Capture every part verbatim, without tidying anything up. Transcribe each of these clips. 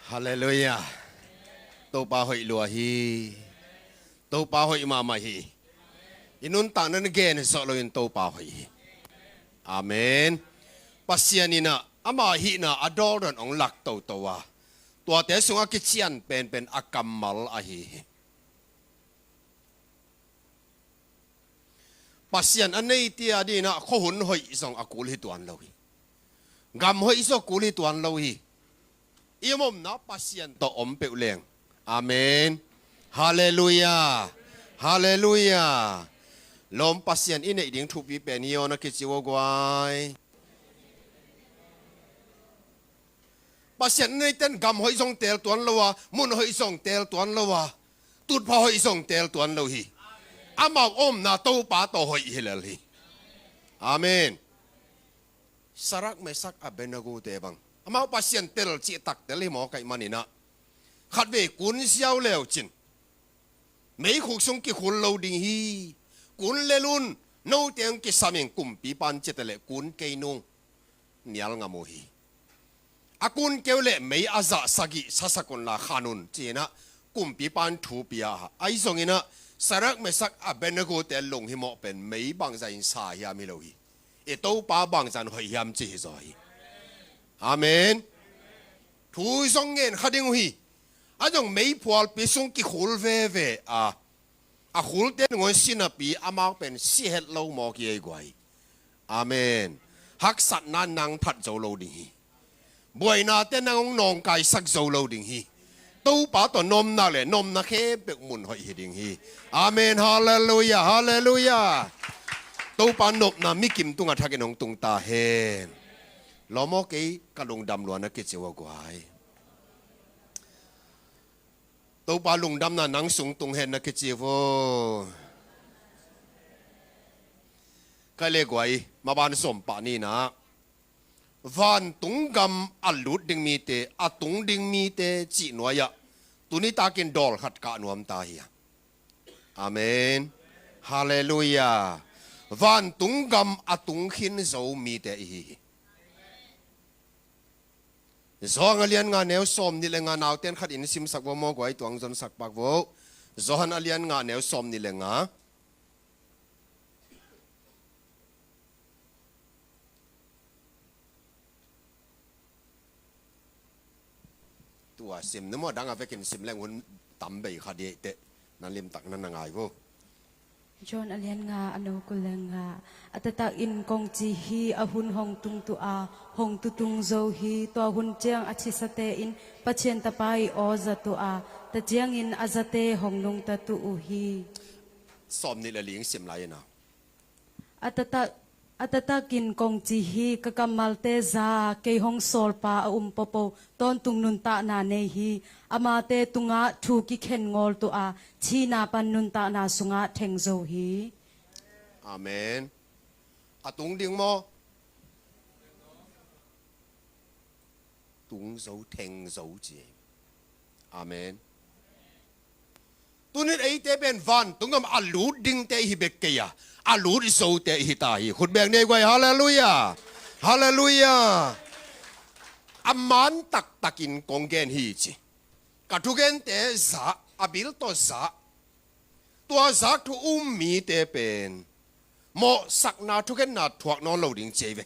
Halleluiah. Topa hoih lua hi. Topa hoih mahmah hi. I nuntakna na gen zawh loin Topa hoih hi. Amen. Pasian in ah ama hihna a dawldawn hong lak toto a, tuate sungah kician penpen a kammal ahi hi. Pasian a neite adingin ah khuahun hoih zong a kul hi tuan lo hi. Gam hoih zong a kul hi tuan lo hi. I omna Pasian tawh om peuh leng. Amen. Halleluiah. Halleluiah. Lawm, Pasian i neih ding thupi pen hi aw, na kici uh a guai. Pasian a neite in gam hoih zong teel tuan lo a, mun hoih zong teel tuan lo a, tutphah hoih zong teel tuan lo hi. Amau omna Topa tawh hoih hi lel hi. Amen. Sadrak, Mesak, Abednego te bang, amau Pasian tel cih tak tel hi mawk ahih manin ah, khatvei kun ziau leu cin, meikhuk sung kikhul lo ding hi. Kun lel un, note hong kisam ing, kumpipa in ci ta leh kun kei nung, nial ngam uh hi. A kun kei uh leh mei a zah sagih sasak un la khan un, ci-in ah kumpipa in thu pia a. Ahi zongin ah Sadrak, Mesak, Abednego te lunghimawh pen mei bangzah in sa hiam hi lo hi. I Topa bangzah in hoih hiam ci hi zaw hi. Amen. Thu zong ngen kha ding uh hi. A zong meiphualpi sung kikhul veve a, a khulte nangawn si napi amau pen si het lo mawk hi ei guai. Amen. Haksatna nang phat zo lo ding hi. Buainate nang hong nawngkaisak zo lo ding hi. Topa tawh nopna le nopna khempeuh mun hoih hi ding hi. Amen. Halleluiah. Halleluiah. Topa nopna mikim tungah thakin hong tung ta hen. Lawm aw, kei ka lungdam lua, na kici uh a guai. Topa lungdamna nang sung tung hen, na kici uh. Ka le guai, maban sawm pah ni-in ah, vantung gam a lut ding mite, a tung ding mite cih nuai-ah tuni takin dawl khat kah nuam ta hi a. Amen. Halleluiah. Vantung gam a tung khin zo mite i hi hi. Johan a lian nga neu sawm nih le nga, naute in khat in simsak vo maw guai, tuang zonsak pak vo. Johan a lian nga neu sawm nih le nga. Tua sim na maw, dang a vekin sim leng hun tam bei kha dih teh, na limtak na na ngai vo. Johan a lian nga, a neu kul le nga. A taktakin kong ci hi, a hun hong tung tu a, hong tutung zo hi. Tua hun ciang a thisate in Pathian Tapa ii aw za tu a, tua ciangin a zate hong nungta tu uh hi. Sawm nih le li sim lai in a. A taktak, a taktakin kong ci hi, ka kammalte za kei hong sawlpa a um popo tawntung nuntakna nei hi. Amate tungah thu kikhen ngawl tu a, thihna pan nuntakna sungah theng zo hi. Amen. A tung ding maw? Tung zo, theng zo ci. Amen. Tunin eite pen vantung gam a lut dingte i hi bek kei a, a lut zote i hi ta hi. Khut beng ni ei guai, halleluiah. Halleluiah. A man taktakin kong gen hi ci. Ka thugente zah, a bil tawh zah, tua zak thu um mite pen mawhsakna thukhenna thuak nawn lo ding ci ei ve.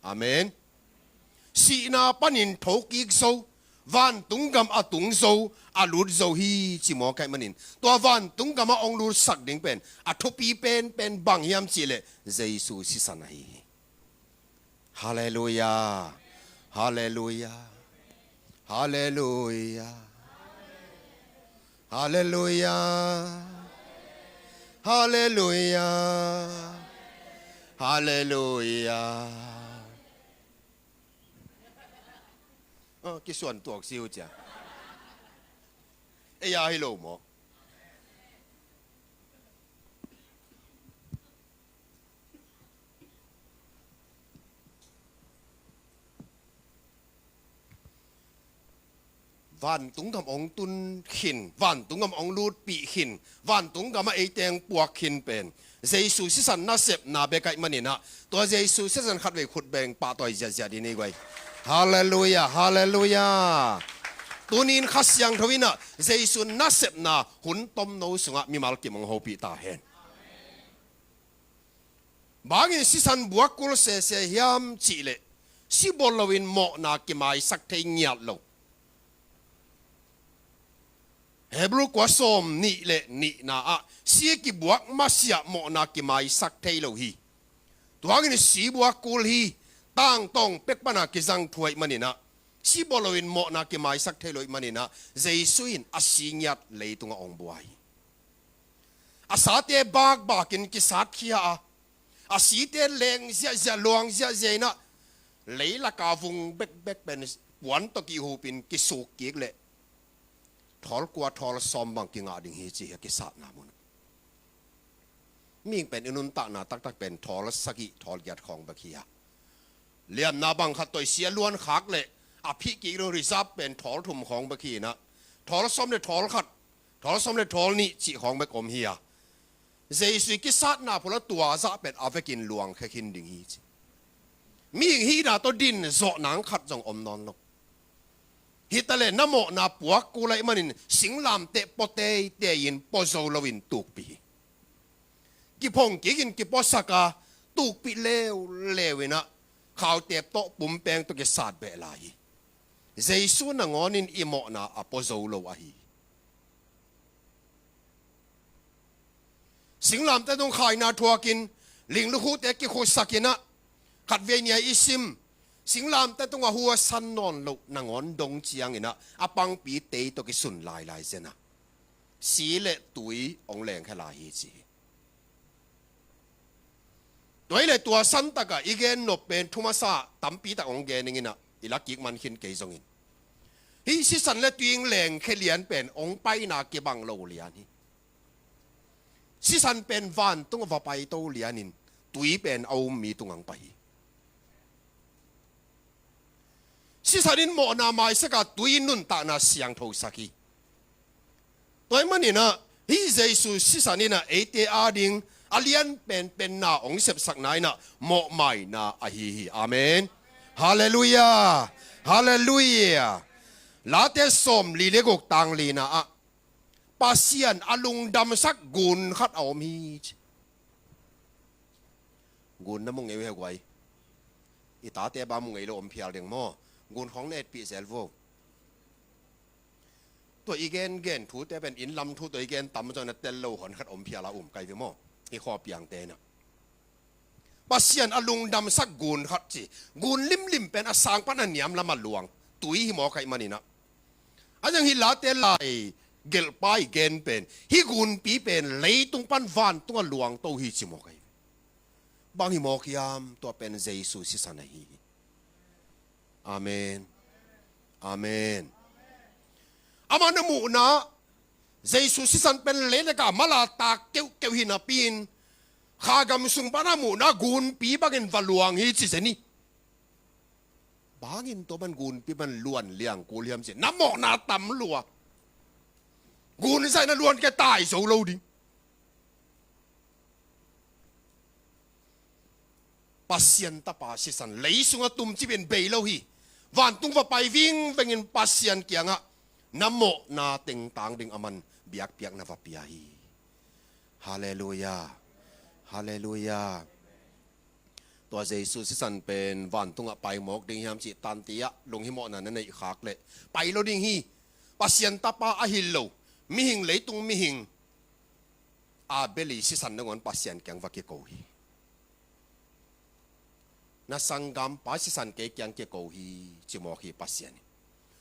Amen. Sihna panin thokik zo, vantung gam a tung zo, a lut zo hi ci mawk ahih manin, tua vantung gamah hong lutsak ding pen a thupi penpen bang hiam cih leh Jesu sisan ahi hi. Halleluiah. Halleluiah. Halleluiah. Halleluiah. Halleluiah. Halleluiah. Oh, kisuan tuak si uh cia. Ei a hi lo maw? Vantung gam hong tun khin, vantung gam hong lutpih khin, vantung gamah eite hong puak khin pen Jesu sisan nasepna bek ahih manin ah, tua Jesu sisan khatvei khut beng pahtawi ziahziah dih ni guai. Halleluiah, halleluiah. Tunin Kha Siangtho in ah Jesu nasepna hun tomno sungah mimal kim hong hopih ta hen. Bangin sisan buak kul sese hiam cih leh, si bawl loin mawhna kimaisak thei ngiat lo. Hebru kua sawm nih le nihna ah, si kibuak masiah mawhna kimaisak thei lo hi. Tua hangin si buak kul hi. Tangtawng pek pana kizang thu ahih manin ah, si bawl loin mawhna kimaisak thei lo ahih manin ah, Jesu in a si ngiat leitungah hong buai hi. A sate bakbakin kisatkhia a, a site leng ziahziah, luang ziahziah in ah, leilaka vung bekbek pen puan tawh kihupin kisuk kik leh, thawl kua thawl sawm bang kingah ding hi ci hi a kisatna mun. Mihing pen i nuntakna taktak pen thawl sagih thawl giat khawng bek hi a, liamna bang khat tawh i si a luan khak leh, a phih kik ding reserve pen thawl thum khawng bek hi in ah, thawl sawm le thawl khat, thawl sawm le thawl nih cih khawng bek om hi a, Jesu i kisatna phot a tua zah pen a vekin luangkhia khin ding hi ci. Mihing hihna tawh din zawh nang khat zong om nawn lo. Hi ta leh na mawhna puak kul ahih manin singlamteh pua teitei in pua zo loin tukpih hi. Kiphong kikin kipuasak a, tukpih leuleu in ah, khautep tawh pumpeng tawh kisat beh lai hi. Jesu nangawnin i mawhna a pua zo lo ahi hi. Singlamteh tung khaina thuakin, linglukhute kikhusak in ah, khatvei ni a i sim, singlamteh tungah hu a san nawn loh nangawn dong ciangin ah, a pangpi tei tawh kisun lailai zen a, si le tui hong lengkhia lai hi ci hi. Tua hi leh tua santak ah i gen nop pen thu masa tampi tak hong gen ning in ah, i la kik man khin kei zongin, hih sisan le tui hong lengkhia lian pen hong paina kibang lo lian hi. Sisan pen vantung a va paito lianin, tui pen a um mi tungah hong pai hi. Sisan in mawhna maisak a, tui in nuntakna siangthosak hi. Tua ahih manin ah, hih Jesu sisan in ah eite ading a lian penpenna hong sepsakna in ah, mawhmaina ahi hi. Amen. Halleluiah. Halleluiah. Late sawmli le guk tang lina ah, Pasian a lungdamsak gun khat a om hi ci. Gun na mu ngei uh hia guai? I tate bang mu ngei lo om phial ding maw? Gun khawng na etpih zel vo. Tua i gengen thute pen inn lam thu tua i gen tam zawh na tel lo hon khat om phial a um kai ve maw? I khuapiangte na, Pasian a lungdamsak gun khat ci. Gun limlim pen a sang pan a niam lam a luang tui hi mawk ahih manin ah, a zang hih Late lai gelhpa i gen pen, hih gunpi pen leitung pan vantung a luangto hi ci mawk ahi. Bang hi mawk hiam? Tua pen Jesu sisan ahi hi. Amen. Amen. Amah na muhna, Jesu sisan pen leilaka mala tak keuhkeuh hi napi in, Kha gam sung pana muhna gunpi bangin va luang hi ci zen hi. Bangin tua man gunpi man luan liang kul hiam ci, na mawhna tam lua. Gun zah in a luan kia tai zo lo ding. Pasian Tapa sisan lei sungah tumcip in bei lo hi. Vantung va pai vingvengin Pasian kiangah na mawhna tengtang ding aman biakpiakna va pia hi. Halleluiah. Halleluiah. Tua Jesu sisan pen vantungah pai mawk ding hiam cih tanti ah lunghimawhna na neih khak leh pai lo ding hi. Pasian Tapa ahi lo mihing, leitung mihing Abel i sisan nangawn Pasian kiang va kiko hi. Na sanggampa sisan kei kiang kiko hi ci mawk hi Pasian in.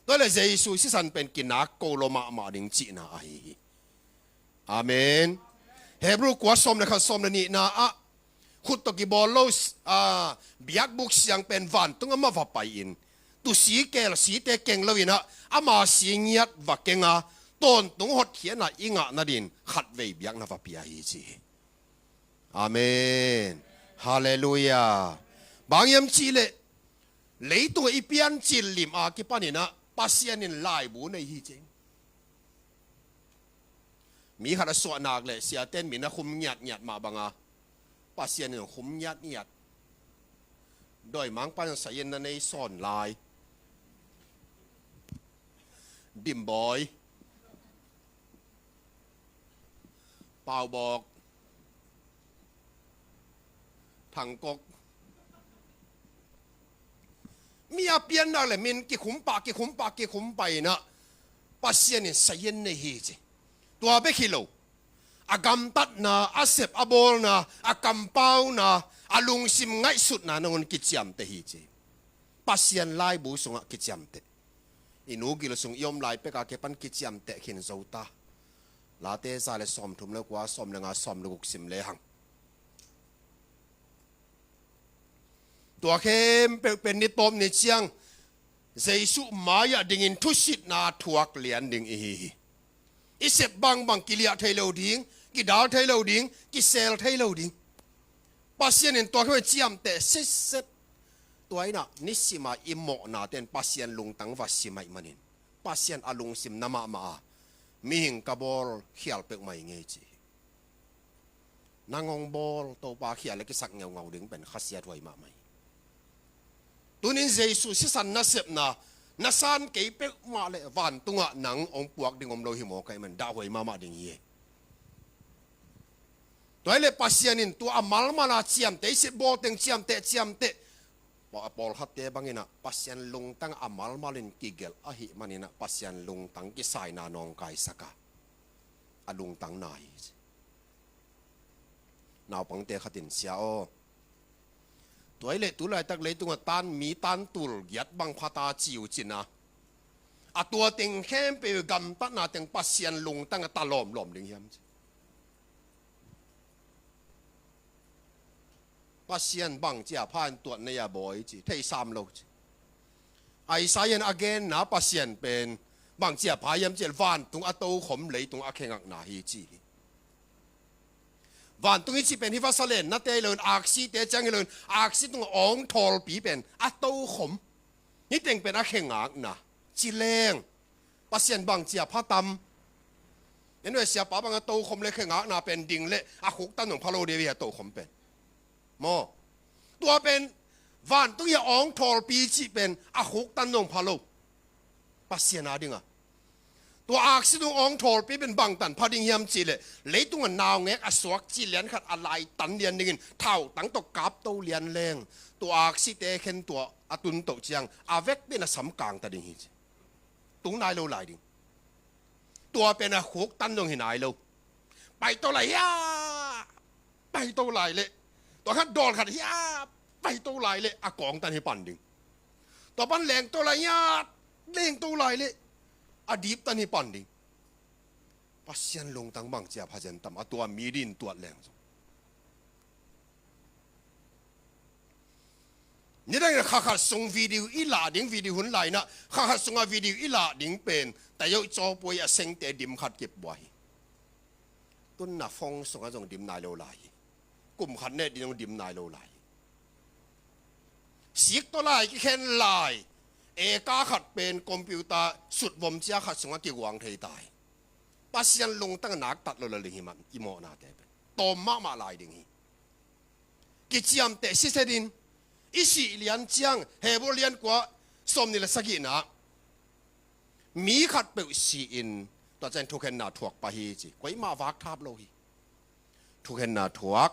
Tua leh Jesu sisan pen kinak ko lo mahmah ding cihna ahi hi. Amen. Hebru kua sawm le khat, sawm le nihna ah, khut tawh kibawl lo, ah, biakbuk siang pen vantung amah va pai-in, tusi keel site keng lo in ah, ama si ngiat va keng a, tawntung hotkhiatna i ngah nadin khatvei biakna va pia hi ci hi. Amen. Halleluiah. Bang hiam cih leh, leitungah i piancil lim a kipanin ah Pasian in laibu nei hi ci. Mi khat a suah nak leh siate'n min a khum ngiatngiat mah banga Pasian in khum ngiatngiat. Dawimangpa'n sai-in na nei sawn lai. Dimbawi, Paubawk, Thangkok. Mi a piannak le min kikhum pah, kikhum pah, kikhum pah in ah Pasian in sazian nei hi ci. Tua bek hi lo, a gamtatna, a sep a bawlna, a kampauna, a lungsim ngaihsutna nangawn kiciamteh hi ci. Pasian laibu sungah kiciamteh. I nu gil sung i om lai pek a kipan kiciamteh khin zo ta. Late za le sawmthum le kua, sawm le nga, sawm le guk sim lehang. Tua khempeuh pen ni tawp ni ciang Jesuh mai-ah dingin thusitna thuak lian ding i hi hi. I sep bangbang kiliah thei lo ding, kidal thei lo ding, kisel thei lo ding. Pasian in tua khempeuh ciamteh sitset. Tua in ah nisim a i mawhna ten Pasian lungtang va sim ahih manin, Pasian a lungsim na mahmah a, mihing ka bawl khial peuhmah ing ei ci hi. Nang hong bawl Topa khial a kisak ngeungau ding pen khasiathuai mahmah hi. Tunin Jesuh sisan nasepna na san kei peuhmah le vantungah nang hong puak ding om lo hi maw, ka hih man dahhuai mahmah ding hi. Tua hi leh Pasian in tua a malmal a ciamteh, i sep bawl teng ciamteh, ciamteh. Paw-, a pawlkhatte bangin ah Pasian lungtang a malmal in kigelh ahih manin ah Pasian lungtang kisaina nawngkaisak a, a lungtang na hi ci. Naupangte khat in, "Sia aw, tua hi leh tu laitak leitungah tan mi tan tul giat bang pha ta ci uh cin a, a tua teng khempeuh gamtatna teng Pasian lungtang a ta lawmlawm ding hiam?" ci. Pasian bangci a pha in tuat na hia bawi ci, thei sam lo ci. Isaiah in a genna Pasian pen bangci a pha hiam cih leh vantung a tokhom, leitung a khe ngakna hi ci hi. Vantung i cih pen hih vasa lennate hi loin, aksite ciang hi loin, aksi tungah awng thawlpi pen a tokhom, hih teng pen a khe ngakna ci leng, Pasian bangci a pha tam? En ve, siapa bang a tokhom le khe ngakna pen ding le a khuktan dong pha lo ding hi a, tokhom pen maw. Tua pen vantung hi a, awng thawlpi cih pen a khuktan dong pha lo Pasian a ding a. Tua aksi tung awng thawlpi pen bangtan pha ding hiam cih leh, leitungah naungek a suak ci lian khat a laitan lian dingin thautang tawh kapto lian leng, tua aksite khen tua a tun toh ciang a vekpi in a sam kang ta ding hi ci. Tung nai lo lai ding. Tua pen a khuktan dong hi nai lo. Paito lai hiah, paito lai leh, tua khat dawl khat hiah, paito lai leh a kawngtan hi pan ding. Tua pan lengto lai hiah, lengto lai leh a diptan hi pan ding. Pasian lungtang bangci a pha zen tam, a tua mi din tuat leng zong. Nidang in kha khat sung video i lah ding, video hun lai in ah kha khat sungah video i lah ding pen, tayo cawpuai a sengte dim khat kipua hi. Tun na phone sungah zong dim nai lo lai hi. Kum khat ne ding zong dim nai lo lai hi. Sik tawh lai kikhen lai, eka khat pen computer sutvom cia khat sungah kiguang thei ta hi. Pasian lungtang a naktat lo le ling hi man, i mawhnate pen tawm mahmah lai ding hi. Kiciamteh siset in, i sih lian ciang, Hebru lian kua, sawmnih le sagihna, mi khatpeuh si-in tua ciang thukhenna thuak pah hi ci. Kuamah vak thap lo hi. Thukhenna thuak,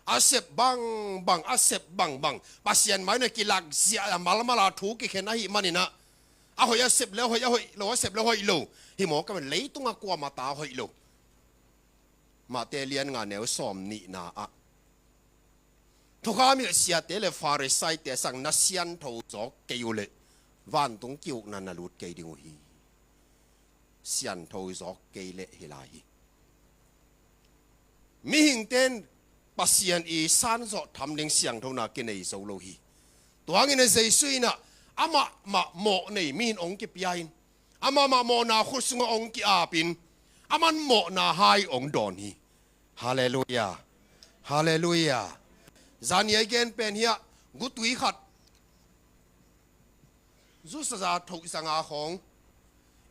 a sep bangbang, a sep bangbang Pasian mai-ah kilak ziah a, malmal a thu kikhen ahih manin ah, a hoih a sep le hoih, a hoih lo a sep le hoih lo hi maw, ka hih man, leitungah kuamah ta hoih lo. Matthai lian nga neu sawmnihna ah, thukham hilh siate le Pharisaite sang na siantho zawk kei uh leh vantung ki-ukna na lut kei ding uh hi. Siantho zawk kei leh hi lai hi. Mihingte in Pasian i sanzawh tham ding sianthona kinei zo lo hi. Tua hangin ah Jesuh in ah amah mah mawh nei mi in hong kipia in, amah mah mawhna khut sungah hong ki-ap in, aman mawhna hai hong dawn hi. Halleluiah. Halleluiah. Zani a i gen pen hiah, gutui khat, zusaza thoh zanga khawng,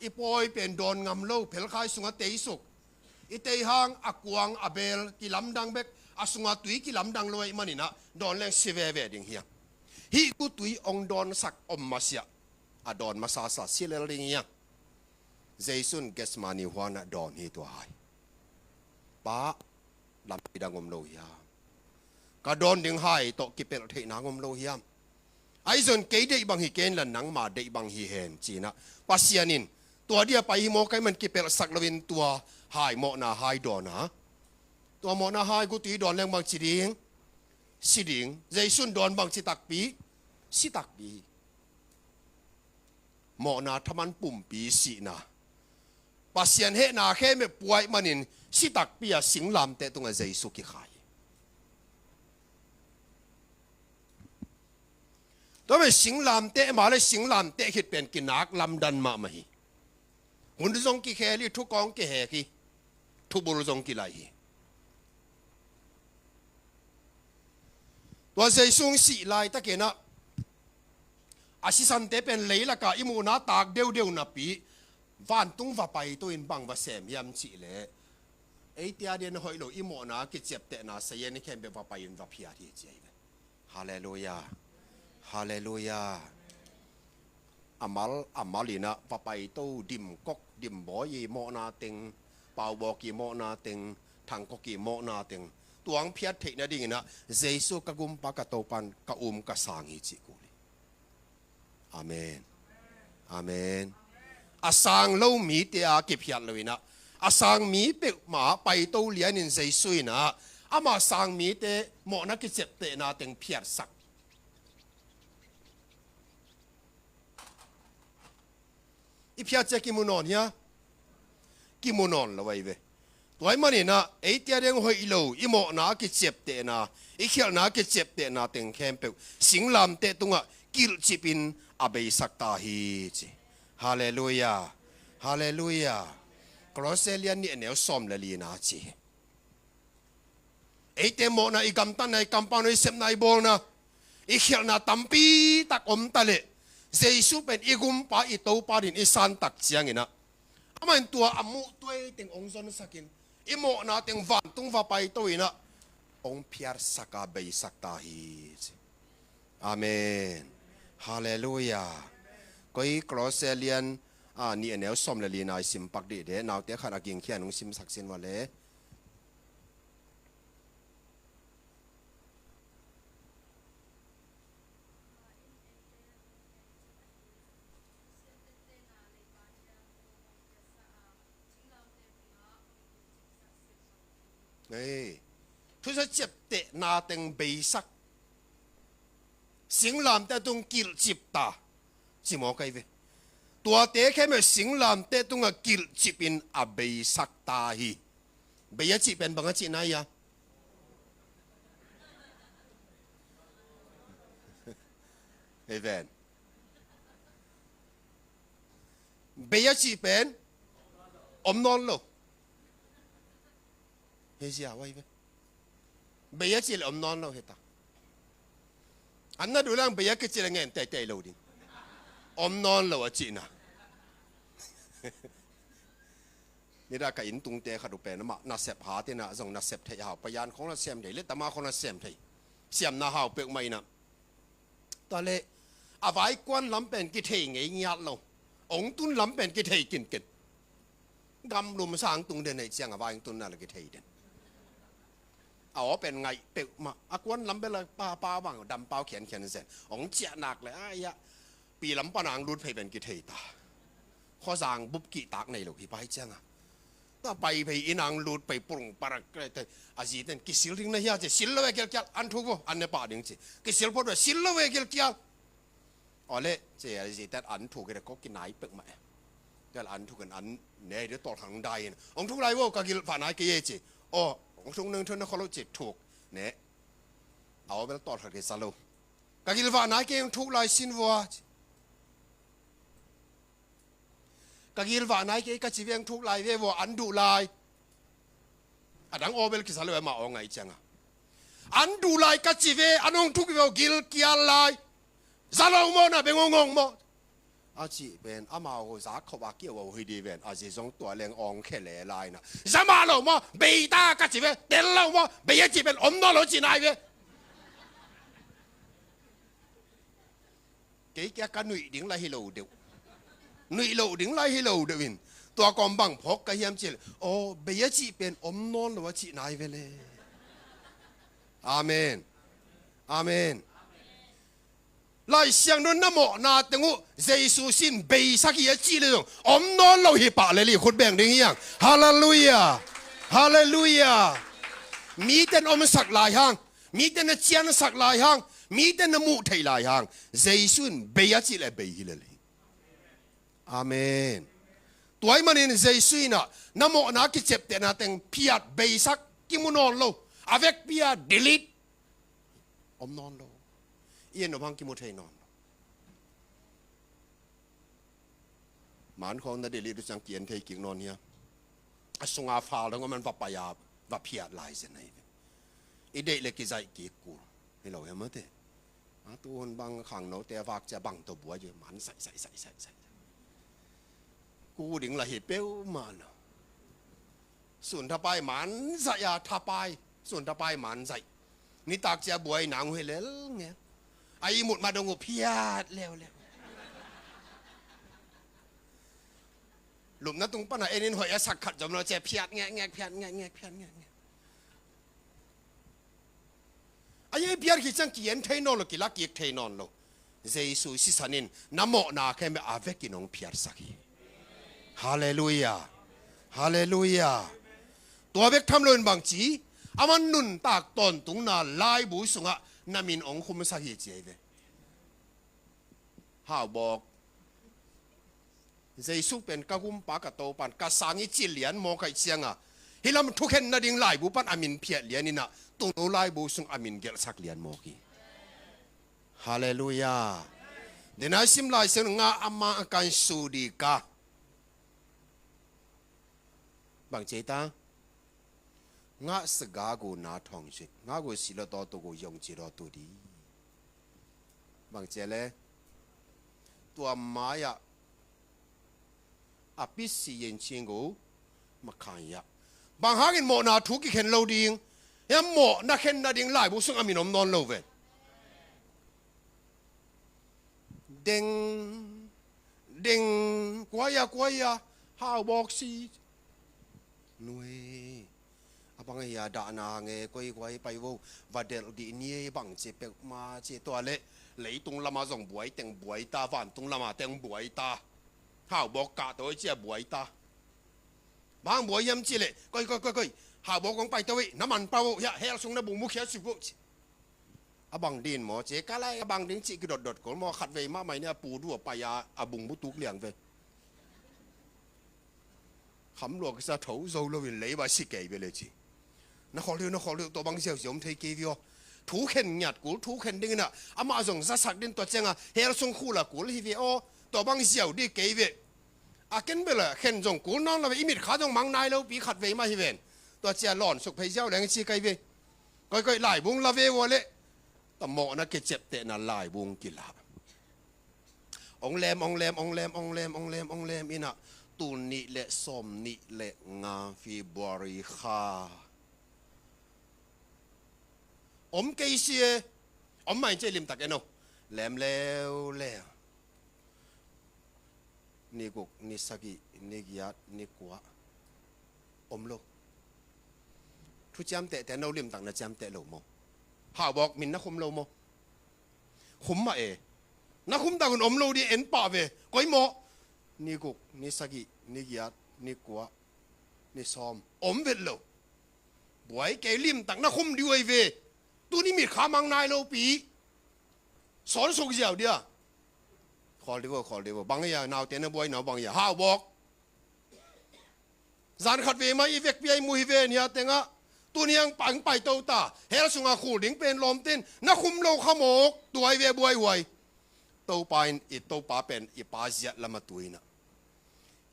i pawi pen dawn ngam lo, phelkhai sungah teisuk, i tei hang a kuang a bel kilamdang bek, a sunga tui kilamdang lo ahih manin ah dawn leng si veve ding hi a. Hih gutui hong dawnsak om masiah a dawn masasa si lel ding hi a. Jesu in Gethsemane huanah dawn hi tua hai. Pa, lampi dang om lo hiam? Ka dawn ding hai tawh kipelh theihna om lo hiam? Ahi zongin kei deih bang hi kei inla nangma deih bang hi hen ci-inah Pasian in tua dia pai hi maw, ka hih man kipelhsak loin tua hai mawhna hai dawn a. Tua mawhna hai gutui dawn leng bangci ding? Si ding. Jesu in dawn bangci takpi? Si takpi. Mawhna thaman pumpi sihna, Pasian hehna khempeuh pua ahih manin si takpi a singlamteh tungah Jesu kikhai hi. Tua mah singlamteh mah le singlamteh khit pen kinak lamdang mahmah hi. Hun zong kikhel hi, thukawng kihek hi, thubul zong kilaih hi. Tua Jesu hong sih laitakinah a sisante pen leilakah i muhna tak deudeu napi vantung va paito in bang va sem hiam cihleh, eite a diakin hoih lo i mawhna kiciaptehna sayan i khempeuh va pai in va phiat hi ci ahi ve. Halleluiah. Halleluiah. A mal a mal inah va paito, dimkok dimbawi i mawhna teng, paubawk i mawhna teng, thangkok i mawhna teng, tua hong phiat theih nadinginah Jesu ka gumpa ka Topa in ka um ka sang hi cih kul hi. Amen. Amen. A sang lo mite a kiphiat loinah a sang mi peuhmah paito lianin Jesu inah ama sang mite mawhna kiciaptehna teng phiatsak. I phiat ciang kimu nawn hia? Kimu nawn lo ahi ve. Tua ahih maninah eite a diakin hoih lo i mawhna a kiciaptehna, i khialhna a kiciaptehna teng khempeuh singlamteh tungah kilhcipin a beisak ta hi ci. Halleluiah. Halleluiah. Kolose lian nih a neu sawm le lina ci hi. Eite mawhna, i gamtatna, i kampau, i sepna, i bawlna, i khialhna tampi tak om ta leh Jesu pen i gumpa i Topa dingin i santak cianginah amah in tua a muh tuai teng hong zonsakin i mawhna teng vantung va paito inah hong phiatsak a beisak ta hi ci. Amen. Halleluiah. Koi Kolose lian a nih a neu sawm le lina i simpak dih de, naute khat a gingkhian hong simsak sin vua le. Ei, thusa ciaptehna teng beisak, singlamteh tung kilhcip ta ci mawk ahi ve. Tuate khempeuh singlamteh tungah kilhcipin a beisak ta hi. Bei a cih pen bang a cihna hi a? Amen. Bei a cih pen om nawn lo. Hei zia wai ve. Bei a cih le om nawn lo heta. An na duh lang bei a kicih le ngen teitei lo ding. Om nawn lo a cihna. Nidang ka inn tungte khat uh pen amah nasep hat inah zong nasep theih hau, payan khong nasem thei, lettama khong nasem thei, siamna hau peuhmah inah. Tua leh a vaikuan lam pen kithei ngei ngiat lo, ong tun lam pen kithei kinken. Gamlum sang tung den neih ciang a vai ong tunna le kithei den. A aw pen ngaih peuhmah, a kuan lam bel a papa bang dampau khiankhian zen, ong ciah nak le a ia pi lam pana ang lut phei pen kithei ta. Khuazang bup kihtak nei lo hi pai cianga. Tua pai phei inn ang lut phei purung parak le te, a zi ten kisil ding na hia ci, sil lo e kilkial, an thuk vo, an ne pah ding ci. Kisil phot ve, sil lo e kilkial. Aw le ci, a zi ten an thuk hi de ko kinai pek mah e. Tel an thuk in an ne hi de tawlkhat dai in. Ong thuk lai vo, ka gil vah nai kei e ci. Aw, ong thuk neng thun na kho lo ci, thuk. Ne. Aw bel tawlkhat kei sa lo. Ka gil vah nai kei, ong thuk lai sin vo a ci. Ka gil vah nai kei ka ci ve, ong thuk lai ve vo, an duh lai. A dang aw bel kisa lo e, mah aw ngai cianga. An duh lai ka ci ve, an ong thuk ve vo, gil kial lai. Za lo maw, na beng ong ong maw? A cih pen amau zak khop a kiau a hui di ven, a zi zong tua leng ong khele lai na. Za mah lo maw, bei ta ka ci ve, tel lo maw, bei a cih pen om nawn lo ci nai ve. Kei kia ka nuih ding lai hi lo deuh. Nuih loh ding lai hi lo deuh in. Tua kawm bang phawk ka hiam cih leh, aw, bei a cih pen om nawn lo a cih nai ve le. Amen. Amen. Lai Siangtho in na mawhna teng uh Jesu sin beisak hi a cih leh zong om nawn lo hi pah lel hi, khut beng ding hi hang. Halleluiah. Halleluiah. Mite in omsak lai hang, mite in na ciansak lai hang, mite in na muh theih lai hang, Jesu in bei a cih leh bei hi lel hi. Amen. Tua ahih manin Jesu in ah na mawhna kiciaptehna teng phiat, beisak, kimu nawn lo. A vekpi-a delete, om nawn lo. I en nop hang kimu thei nawn lo. Man khawng na delete uh ciang ki-en thei kik nawn hia? A sunga file dong a man va pai a, va phiat lai zen ahi ve. I deih leh kizaih kik kul hi lo hia mate? A, tuhun bang khangnote a vak ciang bang tawh buai hi, man zaih zaih zaih zaih zaih. Ku ding lah hi peuhmah lo. Sun thapai man zaih a, thapai, sun thapai man zaih. Nitak ciang buai nang uh hi lel ngel. A ihmut mah dong uh phiat leuleu. Lupna tung pan a en in hoih a sak khat zom lo ciang phiat ngekngek, phiat ngekngek, phiat ngekngek. A, i phiat khit ciang ki-en thei nawn lo, kila kik thei nawn lo. Jesu sisan in na mawhna khempeuh a vekin hong phiatsak hi. Halleluiah. Halleluiah. Tua bek tham loin bangci, aman nuntak tawntungna laibu sungah na min hong khumsak hi ci ahi ve. Haubawk, Jesu pen ka gumpa, ka Topa, ka sang hi ci lian mawk ahih ciangin, hih lam thukhen nading laibu pan a min phiat lian in ah, tuuno laibu sung a min gelhsak lian mawk hi. Halleluiah. Denai sim lai seng nga ama kan sudika. Bang ci ta? Nga sagagu na thong sit, nga gu silo to tu gu yong ci lo tu di. Bang ci le? Tua mai-ah a pisi yen cing gu makhang ya. Bang hangin mawhna thu kikhen lo ding? Hiam mawhna khen nading laibu sung a min om nawn lo ve. Deng, deng, kuaia, kuaia, Haubawk si. Nui. A bang a hia dahna nge, koi kuai pai vo, va delh dih ni ei bang ci peuhmah ci tua leh. Leitung lama zong buai teng buai ta, vantung lama teng buai ta. Haubawk kah to ei cia buai ta. Bang buai hiam ci leh, koi, koi, koi, koi. Haubawk kong pai to ei, na man pah vo, hia, hell sung na bung mu khiat suk vo ci. A bang ding maw ci, ka lai a bang ding cih kidotdot kul maw, khatvei mahmah in a pu du a pai a, a bung mu tuk liang ve. Kham lua kisa tho zo lo in lei ba si kei ve le ci. Na khawl deuh, na khawl deuh, tua bang ziauziau om thei kei ve aw. Thu khen ngiat kul, thu khen ding in a, amah zong zasak ding tua ciang a, hell sung khul a kul hi ve aw. Tua bang ziau dih kei ve. A ken bel a khen zong kul nawn lo ve, i mitkha zong mang nai lo pi khatvei mah hi ven. Tua cia lawn suk phei ziau leng ci kei ve. Koikoi laibung la ve ua leh. Tua mawhna kiciaptehna laibung kila. Ong lem, ong lem, ong lem, ong lem, ong lem, ong lem in a, tul nih le sawm nih le nga February kha. Om kei si e. Om mai in ci limtak en o. Lem leuleu. Ni guk, ni sagih, ni giat, ni kua. Om lo. Thu ciamtehte no limtak na ciamteh lo maw? Haubawk min na khum lo maw? Khum mah e. Na khum tak un om lo dih en pah ve. Koi maw? Ni guk, ni sagih, ni giat, ni kua, ni sawm. Om vet lo. Buai kei limtak na khum dih uh ei ve. Tuni mitkha mang nai lo pi. Sawn suk ziau dia. Khawl dih vo, khawl dih vo. Bang ia, naute na buai nau bang ia. Haubawk. Zan khatvei mah i vekpi a i mu hi ve nia tengah. Tuni ang pang pai to ta. Hell sunga khul ding pen lawmten. Na khum lo kha mawk. Tuai ve buai huai. Topa in i Topa pen i pa ziat lama tuina.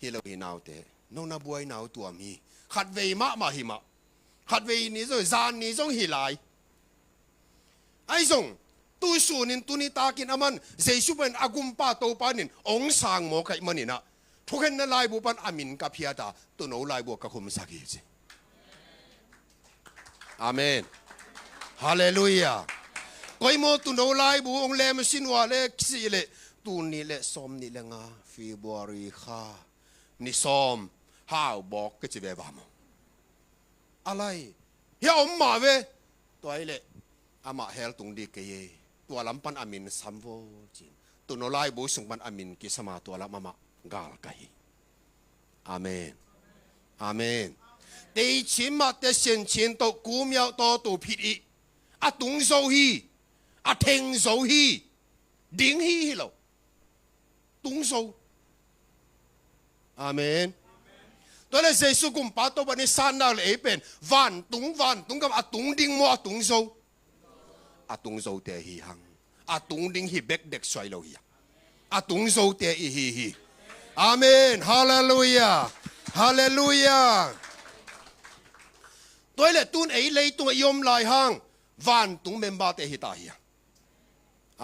Hi lo hi naute. No na buai nau tuam hi. Khatvei mahmah hi mah. Khatvei ni zong, zan ni zong hi lai. Ahi zong, tu sunin tuni takin aman, Jesu pen a gumpa Topa nin, ong sang maw kaih maninah. Thukhenna laibu pan a min ka phiata, tuno laibu ka khumsak hi ci. Amen. Halleluiah. Koi maw tuno laibu ong lem sin ua le, si le, tul nih le sawm nih le nga, February kha. ni sawm, hau bawk ka ci ve va maw. A lai, hia om mah ve. Tua hi leh amah hell tung ding kei e. Tua lam pan a min sam vo ci-in, tuuno laibu sung pan a min kisam a, tua lam amah galkah hi. Amen. Amen. Teicin mah te siancin tawh kumiau tawh tu phit i. A tung zo hi. A theng zo hi. Ding hi hi lo. Tung zo. Amen. Tua leh Jesu gumpa tawh pan i san nak leh ei pen vantung, vantung gam a tung ding maw, a tung zo? A tung zote hi hang. A tung ding hi bek dek suai lo hi a. A tung zote i hi hi. Amen. Halleluiah. Halleluiah. Tua hi leh tun ei leitungah i om lai hang vantung memberte hi ta hi a.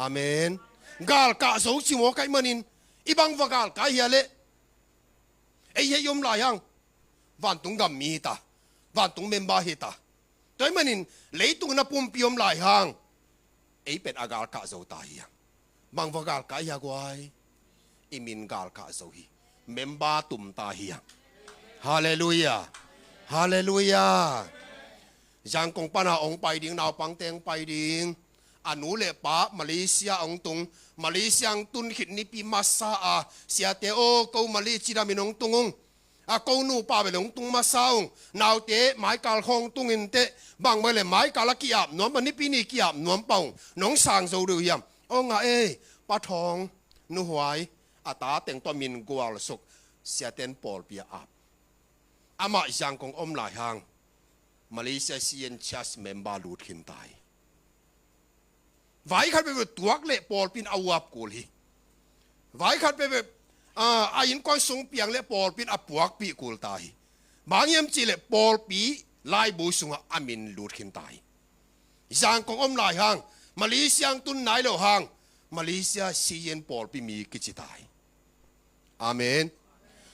Amen. Galkah zo ci maw, ka hih manin i bang va galkah hia leh? Ei hia i om lai hang vantung gam mi hi ta. Vantung member hi ta. Tua hih manin leitung na pumpi om lai hang ei pen a galkah zo ta hi a. Bang va galkah hia guai? I min galkah zo hi. Member tum ta hi a. Halleluiah. Halleluiah. Zangkong pana hong pai ding, naupangte hong pai ding. A nu le pa Malaysia hong tung. Malaysia hong tun khit nipi masa a, siate aw, ko Malay cidamin hong tung ung. A ko nupa bel hong tung masa ung. Naute maikal khawng tung inteh. Bang bang le maikal a ki-ap nuam, a nipi ni ki-ap nuam pah ung. Nong sang zo deuh hiam? Aw ngah ei, Pa Thawng, Nu Huai, a ta teng tawh min gualsuk. Siaten pawlpi a ap. Amah Zangkong om lai hang Malaysia C N Church member lut khin ta hi. Vai khat peuhpeuh tuak leh pawlpi in a uap kul hi. Vai khat peuhpeuh, ah, a innkuan sung piang leh pawlpi in a puakpih kul ta hi. Bang hiam cih leh pawlpi laibu sungah a min lut khin ta hi. Zangkong om lai hang, Malaysia hong tun nai lo hang, Malaysia C N pawlpi mi kici ta hi. Amen.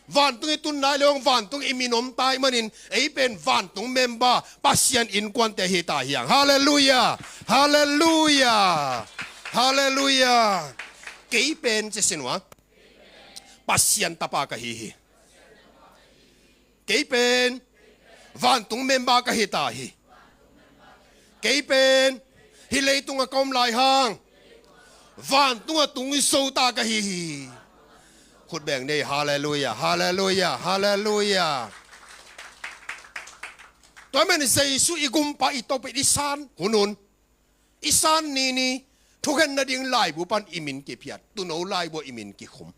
Vantung i tun nai lo hang vantung i min om ta hih manin ei pen vantung member, Pasian innkuante hi ta hi hang. Halleluiah. Halleluiah. Halleluiah. Kei pen ci sin ua, Pasian tapa ka hi hi. Kei pen vantung member ka hi ta hi. Kei pen hih leitungah ka om lai hang vantungah tung zo ta ka hi hi. Khut beng nei. Halleluiah. Halleluiah. Halleluiah. Tua man Jesu i gumpa i topa i san hunhun, i san nini, thukhen nading laibu pan i min kiphiat, tuuno laibu i min kikhum.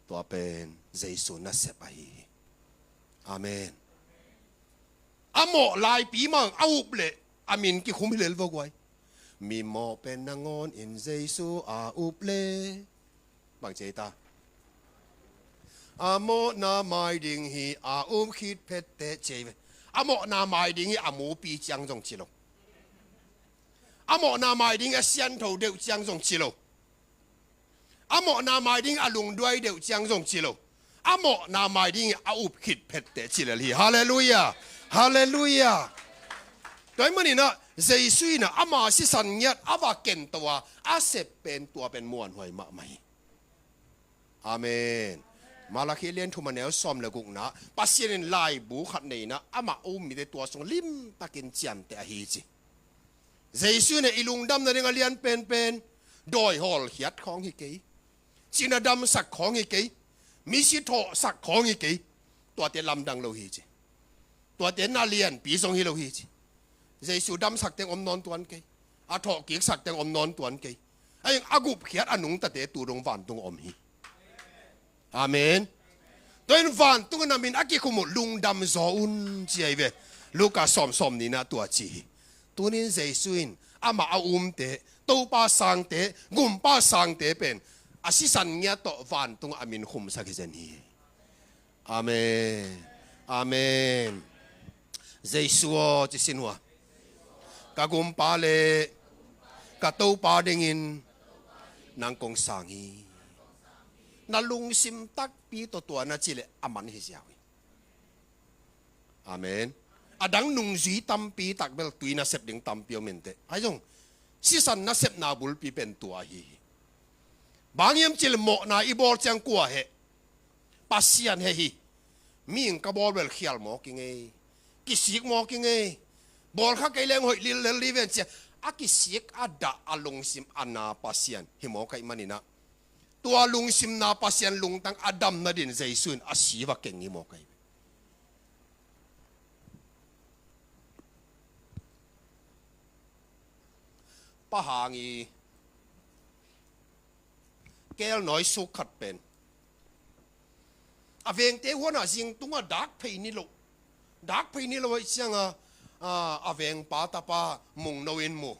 Tua pen Jesu nasep ahi hi. Amen. A mawh laipi mang a up leh a min kikhum hi lel vo guai. Mimawh pen nangawnin Jesu a up leh, bang ci ei ta? A mawhna mai ding hi a up khit phetteh ci ei ve. A mawhna mai ding hi a mupi ciang zong ci lo. A mawhna mai ding hi a siantho deuh ciang zong ci lo. A mawhna mai ding hi a lungduai deuh ciang zong ci lo. A mawhna mai ding hi a up khit phetteh ci lel hi. Halleluiah. Halleluiah. Tua hih manin ah Jesu in ah ama sisan ngiat a va ken to a, a sep pen tua pen muanhuai mahmah hi. Amen. Malakhi lian thum a neu sawm le gukna, Pasian in laibu khat nei in ah amah a um mite tua sung limtakin ciamteh ahi ci. Jesu in ah i lungdam nading a lian penpen, dawi hawlkhiat khawng hi kei, cina damsak khawng hi kei, misi thawhsak khawng hi kei. Tuate lamdang lo hi ci. Tuate na lianpi zong hi lo hi ci. Jesu damsak teng om nawn tuan kei. A thawhkiksak teng om nawn tuan kei. A ing a gupkhiat a nungtate tu dong vantung om hi. Amen. Tua in vantung na min a kikhum uh lungdam zaw un ci ahi ve. Luka sawm sawm nihna tua ci hi. Tunin Jesu in amah a umte, Topa sangte, Gumpa sangte pen a sisan ngiat tawh vantung a min khumsak hi zen hi. Amen. Amen. Jesu aw, ci sin uh a, ka Gumpa le ka Topa dingin nang kong sang hi. Na lungsim takpi tawh tua na cih leh a man hi ziau hi. Amen. A dang nungzui tampi tak bel tui nasep ding tampi om inteh. Ahi zong sisan nasepna bulpi pen tua ahi hi. Bang hiam cih leh mawhna i bawl ciang kua heh? Pasian heh hi. Mihing ka bawl bel khial mawk i ngei, kisik mawk i ngei. Bawl kha kei leng hoih lil lel li ven ci a, a kisik a dah a lungsim a na Pasian hi mawk ahih manin ah, tua lungsim na Pasian lungtang a damna din Jesu in a si va keng hi mawk ahi. Pa Hang i keel nawi suk khat pen a vengte huan ah zing tungah dak phei ni lo, dak phei ni lo ahih ciangin a, a vengpa tapa Mung No in mu.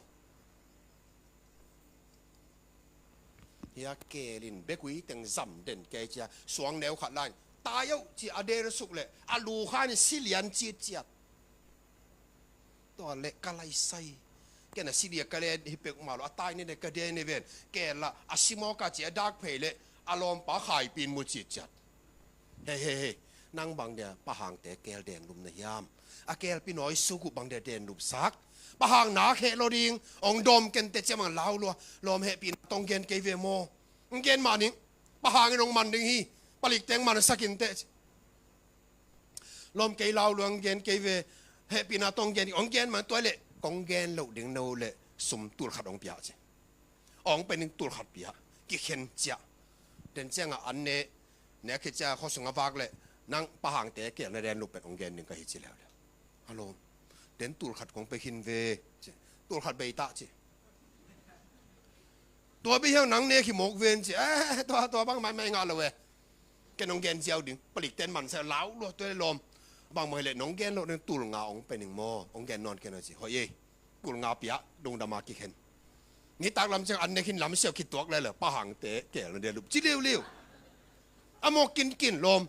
Hia keel in bekui teng zam den kei ci a, suang neu khat lai in tai oh ci a, den suk leh a lu khan in si lian citciat. Tua leh ka laisai. Ken a si dia ka den hi peuhmah lo, a tai ni leh ka den hi ven. Keel ah a si mawk a ci a, dak phei leh a lawmpa Khai Pi in mu citciat. Hei, hei, hei. Nang bang dia Pa Hangte keel den lum na hiam? A keelpi nawi suk uh bang dia den lum sak? Pa Hang nak heh lo ding. Ong dawm ken teh ci a, mang lau lua. Lawm, hehpihna tawh ong gen kei ve maw. Ong gen mah ning. Pa Hang in ong man ding hi. Palik teng man sak in teh ci. Lawm, kei lau lua, ong gen kei ve. Hehpihna tawh ong gen, ong gen mah, tua leh kong gen loh ding no leh sum tul khat ong pia ci. Ong pen in tul khat pia, kikhen ci a. Den ciangin an ne, ne khit ciang khua sung a vak leh, nang Pa Hangte keel na den lum pen ong gen ding ka hi ci leuleu. Hallo. Den tul khat kong pe khin ve ci. Tul khat bei ta ci. Tua bei hiang nang ne khi mawk ven ci. Eh, tua, tua bang mai mai ngah lo e. Ken ong gen ziau ding. Palik ten man sa lau lua, tua leh lawm. Bang mai leh nong gen loh ding, tul nga ong pe ning maw. Ong gen nawn ken a ci. Hoih ei. Tul nga pia, lungdam a kikhen. Nitak lam ciang an ne khin lam siau kituak leh leh, Pa Hangte keel na den lum ci leuleu. A mawk kinkin lawm.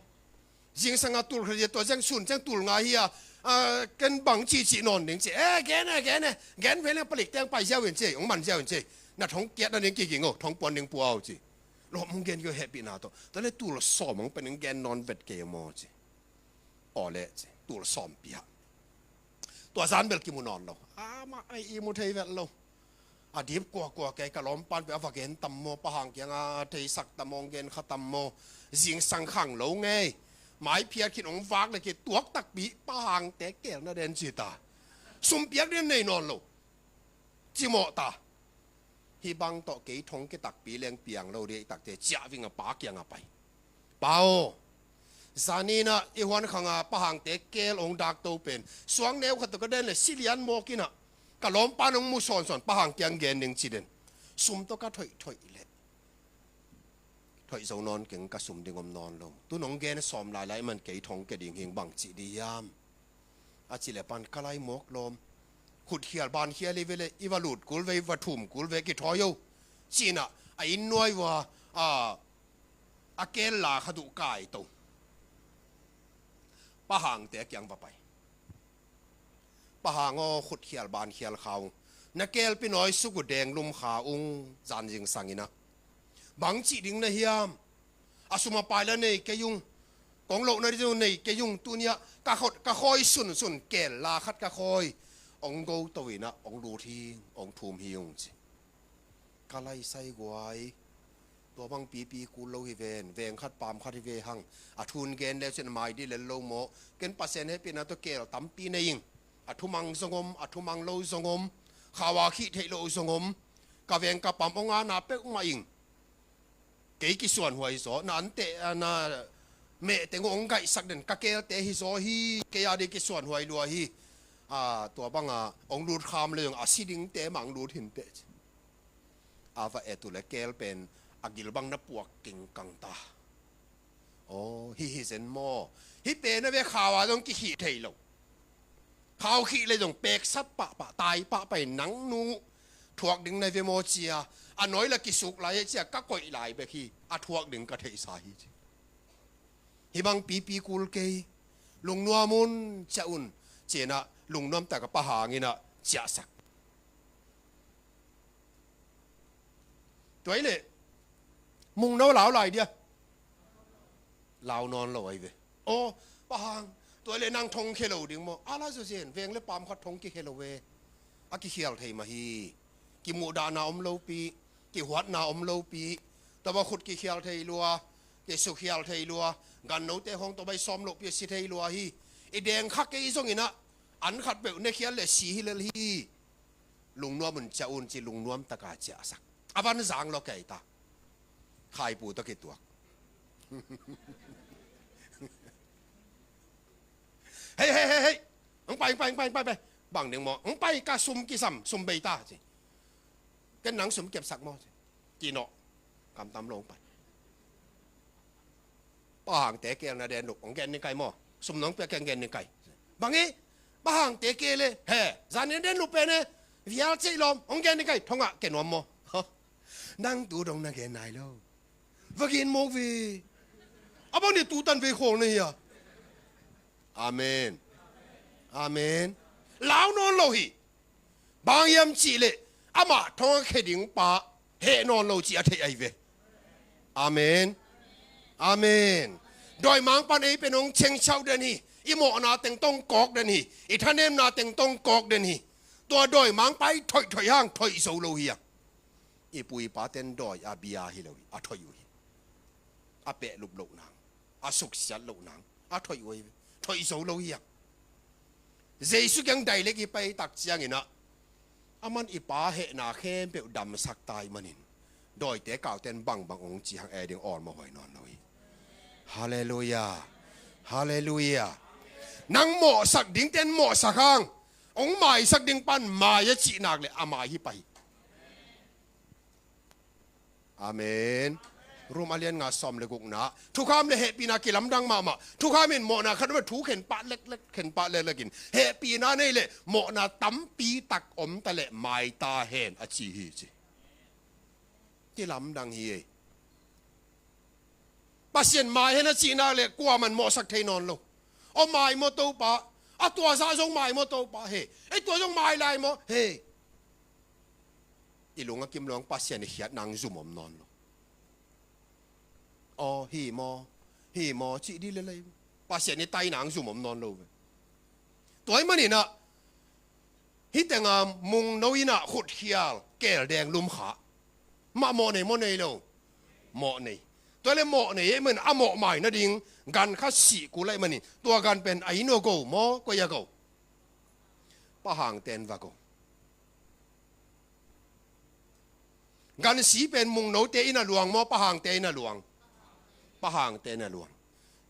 Zingsang a tul khat hi a, tua ciang sun ciang tul nga hi a, a, ken bang ci ci nawn ding ci. Eh, gen e, gen e, gen ve leng palik teng pai ziau in ci, ong man ziau in ci. Na thong kiat na ding kiging o, thong puan ding pua o ci. Lawm, ong gen kei o hehpihna tawh. Tua leh tul sawm ong pen ong gen nawn vet kei maw ci. Aw leh ci, tul sawm pia. Tua zan bel kimu nawn lo. Amah ai i mu thei vet lo. A dip kuakua kei, ka lawmpan pen a va gen tam maw, Pa Hang kiangah theisak tam maw, ong gen kha tam maw. Zingsang khanglo ngei. Maiphiat khin ong vak leh kituak takpi, Pa Hangte keel na den ci ta. Sum piak ding nei nawn lo. Cimawh ta. Hih bang tawh kei thong kitakpi leng piang lo ding, i takte ciah ving a pa kiangah pai. Pa aw, zanin ah i huan khang a Pa Hangte keel ong dak to pen suang neu khat tawh ka den leh si lian mawk in ah, ka lawmpan ong mu sawnsawn, Pa Hang kiang gen ding ci den. Sum tawh ka thoihthoih leh thoih zo nawn keng, ka sum ding om nawn lo. Tun ong gen sawm lailai man kei thong kia ding hing, bang cih ding hiam? A cih leh pan ka lai mawk lawm. Khutkhial bankhial i ve leh i va lut kul ve, i va thum kul ve, kithawi o. Ci-in ah a inn nuai uah a, a keel la khat uh kai to. Pa Hangte kiang va pai. Pa Hang aw, khutkhial bankhial kha ung. Na keelpi nawi suk uh deng lum kha ung, zan zingsang in ah. Bang cih ding na hiam? A sum a pai la nei kei ung. Kong lohna ding uh nei kei ung. Tuni ah ka khot, ka khawi sunsun, keel la khat ka khawi. Ong go to in ah, ong lut hi, ong thum hi ung ci. Ka laisai guai. Tua bang pipi kul lo hi ven, veng khat pam khat hi ve hang. A thu gen leu cin a mai ding lel lo maw. Ken Pasian hehpihna tawh keel tampi nei ing. A thumang zong om, a thumang lo zong om. Khau a khih theih loh zong om. Ka veng ka pam ong ana peuhmah ing. Kei kisuanhuai zaw, na ante, na meh teng uh ong gaihsak den, ka keelte hi zaw hi, kei a ding kisuanhuai lua hi. A, tua bang a ong lut kham leh zong a si dingte mah ong lut hi inteh ci. A va et uh leh keel pen a gil bang na puak kingkang ta. Aw, hih hi zen maw? Hih pen a ve, khau a zong kikhih thei lo. Khau khih leh zong peksat pahpah, tai pahpah in, nang nu thuak ding na hi ve maw ci a, a nawi la kisuk lai hi ci a, ka koih lai bek hi, a thuak ding ka theihsa hi ci. Hih bang pipi kul kei, lungnuam un, ciah un, ci-in ah lungnuam tak a Pa Hang in ah ciahsak. Tua hi leh, Mung No lau lai dia. Lau nawn lo ahi ve. Aw, Pa Hang, tua hi leh nang thong khia lo ding maw? A la zaw zen, veng leh pam khat thong kikhia lo ve. A kikhial thei mah hi. Kimuhdahna om lopi, kihuatna om lopi. Tua bang khut kikhial thei lua. Kisukhial thei lua, gannote khawng tawh bai sawm lohpi a si thei lua hi. I deng kha kei zongin ah, an khat peuh ne khial le si hi lel hi. Lungnuam un, ciah un ci, lungnuam taka ciahsak. A van zang lo kei ta. Khaipu tawh kituak. Hei, hei, hei, hei. Hong pai, hong pai, hong pai, hong pai, pai. Bang ding maw? Hong pai ka sum kisam, sum bei ta ci. Ken nang sum kepsak maw ci. Kinawh. Kamtam lo hong pai. Pa Hangte kelna den lup, hong gen ni kai maw? Sum nong pia keng gen ni kai. Bang hi? Pa Hangte kele, he, zan in den lup pen e, vial cei lawm, hong gen ni kai, thongah ke nuam maw? Hah? Nang tu dong na gen nai lo. Va gen mawk ve. A bang ni tu tan ve khawl na hi a. Amen. Amen. Lau nawn lo hi. Bang hiam cihleh, amah thong a khe ding pa heh nawn lo ci a theih ahi ve. Amen. Amen. Dawimangpa'n ei pen hong chengchauh den hi. I mawhna teng tawh hong kawk den hi. I thanemna teng tawh hong kawk den hi. Tua dawimangpa i thoihthoih hang thoih zo lo hi hang. I pu i pate'n dawi a bia hi lo hi. A thoih uh hi. A pehlup loh nang, a suksiat loh nang, a thoih uh hi. Thoih zo lo hi hang. Jesu kiang dailek i pai tak ciangin ah, aman i pa hehna khempeuh damsak ta ahih manin, dawite kaute'n bangbang hong ci hang e ding awlmawh huai nawn lo hi. Halleluiah. Halleluiah. Nang mawhsak dingte'n mawhsak hang, hong maisak ding pa'n mai a cih nak leh a mai hi pah hi. Amen. Rom a lian nga sawm le gukna. Thukham le hehpihna kilamdang mahmah. Thukham in mawhna khat om a, thu khen pah leklek, khen pah leklek in. Hehpihna nei leh mawhna tampi tak om ta leh mai ta hen a ci hi ci. Kilamdang hi ei. Pasian mai hen a cih nak leh kuaman mawhsak thei nawn lo. Aw mai maw Topa. A tua zah zong mai maw Topa. He. Ei tua zong mai lai maw. He. I lung a kim lo hang Pasian i khiatna hang zum om nawn lo. Aw, hi maw, hi maw, cih dih lel hi. Pasian i taina hang zum om nawn lo ve. Tua ahih manin ah, hih teng a mungno in ah khutkhial, keel deng lum kha. Mah mawh nei maw nei lo? Mawh nei. Tua leh mawh nei ahih manin a mawh mai nading gan khat sih kul ahih manin, tua gan pen a inn uh a go maw, koi a go? Pa Hangte'n va go. Gan si pen mungnote inn a luang maw, Pa Hangte inn a luang? Pa Hangte inn a luang.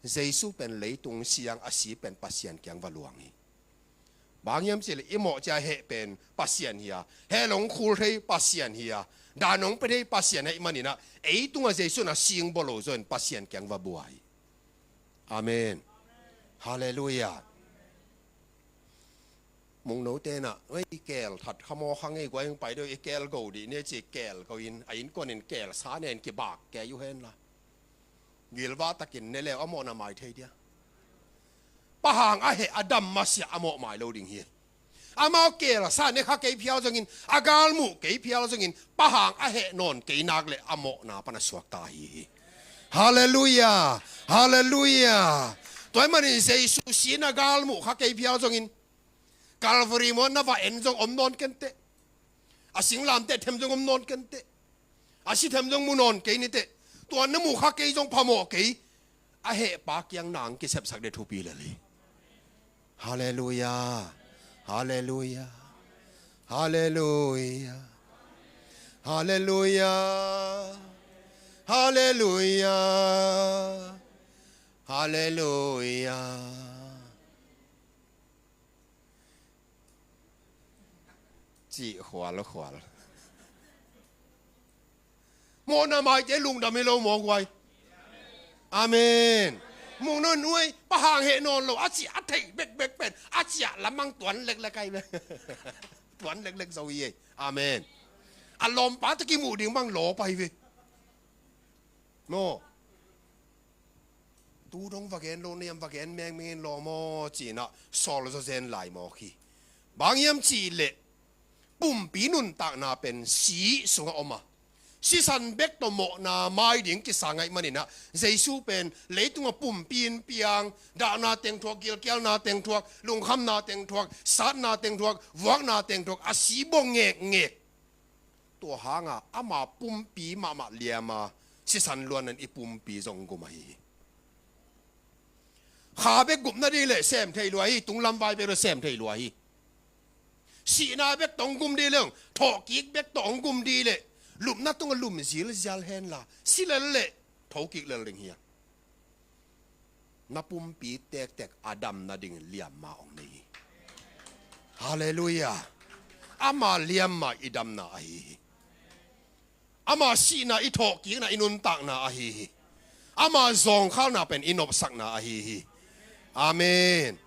Jesu pen leitung si hang, a si pen Pasian kiang va luang hi. Bang hiam cihleh i mawh ciang a heh pen Pasian hi a, heh lo hong khul thei Pasian hi a, dan hong pia thei Pasian ahih manin ah, ei tungah Jesu in a si hong bua lo zaw in Pasian kiang va bua hi. Amen. Halleluiah. Mungnote in ah, "Oi, i keel that kha maw, kha ngei guai hong pai deuh, i keel go dih ni," ci, keel go in, a innkuan in keel sa nen kibak kei uh hen la. Gilvah takin ne leu a mawhna mai thei dia. Pa Hang a heh a dam masiah a mawh mai lo ding hi. Amau keel sa ne kha kei phial zongin, a galmuh kei phial zongin, Pa Hang a heh nawn kei nak leh a mawhna pan a suakta ahi hi. Halleluiah. Halleluiah. Tua ahih manin Jesu si in a galmuh kha kei phial zongin, Calvary mual na va en zong om nawn kenteh. A singlamteh them zong om nawn kenteh. A si them zong mu nawn kei niteh. Tua na mu kha kei zong phamawh kei. A hehpa kiang nang kisepsak ding thupi lel hi. Halleluiah. Halleluiah. Halleluiah. Halleluiah. Halleluiah. Halleluiah. Cih khualkhual. Mawhna maite lungdam hi lo maw guai? Amen. Mungno in, "Uai, Pa Hang heh nawn lo," a cih a theih bekbek pen a ciah lamang tuan leklek ahi ve. Tuan leklek zo hi ei. Amen. A lawmpa tawh kimuh ding bang lawp ahi ve. Maw? Tu dong va gen lo na hiam, va gen mengmeng in lawm aw, ci-in ah sawl zawzen lai mawk hi. Bang hiam cihleh pumpi nuntakna pen si sungah om a, sisan bek tawh mawhna mai ding kisang ahih manin ah, Jesu pen leitungah pumpi in piang, dahna teng thuak, gilkialna teng thuak, lungkhamna teng thuak, satna teng thuak, vuakna teng thuak, a si bawh ngekngek. Tua hangah ama pumpi mahmah liam a, sisan luan in i pumpi zong gum ahi hi. Kha bek gupna ding le sem thei lua hi, tunglam vai bek le sem thei lua hi. Sihna bek tawh hong gum ding le, thawhkik bek tawh hong gum ding le, lupna tungah lum zilzial hen la, si lel le, thokik lel ding hi a. Na pumpi tektek a damna dingin liamma hong nei hi. Halleluiah. Ama liamma i damna ahi hi. Ama sihna i thawhkikna i nuntakna ahi hi. Ama zawngkhalna pen i nopsakna ahi hi. Amen.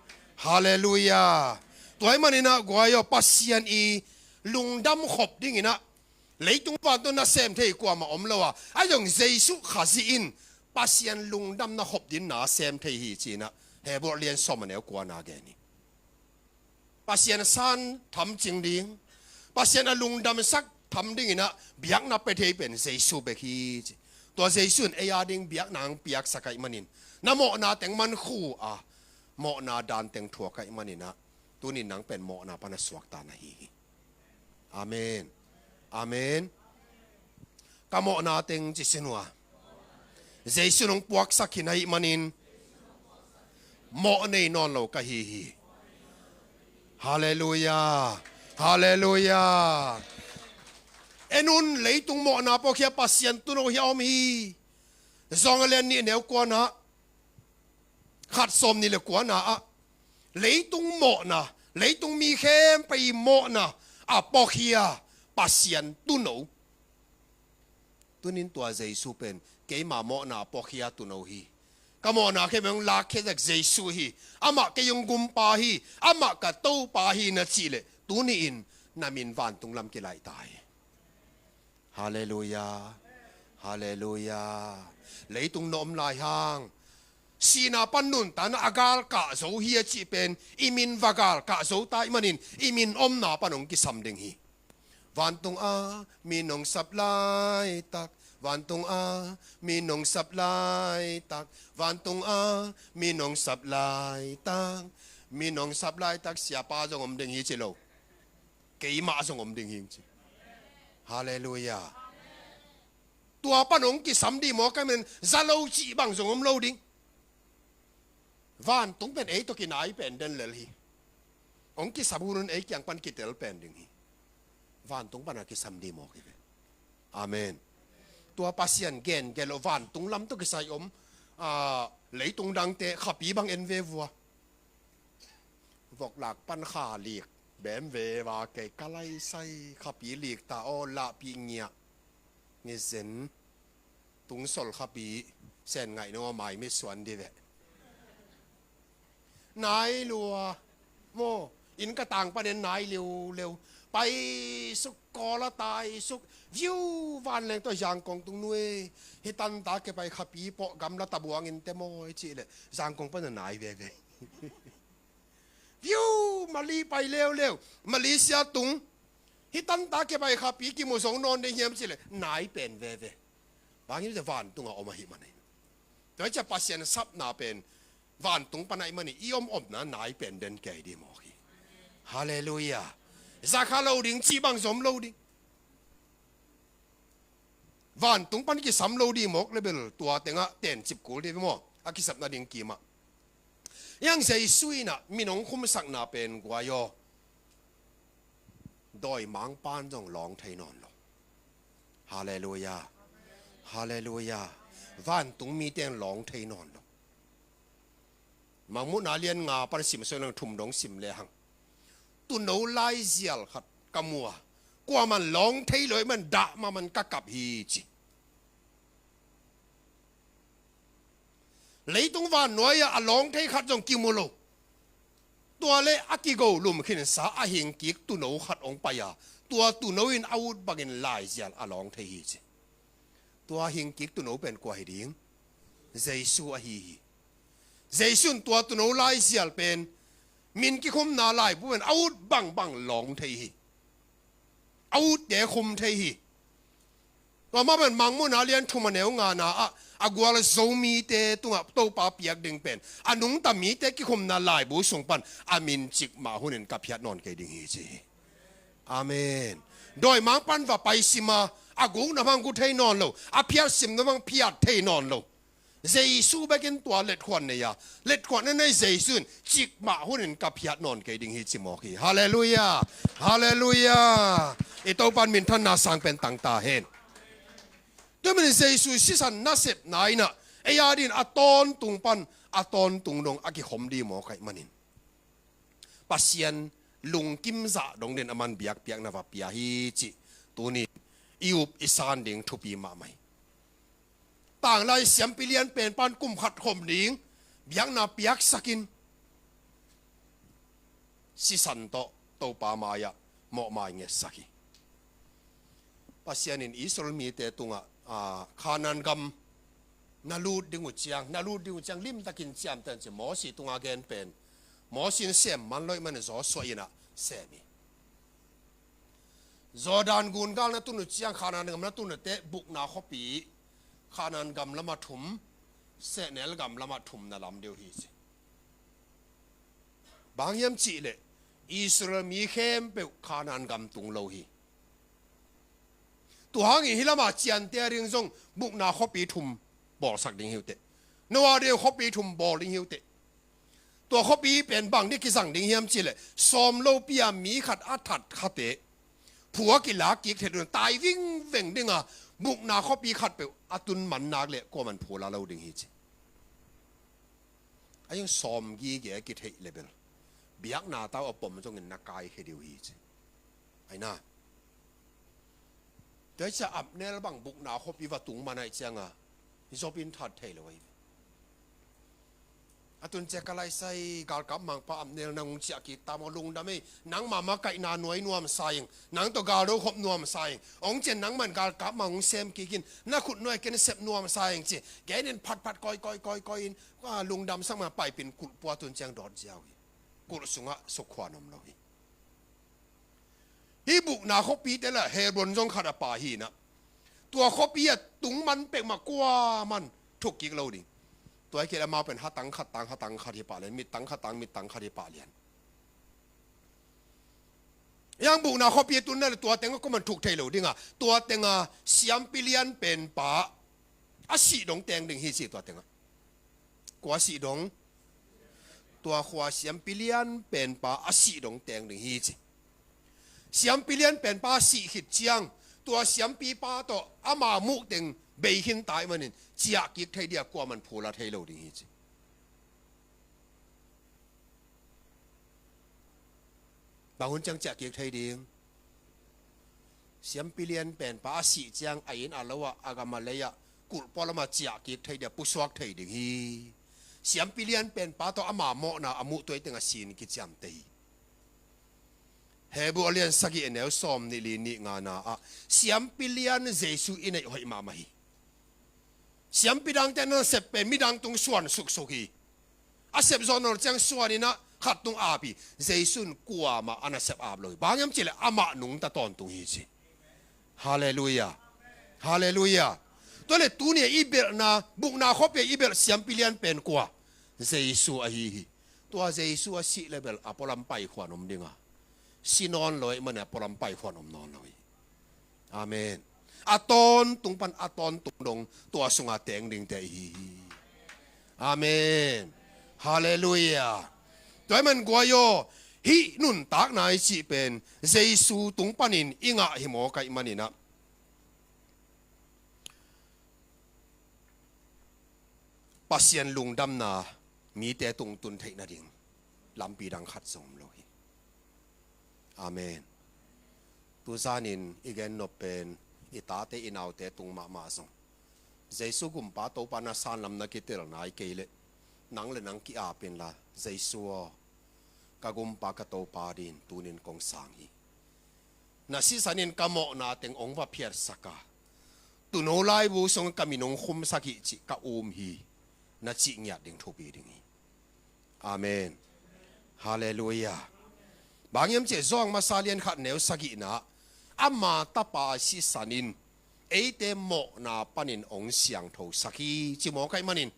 Halleluiah. Tua ahih manin ah guai aw, Pasian i lungdam khop dingin ah leitung vantung na sem thei kuamah om lo a, ahi zong Jesuh Khazih in Pasian lungdamna khop dingin na sem thei hi ci-in ah Hebru lian sawm a neu kua na gen hi. Pasian san tham cing ding, Pasian a lungdamsak tham dingin ah biakna pia thei pen Jesuh bek hi ci. Tua Jesuh in ei a ding biakna hong piaksak ahih manin, na mawhna teng man khu a, mawhna dan teng thuak ahih manin ah, tunin nang pen mawhna pan a suakta na hi hi. Amen. Amen. Ka mawhna teng ci sin uh a, Jesuh in hong puaksak hi na hih manin mawh nei nawn lo ka hi hi. Halleluiah. Halleluiah. En un, leitung mawhna pawh khia Pasian tuuno hi a om hi. Zawng a lian nih neu kua na ah, khat sawm nih le kua na ah, leitung mawhna, leitung mi khempeuh i mawhna a puakhia Pasian tuuno. Tunin tua Jesuh pen keima mawhna a puakhia tuuno hi. Ka mawhna khempeuh hong lakkhia zek Jesuh hi. Amah kei hong gumpa hi. Amah ka Topa hi na cih leh, tuni-in na min vantung lam kilaih ta hi. Halleluiah. Halleluiah. Leitung na om lai hang, sihna pan nuntakna a galkah zo hi a cih pen i min va galkah zo ta ahih manin i min omna pan hong kisam ding hi. Vantung a min hong sap laitak, vantung a min hong sap laitak, vantung a min hong sap laitak, min hong sap laitak, siapa zong om ding hi ci lo. Keimah zong om ding hi ci. Halleluiah. Tua pan hong kisam dih maw, ka min za lo cih bang zong om lo ding. Vantung pen ei tawh kinai pen den lel hi. Hong kisam hun un ei kiang pan kitel pen ding hi. Vantung pan a kisam dih maw hi ve. Amen. Tua Pasian gen gen lo vantung lam tawh kisai om, ah, leitung dangte khapi bang en ve vua. Vok lak pan kha lik bem ve va kei ka lai sai khapi lik ta aw lahpih ngiah. Ngi zen tung sol khapi sen ngaih no a mai mit suan di ve. Nai lua maw, inn ka tang panin nai liuleu. Pai suk, kawl a tai suk. Viu, vanleng tawh Zangkong tung nuai. Hi tanta ke pai khapi pawh gamla tabuang in te maw i cih leh Zangkong pan a nai veve. Viu, Mali pai leuleu. Malaysia tung. Hi tanta ke pai khapi kimu zong nawn ding hiam cih leh nai pen veve. Bang hiam cih leh vantung a om ahih man ahi. Tua hi ciah Pasian sapna pen vantung pan ahih manin i om omna nai pen den kei dih mawk hi. Halleluiah. Za kha lo ding cih bang zong om lo ding. Vantung pan kisam lo dih mawk le bel tua tengah tencip kul dih maw, a kisapna ding kimah. Hiang Jesuh in ah min hong khumsakna pen guai aw, dawimangpa'n zong lawng thei nawn lo. Halleluiah. Halleluiah. Vantung mite in lawng thei nawn lo. Mangmuhna lian nga pan sim sawh nang thum dong sim lehang, tuuno laizial khat ka mu a, kuaman lawng thei lo ahih man dah mahmah in ka kap hi ci. Leitung vannuai ah a lawng thei khat zong kimu lo. Tua leh a kigo lum khinsa a hingkik tuuno khat hong pai a, tua tuuno in a ut bangin laizial a lawng thei hi ci. Tua hingkik tuuno pen kua hi ding? Jesuh ahi hi. Jesuh in tua tuuno laizial pen min kikhumna laibu pen a ut bangbang lawng thei hi. A utte khum thei hi. Tua mah pen Mangmuhna lian thum a neu ngana ah a gual Zomite tungah Topa piak ding pen a nungta mite kikhumna laibu sung pan a min cikmah hunin ka phiat nawn kei ding hi ci hi. Amen. Dawimangpa'n va pai sim a, A gukna bang gu thei nawn lo, a phiatsimna bang phiat thei nawn lo. Jesu bekin tua letkhuan nei a, letkhuan a nei Jesu in cikmah hunin ka phiat nawn kei ding hi ci mawk hi. Halleluiah. Halleluiah. I Topan minthanna sang pen tang ta hen. Tua manin Jesu sisan nasepna in ah ei a dingin a tawntung pan a tawntung dong a kikhom ding mawk ahih manin Pasian lungkim zah dong dingin aman biakpiakna va pia hi cih tuni i up i san ding thupi mahmah hi. Tanglai siampi lian pen pan kum khat khom ding biakna piaksakin sisan tawh Topa mai-ah mawhmai ngetsak hi. Pasian in Israel mite tungah, aa, Khanaan gam na lut ding uh ciang, na lut ding uh ciang limtakin ciamteh un ci Mosi tunga gen pen Mosi in sem man lo ahih manin Joshua in ah sem hi. Jordan gun gal na tun uh ciang Khanaan gam na tun uh teh bukna khuapi Khanaan gam lamah thum, sehnel gam lamah thum na lam deuh hi ci. Bang hiam cihleh Israel mi khempeuh Khanaan gam tung lo hi. Tua hangin hih lamah ciante a ding zong bukna khuapi thum bawlsak ding hi uh teh. Noah ding khuapi thum bawl ding hi uh teh. Tua khuapi pen bang ding kizang ding hiam cihleh sawm lopi-a mi khat a that kha teh phu a kilak kik thei ding, tai vingveng ding a bukna khuapi khatpeuh a tun man nak leh kuaman phu la lo ding hi ci. A ing sawm gige a kitheih leh bel biakna tau a pom zongin na kaikhia ding uh hi ci. Aina. Tua hi ciah Abner bang bukna khuapi va tung man ahih cianga Joab in that thei lo ahi ve. A tun ciah ka laisai galkap mangpa Abner nang hong ciah kik ta maw, lungdam ei, nangma makaihna nuai nuamsa ing, nang tawh galdo khop nuamsa ing, hong ciah nangman galkap mang hong sem kik in, na khut nuai ken sep nuamsa ing ci. Genin phatphat koi koi koi koi in, kua lungdam sak ma paipin kulh pua tun ciang dawt ziau hi. Kulh sungah sukhuan om lo hi. Hih bukna khuapite lah Hebron zong khat a pa hi inah, tua khuapi a tung man pek mah kuaman thuk kik lo ding. Tua hi kei leh amau pen hatang khat tang hatang khat hi pah lian, mittang khat tang mittang khat hi pah lian. Hiang bukna khuapi a tunna le tua tengah kuaman thuk thei lo dingah, tua tengah siampi lian penpa a sih dong teng ding hi ci tua tengah. Kua sih dong? Tua khua siampi lian penpa a sih dong teng ding hi ci. Siampi lian penpa a sih khit ciang tua siampipa tawh ama muh teng bei khin ta ahih manin ciah kik thei dia kuaman phu la thei lo ding hi ci. Bang hun ciang ciah kik thei ding? Siampi lian penpa a sih ciang a inn a lo ah a gam a lei ah kulh pualam ah ciah kik thei dia pusuak thei ding hi. Siampi lian penpa tawh ama mawhna a muh tuai teng a sin kiciamteh hi. Hebru a lian sagih a neu sawm nih li nih ngana ah siampi lian Jesu i neih hoih mahmah hi. Siampi dangte na sep pen midang tung suan suksuk hi. A sep zawh nawn ciang suan inah khat tung ap hi. Jesu in kuamah a nasep ap lo hi. Bang hiam cihleh amah nungta tawntung hi ci. Halleluiah. Halleluiah. Tua le tuni a i belhna bukna khuapi a i belh siampi lian pen kua? Jesu ahi hi. Tua Jesu a sih le bel a pualam paikhuan om dinga, si nawn lo ahih manin a pualam paikhuan om nawn lo hi. Amen. A tawntung pan a tawntung dong tua sunga teng dingte ihi hi. Amen. Halleluiah. Tua ahih man guai aw, hih nuntakna i cih pen Jesu tung panin i ngah hi mawk ahih maninah Pasian lungdamna mite tung tun theih nading lampi dang khat zong om lo hi. Amen. Tuzanin i gennop pen i tate i naute tung mahmah zong Jesu gumpa Topa na sanlam na kitel nai kei leh nang le nang ki-ap inla, Jesu aw, ka gumpa ka Topa dingin tunin kong sang hi. Na sisanin ka mawhna teng hong va phiatsak a, tuuno laibu sungah ka min hong khumsak hi cih ka um hi, na cih ngiat ding thupi ding hi. Amen. Halleluiah. Bang hiam cih Johan masa lian khat neu sagihna ah ama tapa sisanin eite mawhna panin hong siangthosak hi ci mawk ahih manin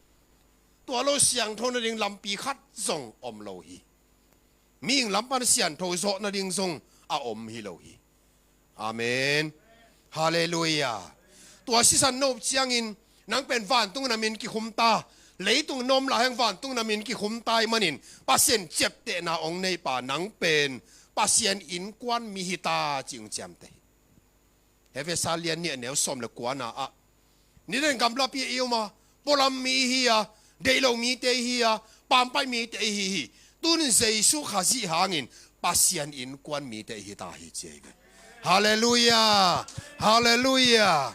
tua lo siangtho nading lampi khat zong om lo hi. Mihing lam pan siangtho zawh nading zong a om hi lo hi. Amen. Halleluiah. Tua sisan nop ciangin nang pen vantung na min kikhum ta, leitung na om lai hang vantung na min kikhum ta ahih manin Pasian ciaptehna hong neipa nang pen Pasian innkuan mi hi ta ci hong ciamteh hi. Efesa lian nih a neu sawm le kuana ah, nidang gamlapi i om a, pualam mi i hi a, deih lo mite i hi a, pampai mite i hi hi. Tun Jesu Khazih hangin Pasian innkuan mite i hi ta hi ci ahi ve. Halleluiah. Halleluiah.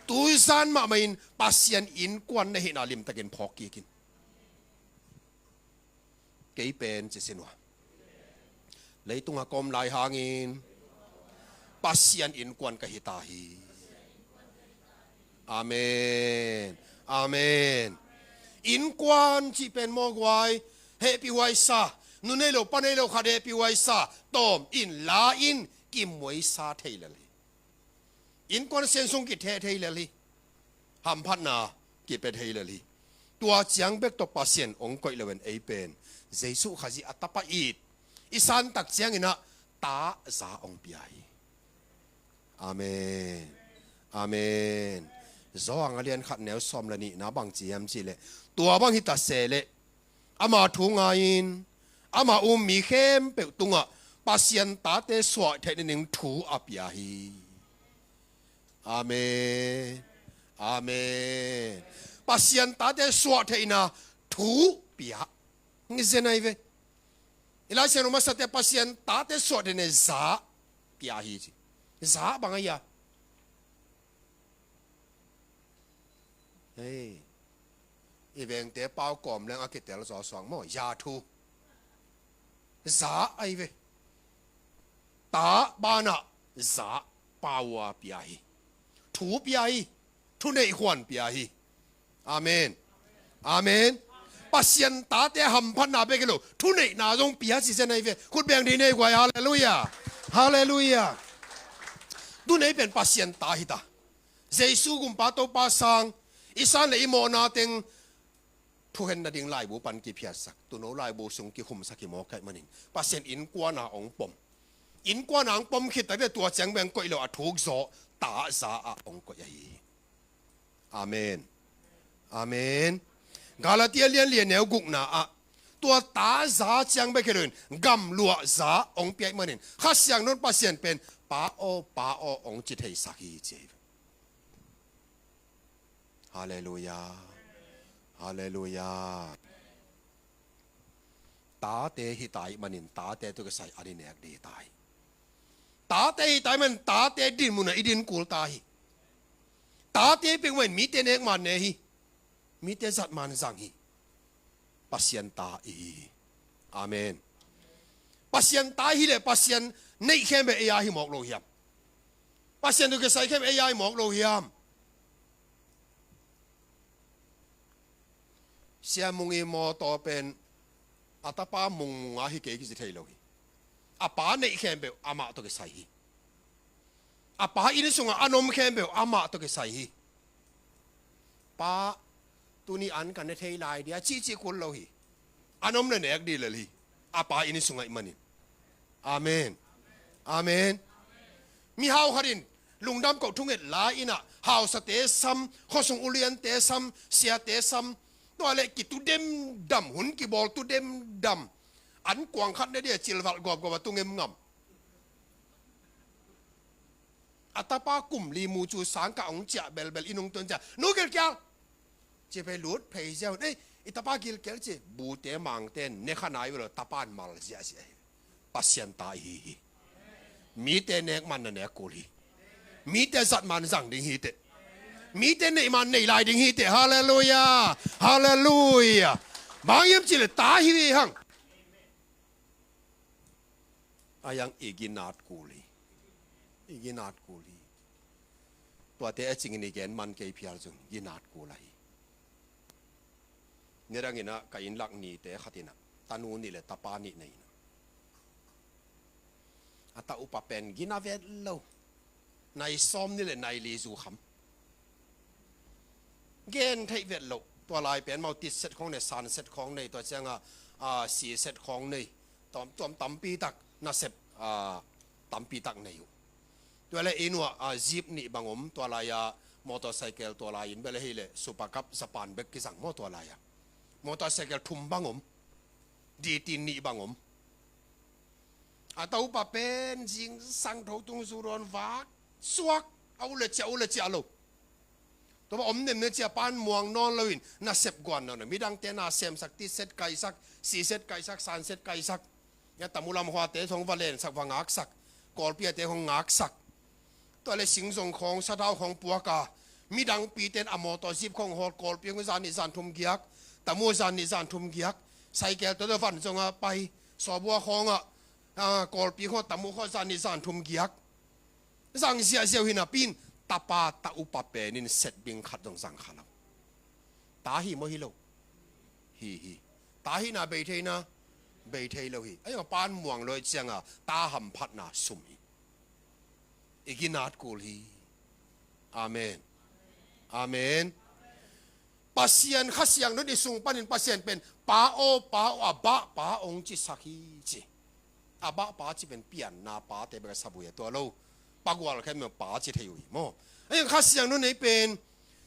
Tuzan mahmah in Pasian innkuan na hihna limtakin phawk kik in. Kei pen ci sin uh a, leitungah ka om lai hangin Pasian innkuan ka hi ta hi. Amen. Amen. Innkuan cih pen mawk huai, hehpih huai sa, nu nei lo pa nei lo khat hehpih huai sa, tawm in la in kimuai sa thei lel hi. Innkuan siansung kitheh thei lel hi. Hamphatna kipia thei lel hi. Tua ciang bek tawh Pasian hong koih lo in ei pen Jesu Khazih a tapa it i san tak ciangin ah ta za hong pia hi. Amen. Amen. Johan a lian khat neu sawm le nihna bang ci hiam cih leh, tua bang hi ta se leh ama thu ngai-in ama um mi khempeuh tungah Pasian tate suah theih nading thu a pia hi. Amen. Amen. Pasian tate suah theihna thu pia. Ngi zen ahi ve. I Lai Siangtho masate Pasian tate suah theihna za pia hi ci. Za bang ahi a? Hei, i vengte pau kawm leng a kitel zawsuak maw? Za thu. Za ahi ve. Ta banah za pau a pia hi. Thu pia hi. Thuneih huan pia hi. Amen. Amen. Pasian tate hamphatna bek hi lo, thuneihna zong pia ci zen ahi ve. Khut beng dih nei guai. Halleluiah. Halleluiah. Tun ei pen Pasian ta hi ta. Jesu gumpa Topa sang i san le i mawhna teng thuhen nading laibu pan kiphiatsak, tuuno laibu sung kikhumsak hi mawk ahih manin Pasian innkuana hong pom. Innkuana hong pom khit tak teh tua ciang beng koih lo a thuk zaw ta za ah hong koih ahi hi. Amen. Amen. Galatia lian li a neu gukna ah tua ta za ciang bek hi lo in gamluah za hong pia ahih manin Kha Siangtho in Pasian pen Pa aw, Pa aw hong ci theisak hi ci hi. Halleluiah. Halleluiah. Tate hi ta ahih manin tate tawh kisai an i nek ding hi ta hi. Tate hi ta ahih manin tate din munah i din kul ta hi. Tate peuhmah in mite nek man ne hi. Mite zat man zang hi. Pasian ta i hi hi. Amen. Pasian ta i hi leh Pasian neih khempeuh ei a hi mawk lo hiam? Pasian tawh kisai khempeuh ei a hi mawk lo hiam? Sia Mung i mawtaw pen a tapa mungmung a hi kei kici thei lo hi. A pa neih khempeuh amah tawh kisai hi. A pa inn sungah an om khempeuh amah tawh kisai hi. Pa, tuni an ka ne thei lai dia cihcih kul lo hi. An om le nek dih lel hi. A pa inn sungah ahih manin. Amen. Amen. Mihau khat in lungdam koh thunget la-in ah hausate sam, khuasung uliante sam, siate sam. Tua leh kitu demdam, hun kibawl tu demdam. An kuang khat ne dia cilvalh gawpgawp a tu ngemngam. A tapa kum li mu cu sangkah hong ciah belbel, inn hong tuan ciah, nu gilkial ci phei lut phei ziau. Ei, i tapa gilkial ci, bute mangte ne kha nai ve lo, tapa in mal ziahziah hi. Pasian ta i hi hi. Mite nek man na nek kul hi. Mite zat man zang ding hi teh. Mite neih man nei lai ding hi teh. Halleluiah. Halleluiah. Bang hiam cih leh ta hi ve hang. A yang i ginat kul hi. I ginat kul hi. Tuate a cingin i gen man kei phial zong ginat kul ahi. Nidangin ah ka inn lak nite khat in ah tanu nih le tapa nih nei in ah, a ta upa pen gina vet lo. Nai sawm nih le nai li zu kham. Gen theih vet loh. Tua lai pen mau tit set khawng nei, san set khawng nei, tua ciangah, a, si set khawng nei. Tuam, tuam tampi tak nasep, a, tampi tak nei uh. Tua le inn uah, ah, jeep nih bang om, tua lai-ah motorcycle, tua lai-in bel ahih leh Super Cup Japan bek kizang maw, tua lai-ah motorcycle thum bang om. Diti nih bang om. A tapa pen zingsang tho tung zu dawn vak suak, a ut le ciah, ut le ciah lo. Tua bang om nemnem ciah pan muang nawn loin nasep guan nawn lo. Midangte na semsak, tiset kaisak, siset kaisak, sanset kaisak. Ina tamu lam khuate hong va lensak, va ngaksak. Kawlpi ate hong ngaksak. Tua le sing zong khawng, sathau khawng puak a, midang pite in a mawtaw jeep khawng hawl, Kawlpi khawng zan nih zan thum giak, tamu zan nih zan thum giak, cycle tua tua van zong a pai, sawbua khawng ah, ah, Kawlpi khawng, tamu khawng zan nih zan thum giak. Zang ziahziah uh hi napi in, tapa ta upa pen in set bing khat zong zang kha lo. Ta hi maw, hi lo? Hi hi. Ta hihna bei thei na? Bei thei lo hi. Ahi zongin pan muang lo ahih ciangin ta hamphatna sum hi. I ginat kul hi. Amen. Amen. Pasian Kha Siangtho in i sung panin Pasian pen, "Pa aw, Pa aw, a bah Pa," hong cisak hi ci. A bah Pa ci pen pianna pate bek a sap uh hi a, tua lo. Pa gualkhem in pa ci thei uh hi maw. Ahi zongin Kha Siangtho in ei pen,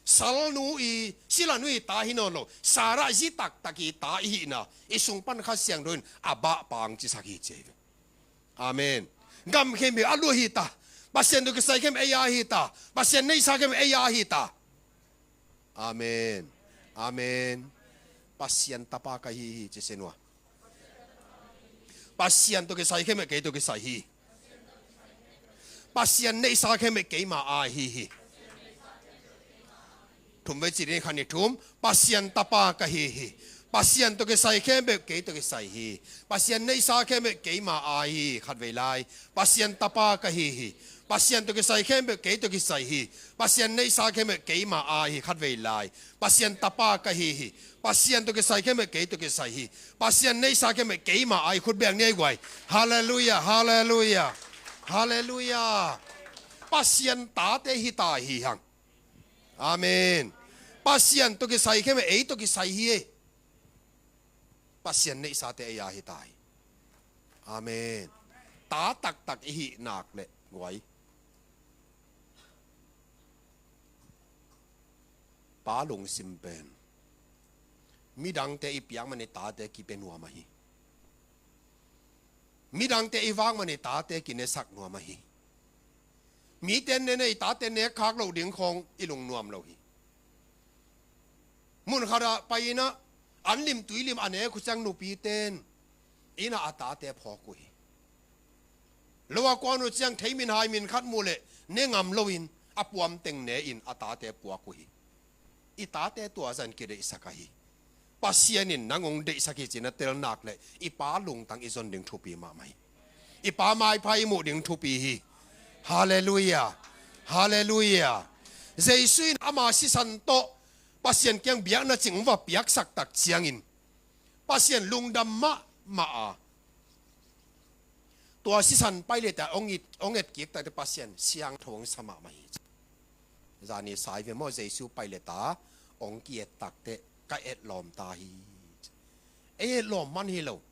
salnu i, silanu i ta hi nawn lo, Sarah zi taktak i ta i hihna, i sung pan Kha Siangtho in a bah Pa hong cisak hi ci hi ve. Amen. Gam khempeuh a luah hi ta. Pasian tawh kisai khempeuh ei a hi ta. Pasian neihsa khempeuh ei a hi ta. Amen. Amen. Pasian tapa ka hi hi ci sen ua. Pasian tawh kisai khempeuh kei tawh kisai hi. Pasian neihsa khempeuh keima a hi hi. Thum vei ci ding, khat, nih, thum. Pasian tapa ka hi hi. Pasian tawh kisai khempeuh kei tawh kisai hi. Pasian neihsa khempeuh keima a hi hi, khat vei lai. Pasian tapa ka hi hi. Pasian tawh kisai khempeuh kei tawh kisai hi. Pasian neihsa khempeuh keima a hi hi, khat vei lai. Pasian tapa ka hi hi. Pasian tawh kisai khempeuh kei tawh kisai hi. Pasian neihsa khempeuh keima a hi hi, khut beng ni ei guai. Halleluiah, halleluiah, halleluiah. Pasian tate hi ta hi hang. Amen. Pasian tawh kisai khempeuh ei tawh kisai hi ei. Pasian neihsate ei a hi ta hi. Amen. Ta taktak i hih nak leh guai, pa lungsim pen midangte i piak man i tate kipia nuam ahi. Midangte i vak man i tate kinesak nuam ahi. Mite in ne ne, i tate nek khak loh ding khawng i lungnuam lo hi. Mun khat ah pai in ah, an lim tui lim a nek uh ciang nupite in inn ah a tate phawk uh hi. Lo a kuan uh ciang thei min hai min khat muh leh ne ngam loin a puam teng ne in a tate puak uh hi. I tate tua zah in kideihsak ahi. Pasian in nang hong deihsak hi ci-in a tel nak leh i pa lungtang i zon ding thupi mahmah hi. I pa maipha i muh ding thupi hi. Halleluiah. Halleluiah. Jesu in ama sisan tawh Pasian kiang biakna cing va piaksak tak ciangin Pasian lungdam mahmah a, tua sisan Pilate ah hong et, hong et kik tak teh Pasian siangtho hong sa mahmah hi. Zani sai ve maw, Jesu Pilate ah hong ki-et tak teh ka et lawm ta hi. Ei et lawm man hi lo.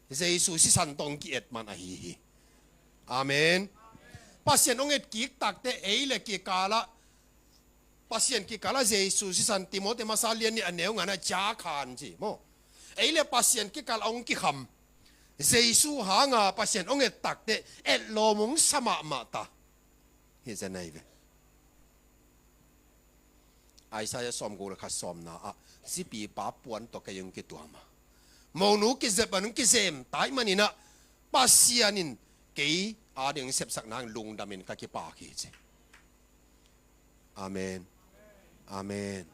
Jesu sisan tawh hong ki-et man ahi hi. Amen. Pasian hong et kik tak teh ei le kikal ah, Pasian kikal ah Jesu sisan, Timoti masa lian nih a neu nga-na ah, ciah khan ci maw. Ei le Pasian kikal ah hong kikham. Jesu hang a Pasian hong et tak teh et lawm hong sa mahmah ta. Hi zen ahi ve. Isaiah sawmguk le khat, sawmna ah, zipipa puan tawh kei hong kituam a, monu kizep bangin kizem ta ahih manin ah, Pasian in kei ading sepsak nang lungdam in ka kipak hi ci. Amen. Amen.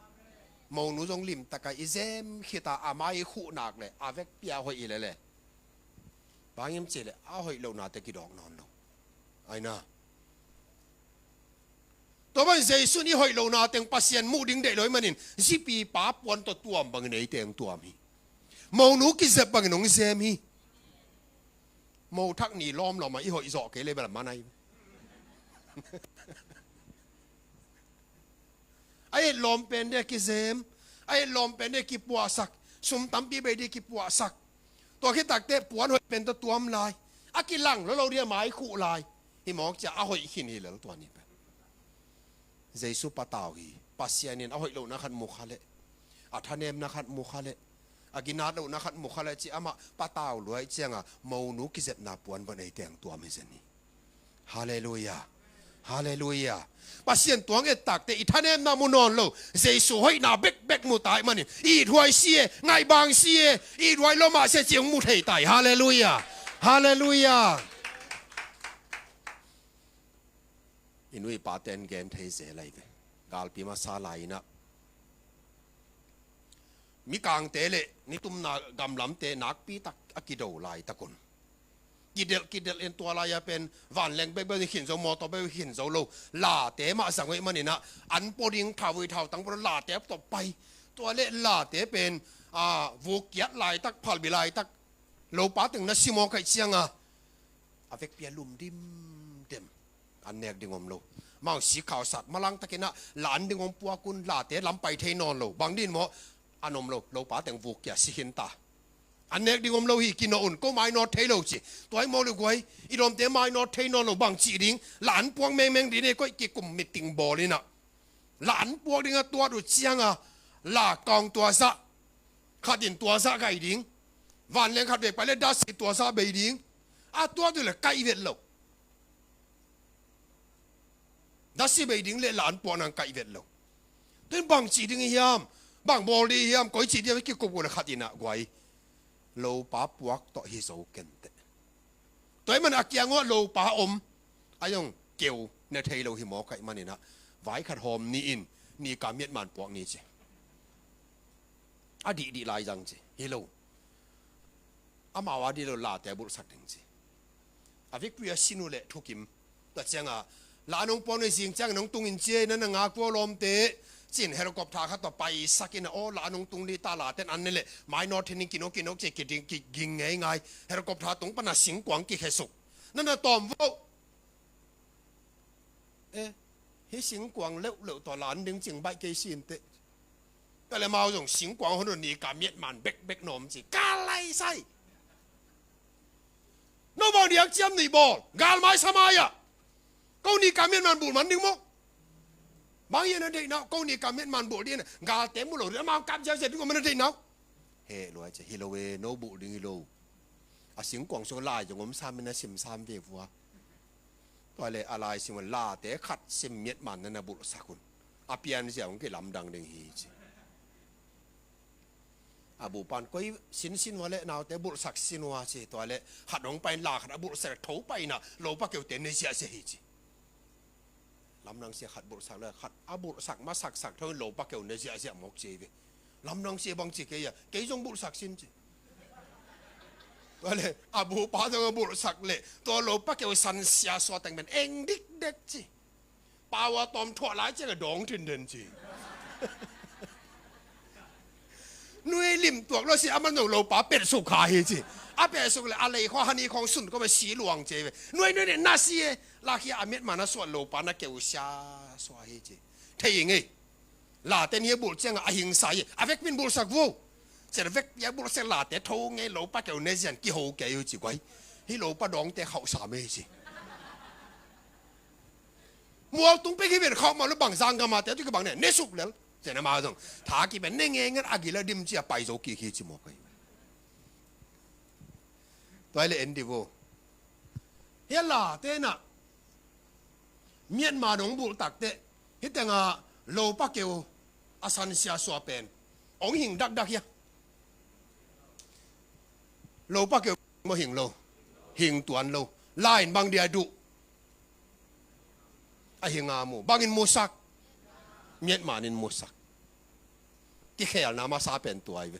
Monu zong limtak a i zem khit a, a mai khuh nak leh a vekpi a hoih hi leh leh, bang hiam cih leh a hoih lohnate kidawk nawn lo. Aina. Tua bangin Jesu in i hoih lohna teng Pasian muh ding deih lo ahih manin zipipa puan tawh tuam bangin ei teng tuam hi. Monu kizep bangin hong zem hi. Mo thak ni lawmlawm a i hoih zawh kei leh bel a man ahi. A et lawm pen ding a kizem, a et lawm pen ding a kipuahsak, sum tampi bei ding a kipuahsak. Tua khit tak teh puan hoih pen tawh tuam lai, a kilang lolo ding a mai khuh lai. Hi mawk cia a hoih khin hi lel tua ni pen. Jesu patau hi. Pasian in a hoih lohna khat mu kha leh, a thanemna khat mu kha leh, a ginat lohna khat mu kha leh ci amah patau luai cianga monu kizepna puan va nei teng tuam hi zen hi. Halleluia. Halleluia. Pasian tuang ettakte i thanemna mu nawn lo, Jesu hoihna bekbek mu tai manin i ithuai si e, ngaihbang si e, i ithuai lomah si e ci hong mu thei tai. Halleluia. Halleluia. I nu i paten gen thei zel lai ve. Galpi masa lai inah mikangte le nitumna gamlamte nakpi tak a kido laitakun kidelh kidelh in tua lai-a pen vanleng bekbek khin zo, mawtaw bekbek khin zo lo. Late mah zang hoih maninah an pua ding, thauvui thautang pua late tawh pai. Tua le late pen vukkiat laitak, phalbi laitak, lopa teng na si mawk aih cianga a vekpi a lum dimdem. An nek ding om lo. Mausi khausat malang takinah la an ding om puakun late lam pai thei nawn lo. Bang din maw? An om lo. Lopa teng vukkia si khin ta. An nek ding om lo hi, kinawh un, ko mainawt thei lo ci. Tuai maw le guai, i lawmte mainawt thei nawn lo, bang cih ding? La an puak mengmeng ding nei koih kikum miting bawl inah la an puak ding a tuat uh cianga la kawng tua zah khat in tua zah gai ding. Vanleng khat vek pai le dasi tua zah bei ding. A tuat uh le kaih vet lo. Dasi bei ding le la an puak nang kaih vet lo. Tuin bang cih ding i hiam? Bang bawl ding i hiam? Koi cih ding i kikup uh le khat inah guai, lopa puak tawh hi zo kenteh. Tua i man a kiangawh lopa om a zong keu ne thei lo hi mawk aih maninah vai khat hawm ni in ni ka miatman puak ni ci. A dihdih lai zang ci hi lo. Amau a dih lo, late a bulhsak ding ci. A vekpi a sin uh leh thukim. Tua cianga la nong puak nai zing ciang nong tungin ci ei, na na ngak vua lawmte. Cin helicopter khat tawh paisak inah aw la nong tung dih ta, laten an ne leh mainawt thenin kinawk kinawk ci kiding kiging ngeingai. Helicopter tung pana singkuang kikhesuk. Na na tawm vo. Eh, hi singkuang leuhleuh tawh la an ding cing baih kei sinteh. Ka le mau zong singkuang hon ni ka miatman bekbek nawm ci ka laisai. No bang diak ciam nih bawl galmai samai ah. Ko ni ka miatman bulh man ding maw? Bang hian a deih nau, ko ni ka miatman bulh ding, galte mu lo ding, amau kap ziauziau ding maw, man a deih nau. Heh luai ci hi lo e, no bulh ding hi lo. A singkuang sung lai zong om sam in a sim sam ve vua. Tua le a lai sim un late khat sim miatman na na bulhsak un a pianzia hong kilamdang ding hi ci. A bupan koi sinsin ua le naute bulhsak sin ua ci. Tua le khat hong pain la khat a bulhsak tho paina lopa keute ne ziahziah hi ci. Lamdang sia khat bulhsak le khat a bulhsak masaksak tho in lopa keu ne ziahziah mawk ci ve. Lamdang sia bang ci kei a, kei zong bulhsak sin ci. Tua le a bupa zong a bulhsak le tua lopa keu sansia sua teng pen eng dikdek ci. Paua tawm thuah lai ciang a dawng thinden ci. Nui lim tuak lo si a man zong lopa petsuk kha hi ci. A petsuk le a lei khawng hani khawng sun kawm a si luang ci ve. Nui nui ne na si e. Lakhia a miatman a suat lopa na keu sia sua hi ci. Thei ing ei. Late ni a bulh cianga a hingsa hi. A vekpin bulhsak vo. Cian vek a bulhsak late tho ngei lopa keu ne zian kiho kei uh ci guai. Hi lopa dawngte khauhsa mei ci. Mual tung pek hi ven khauh mah lo bang zang gamate tu kibang ne ne suk lel. Cian ama zong tha kipen ne nge ngan a gila dim ci a pai zo kik hi ci mawk ahi. Tuai le en di vo. Hia late nah Myanmar nong bulh takteh hitenga lopa keu a sansia sua pen hong hing dakdak hia? Lopa keu maw hing lo? Hing tuan lo. Lain bang dia duh? A hinga mu. Bangin musak? Myanmar in musak. Kikhelna masa pen tuai ve.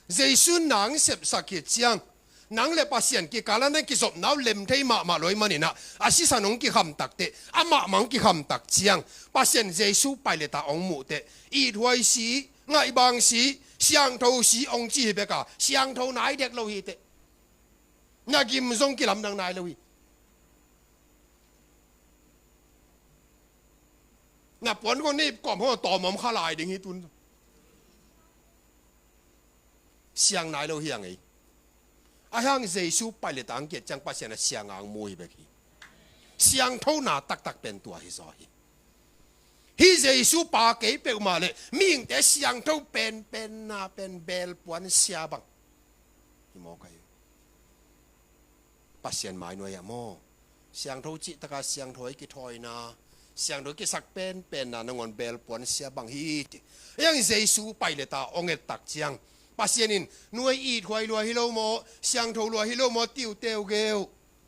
Jesu nang sepsak hi ciang nang le Pasian kikala nang kizopna uh lem thei mahmah luai maninah a sisan hong kikham takteh amahmah hong kikham tak ciang Pasian Jesu paileta hong muhteh ithuai si, ngaihbang si, siangtho si hong ci hi beka siangtho nai dek lo hiteh. Na gim zong kilamdang nai lo hi. Na puan kong nei kawm hong tawm om kha lai ding hi tun. Siang nai lo hiang ei. A hiang Jesu paileta ang kiat ciang Pasian a siang ang mu hi bek hi. Siangthona taktak pen tua hi zaw hi. Hih Jesu pa kei peuhmah le mihingte siangtho penpenna pen belpuan sia bang hi mawk ahi. Pasian mai nuai ah maw, siangtho cihtaka siangtho i kithawina, siangtho i kisak penpenna nangawn belpuan sia bang hi ti. Hiang Jesu pai le ta hong et tak ciang Pasian in nuai it huai lua hi lo maw, siangtho lua hi lo maw, tiuteu geu.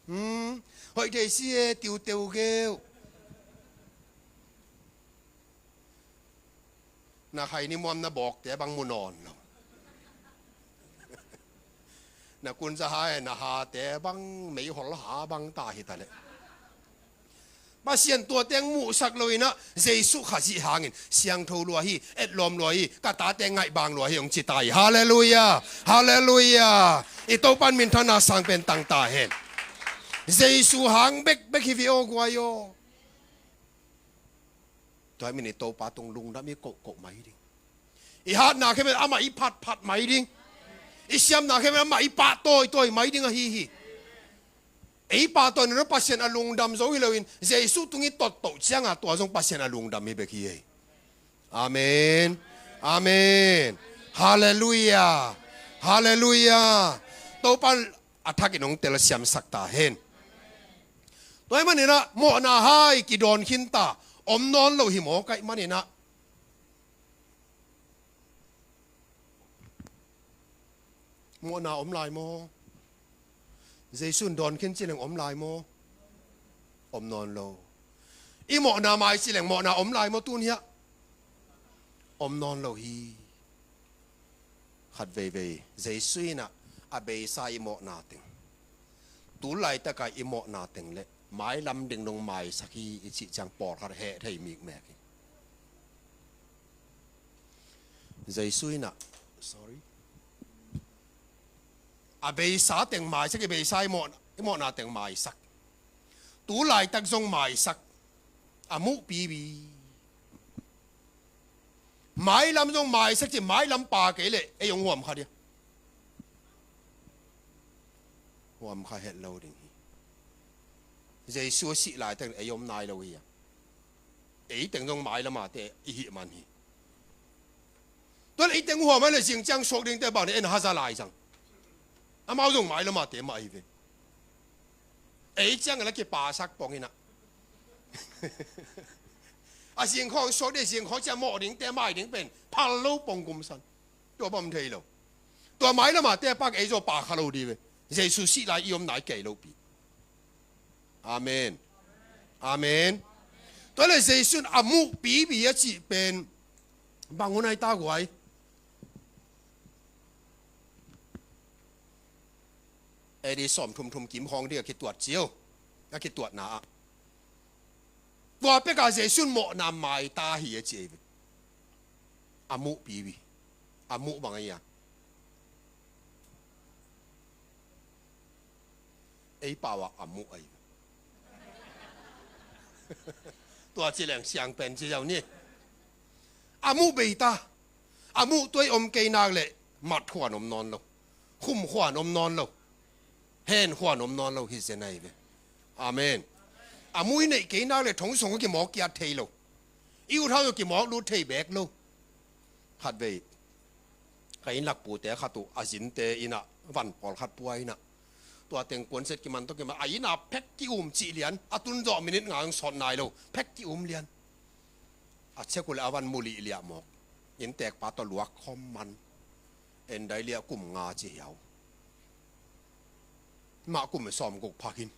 Hmm? Hoih thei si e, tiuteu geu. Na khai ni muam na bawkte bang mu nawn lo. Na kunza ha e, na hate bang meihol ha bang ta hi ta le. Pasian tua teng muhsak lo inah Jesu Khazih hangin siangtho lua hi, etlawm lua hi, ka tate ngaihbang lua hi hong ci ta hi. Halleluiah. Halleluiah. I Topan minthanna sang pen tang ta hen. Jesu hang bekbek hi ve aw guai aw. Tua hi min i Topa tung lungdam i kohkoh mai ding. I hatna khempeuh amah i phatphat mai ding. I siamna khempeuh amah i pahtawitawi mai ding ahi hi. Ei pahtawina lo Pasian a lungdam zo hi loin Jesu tung i tottoh cianga tua zong Pasian a lungdam hi bek hi ei. Amen. Amen. Halleluiah. Halleluiah. Topa a thakin hong telsiamsak ta hen. Tua hi maninah mawhna hai kidawn khinta om nawn lo hi maw kaih maninah. Mawhna om lai maw? Jesu in dawn khin cileng om lai maw? Om nawn lo. I mawhna mai cileng mawhna om lai maw tun hiah? Om nawn lo hi. Khat veivei Jesu inah a beisa i mawhna teng, tu laitaka i mawhna teng le mailam ding dong maisak hi i cih ciang pawlkhat heh thei mikmek hi. Jesu inah, sorry, a beisa teng maisak, i beisa i mawhna, i mawhna teng maisak, tu laitak zong maisak. A muhpipi. Mailam zong maisak ci, mailam pa kei leh ei hong huam kha dia? Huam kha het lo ding hi. Jesu a sih laitak ei om nai lo hi a. Ei teng zong mailam a te i hih man hi. Tua leh ei teng huam a le zing ciang suak dingte bang ding en haza lai zang. Amau zong mailam a te mah hi ve. Ei ciang la kipasak pong inah. A zingkhawng suak ding, zingkhawng ciang mawh dingte mai ding pen phal lo pong kumsan. Tua bang thei lo. Tua mailam a te pak ei zaw pa kha lo di ve. Jesu sih lai i om nai kei lopi. Amen. Amen. Tua le Jesu in a muhpipi a cih pen bang hun ai ta guai. A di sawm thum thum kim khawng ding a kituat cio. A kituatna ah tua peka Jesu in mawhna mai ta hi a ci ei ve. A muhpipi. A muh bang a hi a. Ei pau ah a muh ahi. Tua ci leng siang pen ci zau ni. A muh bei ta. A muh tuai om kei nak leh mat khuan om nawn lo. Khum khuan om nawn lo. Hen khuan om nawn lo hi zen ahi ve. Amen. A muh i neih kei nak leh thong sung a kimawk kiat thei lo. I ut hau a kimawk lut thei bek lo. Khat vei ka inn lak pute khat uh a zinte inn ah van pawlkhat pua inn ah, tua teng kuanset kiman tawh kiman a inn ah phek ki-um cih lian, a tun zawh minit nga hong sawt nai lo, phek ki-um lian. A cek uh leh a van mu lihliah mawk. Innteekpa tawh luak khawm man. En dai liah kum nga ci hiau. Mah kum sawm guk phak in.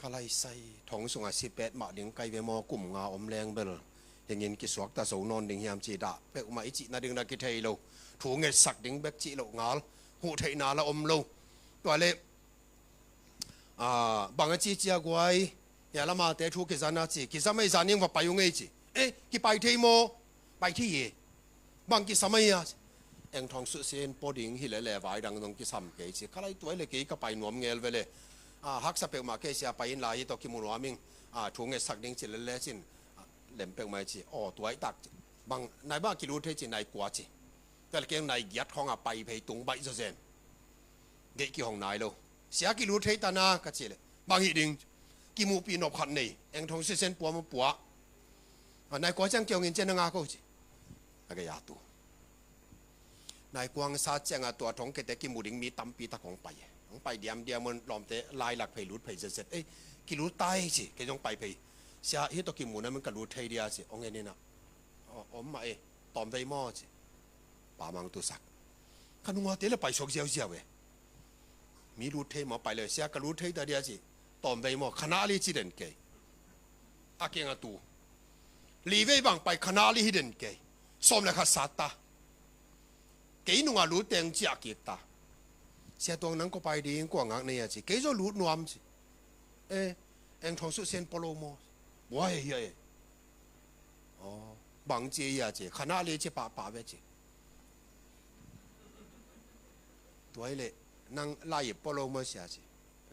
Ka laisai, thong sungah sipet mah ding kai ve maw, kum nga om leng bel. Hingin kisuakta zo nawn ding hiam ci dah. Peuhmah i cihna ding na kithei lo. Thu ngetsak ding bek cih loh ngal. Huh theihna la om lo. Tua leh, ah, bang a ci cia guai. Hia lama te thu kizana ci. Kizama i zaning va pai ung ei ci. Eh, kipai thei maw? Pai thei e. Bang kisam ahi a, eng thong susia in pua ding hi lele vai dang zong kisam kei ci. Ka lai tuai le kei ka pai nuam ngel vele. A, haksa peuhmah kei sia pai in lai hi tawh kimu nuam ing. A, thu ngetsak ding ci lele cin. A, lem peuhmah ci. Aw, tuai tak ci. Bang, nai bang kilut thei ci, nai kua ci. Tel keng nai giat khong a pai phei tung baih zaw zen. Geih kihong nai lo. Sia kilut thei ta na ka ci le. Bang hi ding. Kimuhpih nop khat nei, eng thong sisen pua maw pua. A, nai kua ciang kiong in cian na nga ko ci. A gei a tu. Nai kuang sa ciang a tua thong kete kimu ding mi tampi tak hong pai. Hong pai diamdiam un lawmte lai lak phei lut phei zetzet. Ei, kilut tai ci, kei zong pai phei. Sia, hih tawh kimu na min ka lut thei dia ci, hong en in a. Om mah e, tawm vei maw ci. Pa mang tu sak. Ka nungate le pai suak ziauziau e. Mi lut thei maw pai le, sia ka lut thei ta dia ci. Tawm vei maw, khanah li ci den kei. A kiang a tu. Li vei bang pai khanah li hi den kei. Sawm le khat sat ta. Kei nungah lut teng ciah kik ta. Sia Tuang nang kua pai ding kua ngak nei a ci. Kei zaw lut nuam ci. E, eng thong sut sen polo maw. Buai hi a e. Aw, bang ci a ci, khanah le ci pahpah ve ci. Tua hi leh, nang lai-ip pua lo maw sia ci.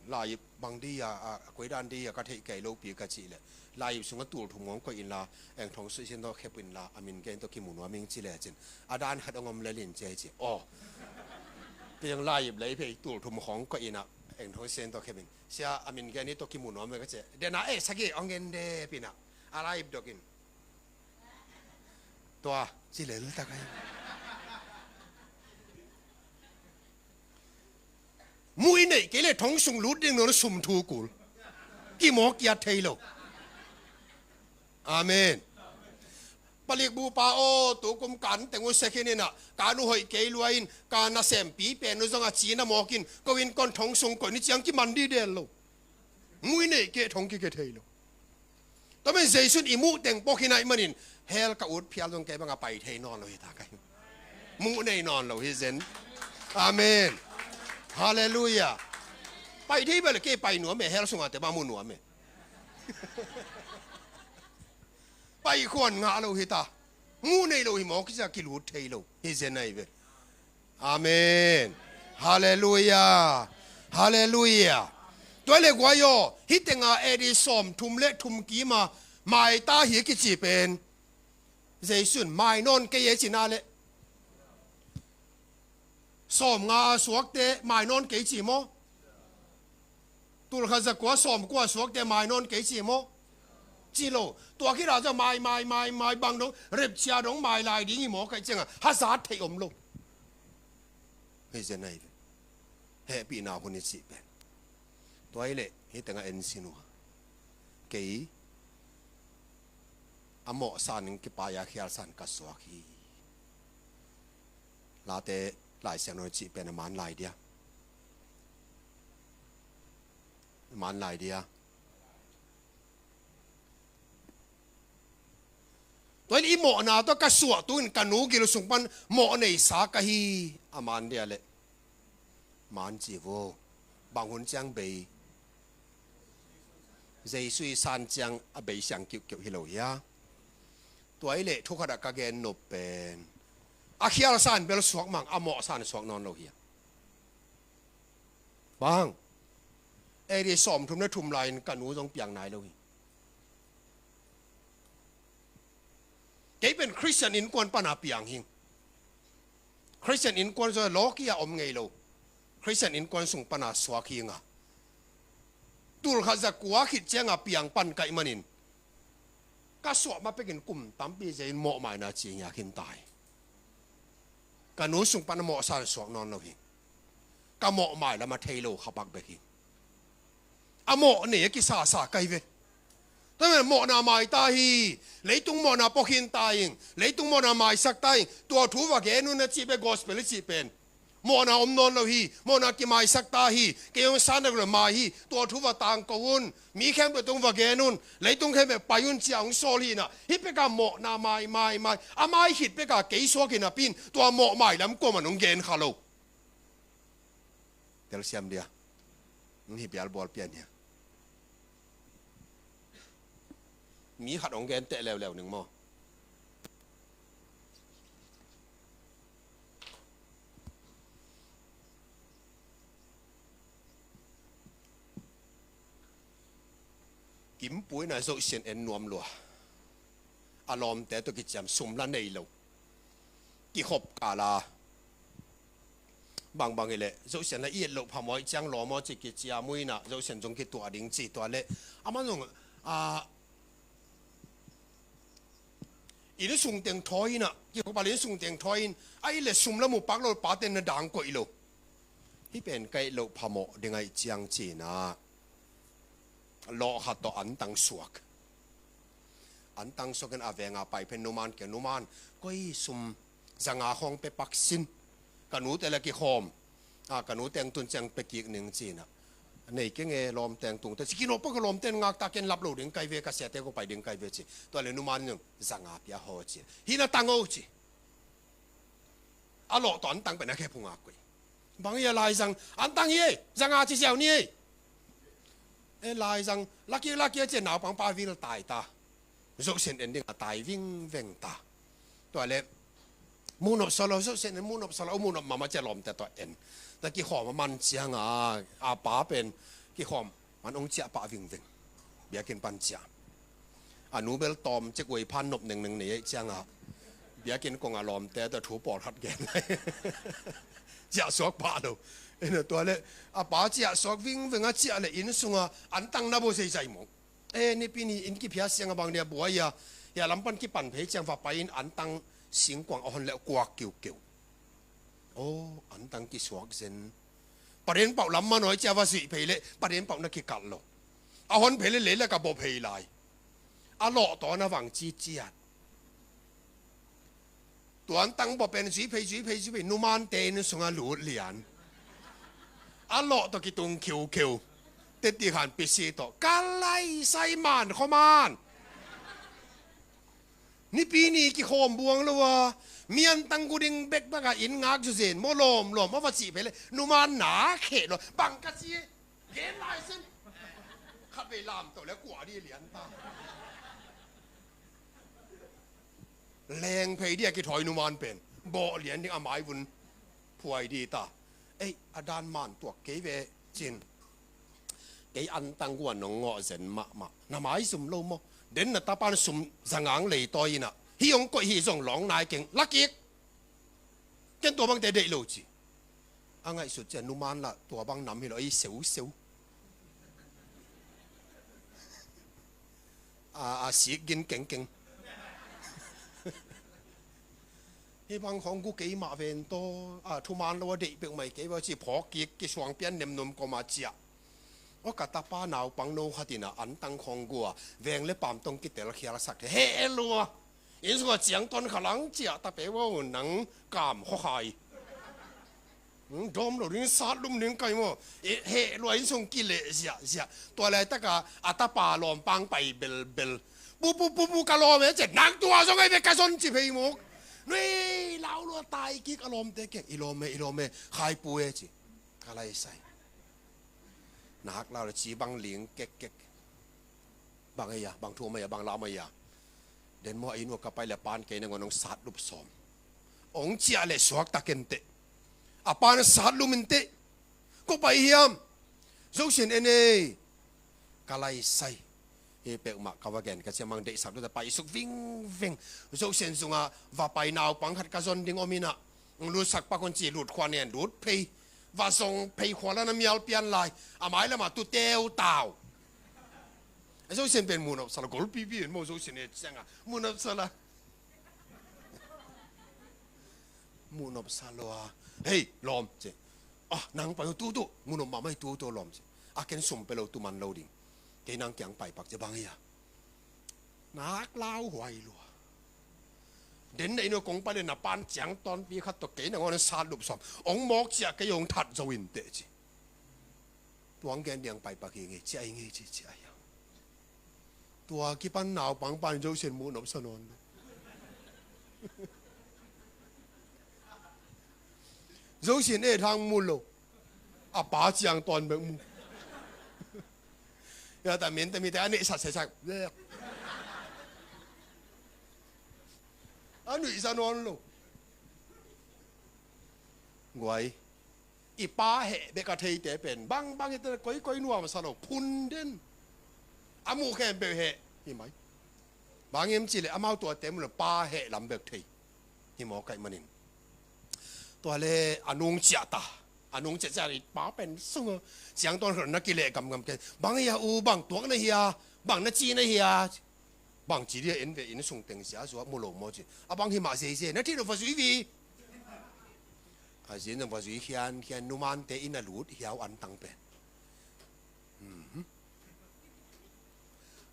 Lai-ip bang di a, a, koi dan di a ka theih kei lo pi ka cih leh. Lai-ip sungah tul thum hong koih inla, eng thong sui sin tawh khep inla, a min gen tawh kimu nuam ing ci le cin. A dan khat hong om lel in ci a ci. Aw. Pi hong lai-ip lei phei tul thum hong koih inla, eng thong sui sin tawh khep in. Sia a min gen hi tawh kimu nuam ve ka ci. Dena e sagi hong gen de pi na. A lai-ip dok in. Tua, ci lel tak ai. Mui neih kei le thong sung lut ding nawn sum thu kul. Kimawk kiat thei lo. Amen. Palik bupa aw, tukum kan teng uh sekhin inah, kan uh hoih kei lua in, kan a sempi pen uh zong a cina mawkin, ko in kon thong sung koih ni ciang kiman di del lo. Mui neih kei thong kikei thei lo. Tua men Jesu'n i muh teng pawh khin ahih manin, hell ka ut phial zong kei bang a pai thei nawn lo hi ta ka hi. Muh nei nawn lo hi zen. Amen. Halleluiah. Pai thei bel kei pai nuam e, hell sungah te bang muh nuam e. Pai khuan ngah lo hi ta. Muh nei lo hi mawk hi cia kilut thei lo hi zen ahi ve. Amen. Halleluiah. Halleluiah. Tua le guai aw, hih tenga A D sawm thum le thum kima maita hi kici pen. Jesu'n mai nawn kei e cina le. Sawm nga suakte mai nawn kei ci maw? Tul khat za kua sawm kua suakte mai nawn kei ci maw? Ci lo. Tua khit a za mai, mai, mai, mai bang dong, repcia dong mai lai ding hi maw kai cianga. Hazat thei om lo. Hei zen ahi ve. Hehpihna hun i cih pen. Tua hi leh, hih tengah en sin uh a. Kei, a mawh san in kipai a khial san ka suak hi. Late, Lai Siangtho cih pen a man lai dia. A man lai dia. Tua in i mawhna tawh ka suah tu in ka nu gil sung pan mawh neisa ka hi a man dia leh. Man ci vo. Bang hun ciang bei. Jesu i san ciang a bei siang kiuhkiuh hi lo hia. Tua i leh thu khat a ka gen nop pen. A khial san bel suak mang a mawh san suak nawn lo hia. Bang. A D sawm thum le thum lai-in ka nu zong piang nai lo hi. Kei pen Christian innkuan pana piang hing. Christian innkuan zong lawki a om ngei lo. Christian innkuan sung pana suak hinga. Tul khat za kua khit cianga piang pan kaih manin. Ka suah ma pekin kum tampi zein mawhmaina ci ngiak hin tai. Ka nu sung pan a mawh san suak nawn lo hi. Ka mawhmai lam a thei lo khapak bek hi. A mawh nei a kisasa kai ve. Tua mawhna mai ta hi. Leitung mawhna pawkhin ta ing. Leitung mawhna maisak ta ing. Tua thu va gen un a cih bek gospel i cih pen. Mawhna om nawn lo hi, mawhna kimaisak ta hi, kei hong san dek lo mai hi, tua thu va tangko un, mi khempeuh tung va gen un, leitung khempeuh pai un cia hong sawl hi na, hih peka mawhna mai, mai, mai, a mai khit peka kei suak hi napi in, tua mawh mai lam kuaman hong gen kha lo. Telsiam dia, hong hi bialbual pian hia. Mi khat hong gen teh leuleu ning maw. Kimpuina zoh sian en nuam lua. A lawmte tawh kiciam sum la nei lo. Kikhop kala. Bangbang hi leh Zosian la i et loh phamawh ciang lawm aw ci kiciam uh inah Zosian zong kituah ding ci. Tua leh aman zong, a, inn sung teng thawi inah, kikhopal inn sung teng thawi in, a, i leh sum la mu pak lo, pate na dang koih lo. Hih pen ka et loh phamawh ding ahih ciang ci inah lawh khat tawh antang suak. Antang suak in a venga pai phen numan kiang, numan, koi sum zanga khawng pe pak sin. Ka nute la kikhawm, a, ka nute ang tun ciang pe kik ning ci inah. Nei keng e, lawmte ang tungte ci. Kinawh pah, ka lawmte ngakta, ken lap lo ding kai ve, ka siate ko pai ding kai ve ci. Tua leh numan in zanga pia haw ci. Hih na tang o ci. A lawh tawh antang pen a khe phungak koi. Bang hi a, laizang antang hi ei, zanga ci ziau ni ei. E, laizang, lakik lakik a ci a, naupangpa vil tai ta. Zosian en ding a tai vingveng ta. Tua leh muhnop sa lo, Zosian en muhnop sa lo, muhnop mahmah ci a lawmte tawh en. Tua kikhawm a man ciang a, a pa pen kikhawm man hong ciah pah vingveng. Biakinn pan ciah. A nu bel tawm cek uai phan nop nengneng nei ahih ciang a, biakinn kong a lawmte tawh thu pawlkhat gen lai. Ciah suak pah lo. Ina tua leh a pa ciah suak vingveng a ciah leh inn sunga antang na bua zeizai mawk. E, Nipi ni inn kiphia siang a bang dia buai a, hia lam pan kipan phei ciang va pai in antang singkuang a hon leh kuak kiukiu. Aw, antang kisuak zen. Parian pauh lam manawi cia va zuih phei leh parian pauh na kikalh lo. A hon phei leh lei lak a bawh phei lai. A lawh tawh na vang ciciat. Tua antang bawh pen zuih phei, zuih phei, zuih phei, numante inn sungah lut lian. A lawh tawh kitung khiukheu. Teti khan pisi tawh ka lai sai man khuaman. Nipi ni kikhawm buang lo a, mi antang gu ding bekbek a inn ngak zuzen maw, lawmlawm a va cih phei leh numan na kheh lua. Bang ka ci e, gen lai sen. Khatvei lamto leh kua di lian ta. Leng phei di a kithawi numan pen bawh lian ding a maivun phuai di ta. Ei, a dan man tuak kei ve cin. Kei antang guan nong ngawh zen mahmah. Na maizum lo maw? Den na tapan sum zangang leitawi inah, hih hong koih hi zong lawng nai keng, la kik. Ken tua bangte deih lo ci. A ngaihsut cian numan lah tua bang nam hi lo, ei seuseu. A, a sik gin kengkeng. Hih bang khawng gu kei mah ven taw, a, thuman lo a deih peuhmah kei va ci phawk kik, kisuang pian nemnom kawma ciah. Aw, ka tapa naupang no khat inah antang khawng gu a, veng le pam tawh kitel khial sak thei heh lua. Inn sungah ciang tawn kha lang ciah ta pe vo, nang kam khuakhai. Dawm lo ding, sat lum ding kai maw. Heh lua, inn sung kileh ziahziah. Tua laitaka a tapa lawmpang pai belbel. Pu, pu, pu, pu, ka lawm e ci. Nang tua zong ai ve ka zon ci phei mawk. Nui lau lua tai kik a lawmte kiang. I lawm e, i lawm e. Khai pu e ci. Ka lai sai. Nak lau le ci bang ling kekkek. Bang ei a, bang thu mai a, bang lau mai a. Den maw, a inn ua ka pai le a pan kei nangawn hong sat lup sawm. Hong ciah le suakta kenteh. A pan sat lum inteh. Ko pai hiam? Zosian en ei. Ka lai sai. Hi peuhmah ka va gen ka ciamang deihsak luta pai suk vingveng. Zosian zunga va pai naupang khat ka zon ding om inah. Lutsak pak un ci lut khua nen lut phei. Va zong phei khua lana mial pian lai. A mai lama tu teu tau. Zosian pen muhnop sala golpipi en maw Zosian e cianga. Muhnop sala. Muhnop sala. Hei, lawm ci. Ah, nang pai uh tutu. Muhnop mahmah hi tutu lawm ci. A ken sum pe lo tu man lo ding. Kei nang kiang pai pak ci bang hi a. Nak lau huai lua. Den na inn uh kong pai le na pan ciang tawnpi khat tawh kei nangawn sat lup sawm. Hong mawk ciah kei hong that zo inteh ci. Tuang gen diang pai pak hi ngei ciah hi ngei ci ciah hi. Tua kipan naupang pan Zosian muhnop sa nawn lo. Zosian e thang mu lo. A pa ciang tawn bek mu. Ya ta min ta mi te a neihsat saisak. A nuihsa nawn lo. Guai. I pa heh bek a theite pen bangbang hite koikoi nuam sa lo phun den. A muh khempeuh heh hi mai. Bang hiam cihleh amau tuate mu le pa heh lam bek thei. Hi mawk ahih manin. Tua le a nung ciah ta. A nung ciahciah i pa pen sung a, ciang tawn khol na kileh gamgam ken. Bang hia u, bang tuak na hia, bang na ci na hia? Bang ci dia, en ve, inn sung teng sia suak mu lo maw ci. A bang hi mah zeizei, na thih lo va zui vi. A zin zong va zui khian khian, numante inn a lut hiau antang pen.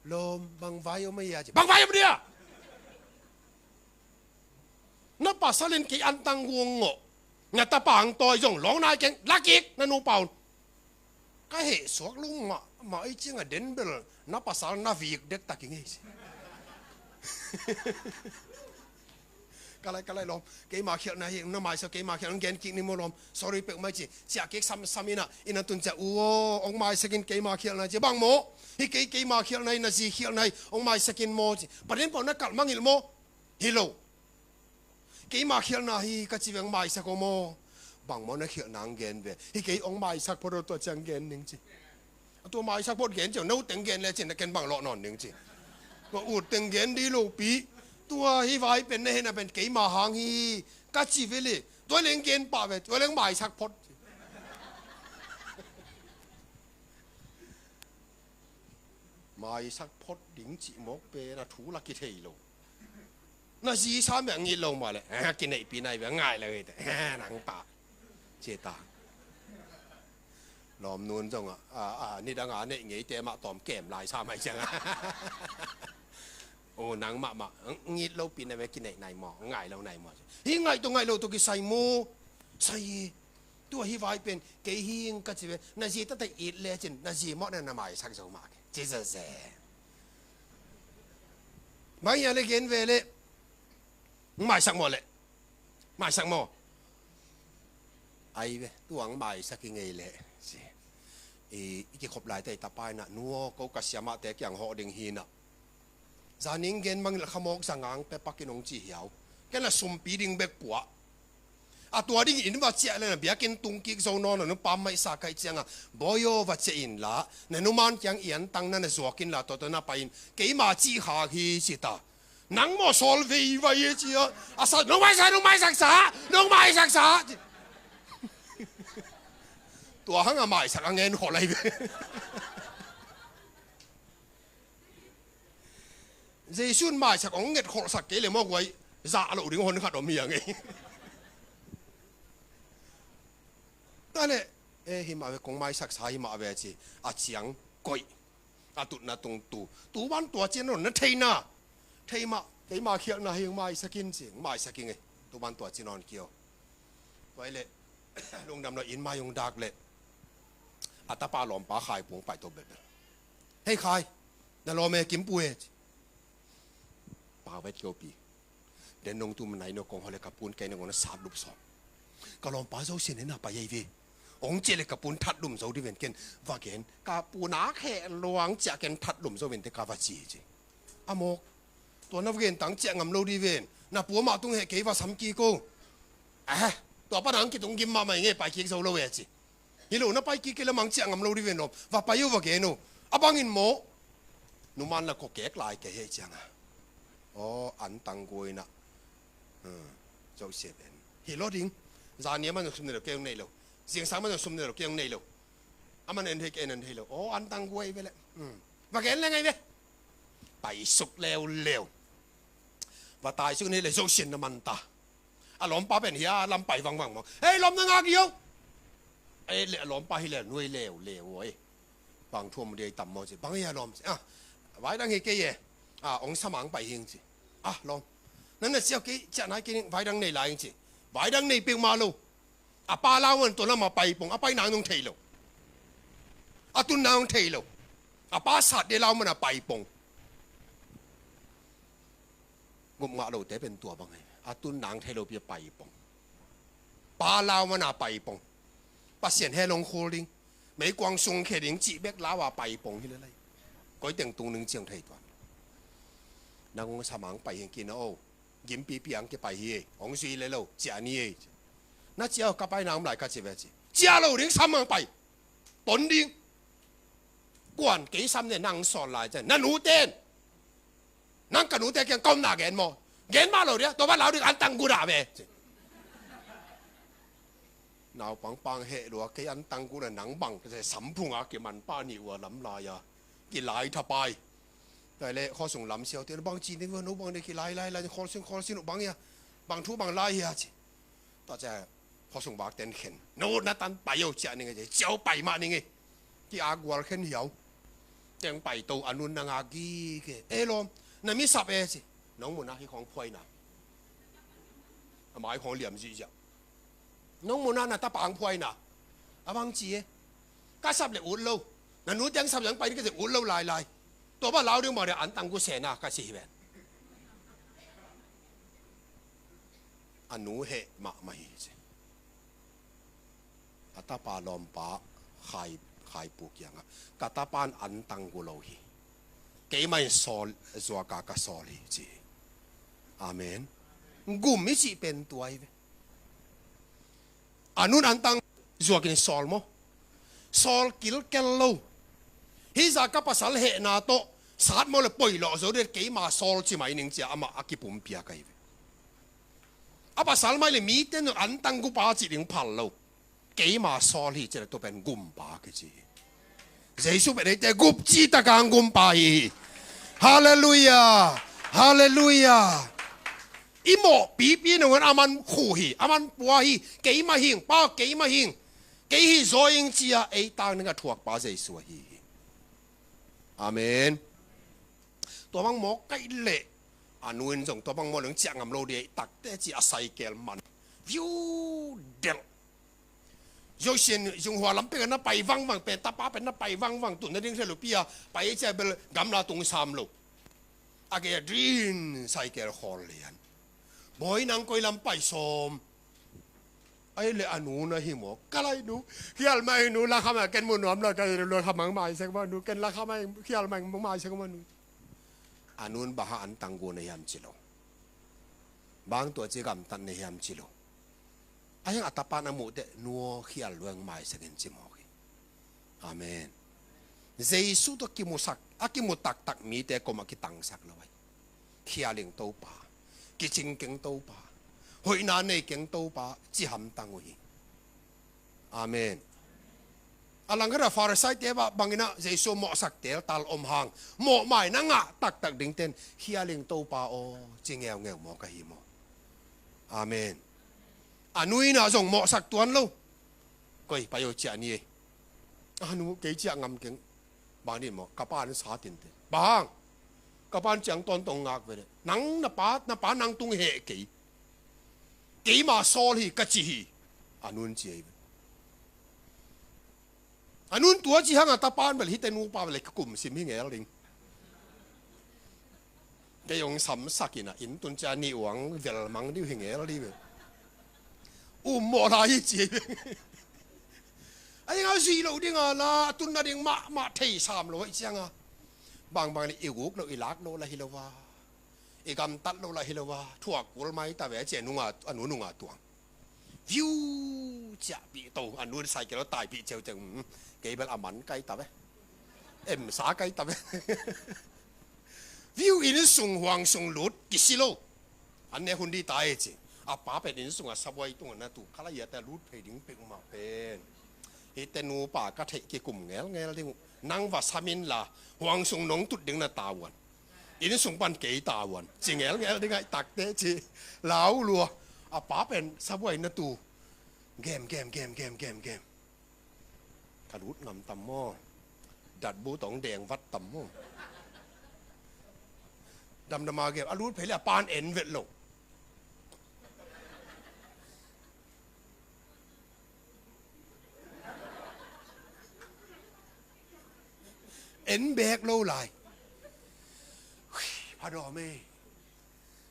Lawm, bang vai om a hia ci. Bang vai om dia? Na pasal in kei antang guang ngawh. Na tapa ang tawi zong lawng nai keng, lakik na nupa un. Ka heh suak lung mah, mah i ciang a den bel na pasal na vik dektak i ngei ci. Ka lai, ka lai lawm, keima khialhna hi, na maisak keima khialhna, gen kik ni maw lawm. Sorry peuhmah ci, ciah kik sam, sam inn ah, inn ah tun ciah, u aw, hong maisak in keima khialhna ci, bang maw? Hi kei, keima khialhna hi, na zi khialhna hi, hong maisak in maw ci. Paden pau na kalh mangilh maw? Hi lo. Keima khialhna hi ka ci veng, maisak aw maw? Bang maw na khialhna ang gen ve. Hi kei, hong maisak phot aw, tua ciang gen ning ci. Tua maisak phot gen ciang, no teng gen le cin na ken bang lawh nawn ning ci. Tua ut teng gen di lopi. Tua hi vai pen na hehna pen keima hang hi ka ci ve le. Tua leng gen pah ve, tua leng maisak phot. Maisak phot ding cih mawk pen a thu la kithei lo. Na zi sa meh a ngit lo mah leh, eh, kineihpih nai ve, a ngai lo hi te, eh, nang ta. Ci ta. Lawm nun zong a, a, a, nidang a neih ngeite mah tawm kem lai sa mai ciang a. O, nang mahmah, ngit lopi nai ve, kineih nai maw, ngai lo nai maw. Hi ngai tawh ngai lo tawh kisai mu. Sai hi. Tua hi vai pen, kei hing ka ci ve, na zi tata it le cin, na zi mawh na na maisak zo mah ke. Ci zazeh. Bang hia le gen ve le. Maisak maw le. Maisak maw. Ai ve, tuang maisak i ngei le. Ci. I, i kikhop lai te i tapa in a, nu aw, ko ka siamahte kiang hawh ding hi na. Zaning gen mangilh kha mawk, za ngang pe pakin hong ci hiau. Ken a sumpi ding bek puah. A tua ding in va ciah le na biakinn tung kik zo nawn a, nupa maihsa kaih ciang a, bawi aw va ciah in la, na numan kiang i antang na na zuak in la, tua tua na pai in, keima cih khak hi ci ta. Nang maw sawl veivai e ci a, a sa, nong maisak, nong maisak sa, nong maisak sa. Tua hang a maisak a ngen khawl lai ve. Jesu in maisak hong nget kholhsak kei le maw guai, zah loh ding hon khat om hi a ngei. Ta le, e, hi mah ve, kong maisak sa hi mah ve ci, a ciang koih, a tutna tung tu, tu ban tua cian ron na theina, thei mah, keima khialhna hi, maisak in ci, maisak i ngei, tu ban tua cian ron kio. Tua i le, lungdam lo in mai hong dak le, a tapa lawmpa Khai pung pai to belbel. Hei Khai, na lawm e, Kimpu e ci. Pau vet kio pi. Den nong tu manai no kong hole ka pun kei na ngona sap lup sawm. Ka lawmpa Zo Sian en a pai ei ve. Ong cia le ka pun that lum zo di ven ken. Va gen, ka pun a kheh luang cia ken that lum zo ven te ka va ci ci. A mawk. Tua na va gen tang cia ngam lo di ven. Na pua mah tung heh kei va sam kik o. Eh, tua pa nang kitung gim mahmah i ngei pai kik zo lo e ci. Hi lo na pai kik kei la mang ciah ngam lo di ven lawm. Va pai uh va gen uh. A bangin maw. Numan la kawkek lai kei hei cianga. Aw, an tang guai na. Hmm. Joseph en. Hi lo ding. Zania man sum nei lo kei nei lo. Zingsang man sum nei lo kei nei lo. A man en hei kei en hei lo. Aw, an tang guai ve le. Hmm. Va gen le ngai ve. Pai suk leuleu. Va tai suk nei le Joseph na man ta. A lawmpa pen hia lam pai vangvang maw. Hei, lawm na ngak io. Ei le a lawmpa hi le nuai leuleu oi. Bang thuam dia i tam maw ci. Bang hia lawm ci. Ah, vai dang hi kei e. Ah, ong samang pai hing ci. Ah, lawm. Nan na ciau kei, ciah nai kei vai dang nei lai hing ci. Vai dang nei peuhmah lo. A pa lau man tua lamah pai pong. A pai nang nong thei lo. A tun nang nong thei lo. A pa sat dia lau man a pai pong. Ngop ngah lote pen tua bang hi. A tun nang thei lo pi a pai pong. Pa lau man a pai pong. Pasian he long khul ding. Meikuang sung khe ding cih bek lau a pai pong hi le lai. Koi teng tung ning ciang thei tuan. Nang ong samang pai hing kina o. Gimpipi ang kipai hi e. Ong zui le lo. Ciah ni e. Na ciah ka pai nang om lai ka ci ve ci. Ciah lo ding samang pai. Ton ding. Kuan kei sam ne nang sawl lai cian. Na nu ten. Nang ka nute kiang ka omna gen maw? Gen mah lo dia, tua ban lau ding an tang gudah ve. Naupang pang heh lua, kei an tang gu na nang bang, ka sia samphung a kiman pa nih ua lam lai a, kilai thapai. Tua le khuasung lam siau te, bang ci ni ua, no bang ne kilai lai lai, khawl sin, khawl sin uh bang ia, bang thu bang lai ia ci. Tua cia khuasung bak ten khen. No na tan pai o cia ni nge, ciau pai mah ni nge. Ki a gual khen hiau. Teng pai to a nun na ngak gige. E lawm, na mi sap e ci. Nong mun a hi khawng phuai na. A mai khawng liam zihziah. Nong mun a na tapa ang phuai na. A bang ci e. Ka sap le ut lo. Na nu teng sap zang pai ni ka ci ut lo lai lai. Tua ba lau ding bang dia an tang gu se na ka ci hi ven. A nu heh mahmah hi ci. A tapa lawmpa khai, khaipu kiangah, ka tapan an tang gu lo hi. Keimah in sawl, zuaka ka sawl hi ci. Amen. Gum i cih pen tua hi ve. A nun an tang zuakin sawl maw? Sawl kilkel lo. Hih zah ka pasal hehna tawh sat maw le poi lawh zo ding, keima sawl ci mai ning cia amah a kipumpiak ahi ve. A pasal mai le mite nun an tang gupa cih ding phal lo. Keima sawl hi ci le tua pen gumpa kici hi. Jesu pen eite gupci taka gumpa hi hi. Halleluiah. Halleluiah. I mawh pipi nungan a man khu hi, a man pua hi, keima hing pa, keima hing, kei hi zaw ing cia ei tang ning a thuakpa Jesu ahi hi. Amen. Tua bang mawk kaih leh a nu in zong tua bang mawk leng ciah ngam lo dih, ei takte ci a saikel man viu delh. Zosian zunghua lam pek a na pai vangvang pen, tapa pen na pai vangvang, tun na ding hre lo pi a pai cia bel gamla tung sam lo. A gei a drin saikel khawl lian. Bawi nang koi lam pai sawm. Ai le a nu na hi maw? Ka lai nu, khial mai nu, la kha mai ken mu nuam lo, ka lai nu, la kha mai mai sek ma nu, ken la kha mai, khial mai mai sek ma nu. A nun baha an tang gu na hiam ci lo. Bang tua ci gamtat na hiam ci lo. A hiang a tapa na muh teh, nu aw khial luang mai sek in ci mawk hi. Amen. Jesu tawh kimusak, a kimu taktak mite koma kitangsak lo ai. Khial ing Topa, kicing keng Topa, hoihna nei keng Topa, ci hamtang uh hi. Amen. A langkhat a Pharisee-te bah bangin ah Jesu mawhsak teltal om hang, mawhmai na ngah taktak dingten, khial ing Topa aw, ci ngeungeu maw ka hi maw? Amen. A nu in ah zong mawhsak tuan lo. Koi, pai aw ciah ni ei. A nu, kei ciah ngam keng. Bang din maw, ka pa an sa tinte. Bang? Ka pa an ciang tawntawng ngak ve de. Nang na pa, na pa nang tung heh kei. Keima sawl hi ka ci hi. A nun ci ei ve. A nun tua ci hang a tapa an bel hite nupa bel ka kum sim hi ngel ding. Kei hong samsak in ah, inn tun cia nih uang vel mang ding uh hi ngel ding ve. Um mawh lai hi ci. A ding a zui lo ding a la, a tunna ding mahmah thei sam lo hi ciang a. Bangbang le i guk lo, i lak lo la hi lo va. I gamtat lo la hi lo va. Thuak kul mai ta ve ci a nunga, a nu nunga tuang. Viu ciahpih to, a nu in saikel aw taipih ceuceu, um, kei bel a man kai ta ve. Em sa kai ta ve. Viu inn sung huang sung lut kisi lo. An ne hun di ta e ci. A pa pen inn sung a sabuai tung a na tu khala ia ta lut phei ding pek mah pen. Hite nupa ka theih kikum ngelngel ding uh. Nang va sam in la huang sung nong tut ding na tavuan. Inn sung pan kei tavuan. Ci ngelngel ding aih takte ci. Lau lua. A pa pen sabuai na tu. Gem, gem, gem, gem, gem, gem. Ka lut ngam tam maw? Datbu tawng deng vat tam maw? Damdama gem. A lut phei le a pan en vet lo. En bek lo lai. Hui, pha dawm e.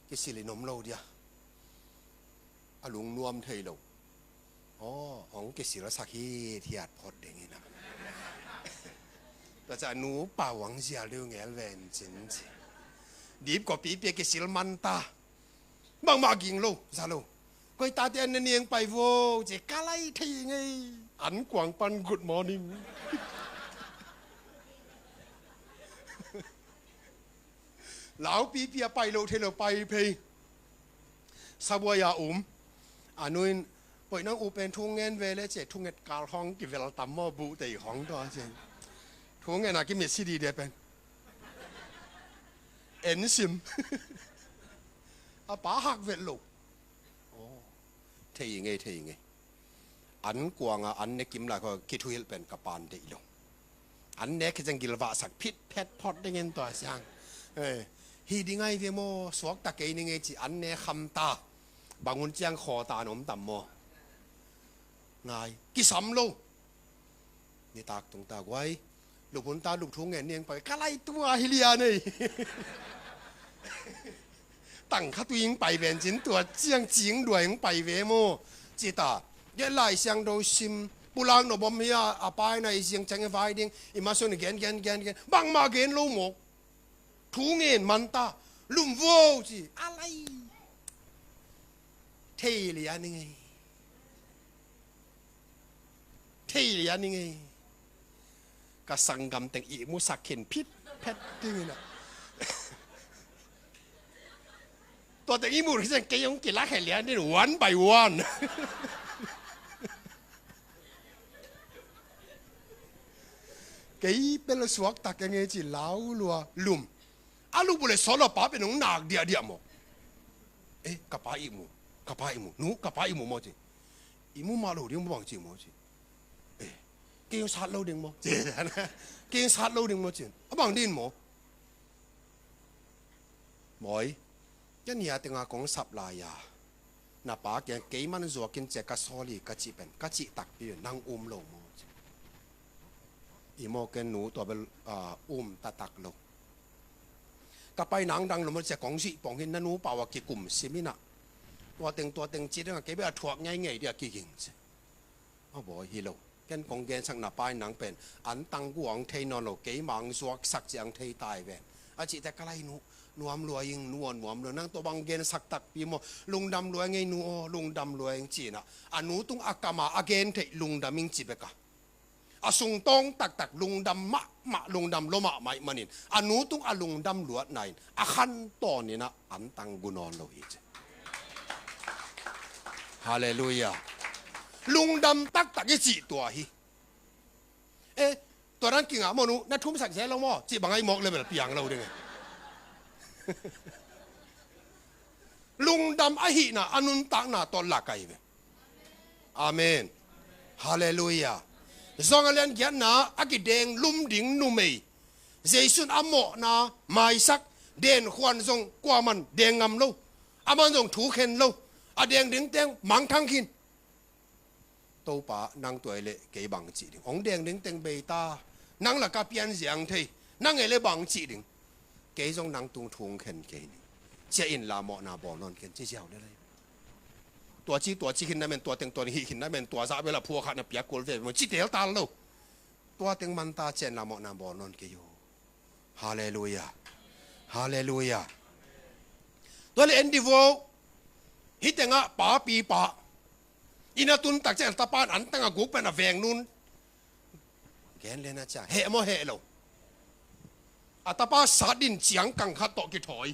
Kisil in om lo dia. A lungnuam thei lo. Aw, hong kisil sak hithiat phot ding in a. Tua ca nu pa uang zial deuh ngel ven cin ci. Dip kawpi pia kisil man ta. Bangmah ging lo, za lo. Koi tate an na niang pai vo, ci ka lai thei ngei. An kuang pan good morning. Laupipi a pai lo thei lo pai phei. Sabuai a um. A nu in Hoih nang u pen thu ngen ve le ci, thunget kal hong kivel tam maw, buh tei hong tua ci. Thu ngen a kimitsi dide pen. En sim. A pa hak vet lo. Aw, thei ngei, thei ngei. An kuanga an ne kim lai kho kithuhilh pen ka pan deih lo. An ne khit ciang gilvahsak phit phet phot dingin tua siang. Eh, hi ding ai ve maw, suakta kei ning ei ci, an ne kham ta. Bangun ciang khaw ta an om tam maw. Ngai, kisam lo. Nitak tung ta guai. Luphun ta lup thu ngen niang pai. Ka lai tua hi lian ei. Tang kha tu ing pai ven cin tua ciang cing dua ing pai ve maw. Ci ta. Ge Lai Siangtho sim. Pulang no bom hi a, a pai na i siang ciang i vai ding. I ma sung ni gen, gen, gen, gen. Bangmah gen lo maw. Thu ngen man ta. Lum vo ci. A lai. Thei lian ning ei. Thei lian ning ei. Ka sanggam teng ihmu sak khin phit phet dingin a. Tua teng ihmu khit ciang kei hong kilak he lian ding one by one. Kei pen la suakta kei ngei ci lau lua lum. A lum uh le sawt lo pa pen hong nak diahdiah maw. Eh, ka pa ihmu, ka pa ihmu, nu, ka pa ihmu maw ci. Ihmu mah lo ding maw bang ci maw ci. Eh, kei hong sat lo ding maw ci. Kei hong sat lo ding maw ci. A bang ding maw. Mawi, ken hia tenga kong sap lai a. Na pa kiang keiman zuakin cia ka sawl hi ka cih pen, ka cih takpi nang um lo maw ci. I maw ken nu tua bel, ah, um taktak lo. Ka pai nang dang lo maw cia kong zuih pong hin na nu pau a kikum sim in a. Tua teng, tua teng ci ding a kei bel a thuak ngeingei ding a kiging ci. A bawi hi lo. Ken kong gensak na pa in nang pen an tang guang thei nawn lo, keima ang zuaksak ciang thei tai ve. A cihte ka lai nu, nuam lua ing, nu aw nuam lua, nang tua bang gensak takpi maw, lungdam lua ing ei nu aw, lungdam lua ing ci in a. A nu tung a kam a a gen theih lungdam ing ci bek a. A sungtawng taktak lungdam mahmah, lungdam lua mahmah ih manin a nu tung a lungdam luatna in a khan tawn in a an tang gu nawn lo hi ci. Halleluiah. Lungdam taktak i cih tua hi. Eh, tua dan kingah maw nu, na thumsak zel lo maw, cih bang a i mawk level piang lo ding e. Lungdam ahihna a nuntakna tawh lak ahi ve. Amen. Halleluiah. Zong a lian giatna a kideng lum ding numei. Jesu'n a mawhna maisak, den khuan zong kuaman deng ngam lo. Aman zong thu khen lo. A deng ding teng mangthang khin. Topa nang tua i leh kei bang cih ding. Hong deng ding teng bei ta. Nang la ka pian ziang thei. Nang e le bang cih ding. Kei zong nang tung thu hong khen kei ning. Cia in la mawhna bawl nawn ken ci ziau le lai. Tua ci, tua ci khin na men, tua teng tua hih khin na men, tua zah bel a phuak khat na piak kul ve maw, ci tel tal lo. Tua teng man ta, cia in la mawhna bawl nawn kei uh. Halleluiah. Halleluiah. Tua le en di vo. Hih tengah papi pa. Inn a tun tak ciang a tapa in an tang a guk pen a veng nun. Gen le na ciang heh maw heh lo. A tapa sat din ciang kang khat tawh kithawi.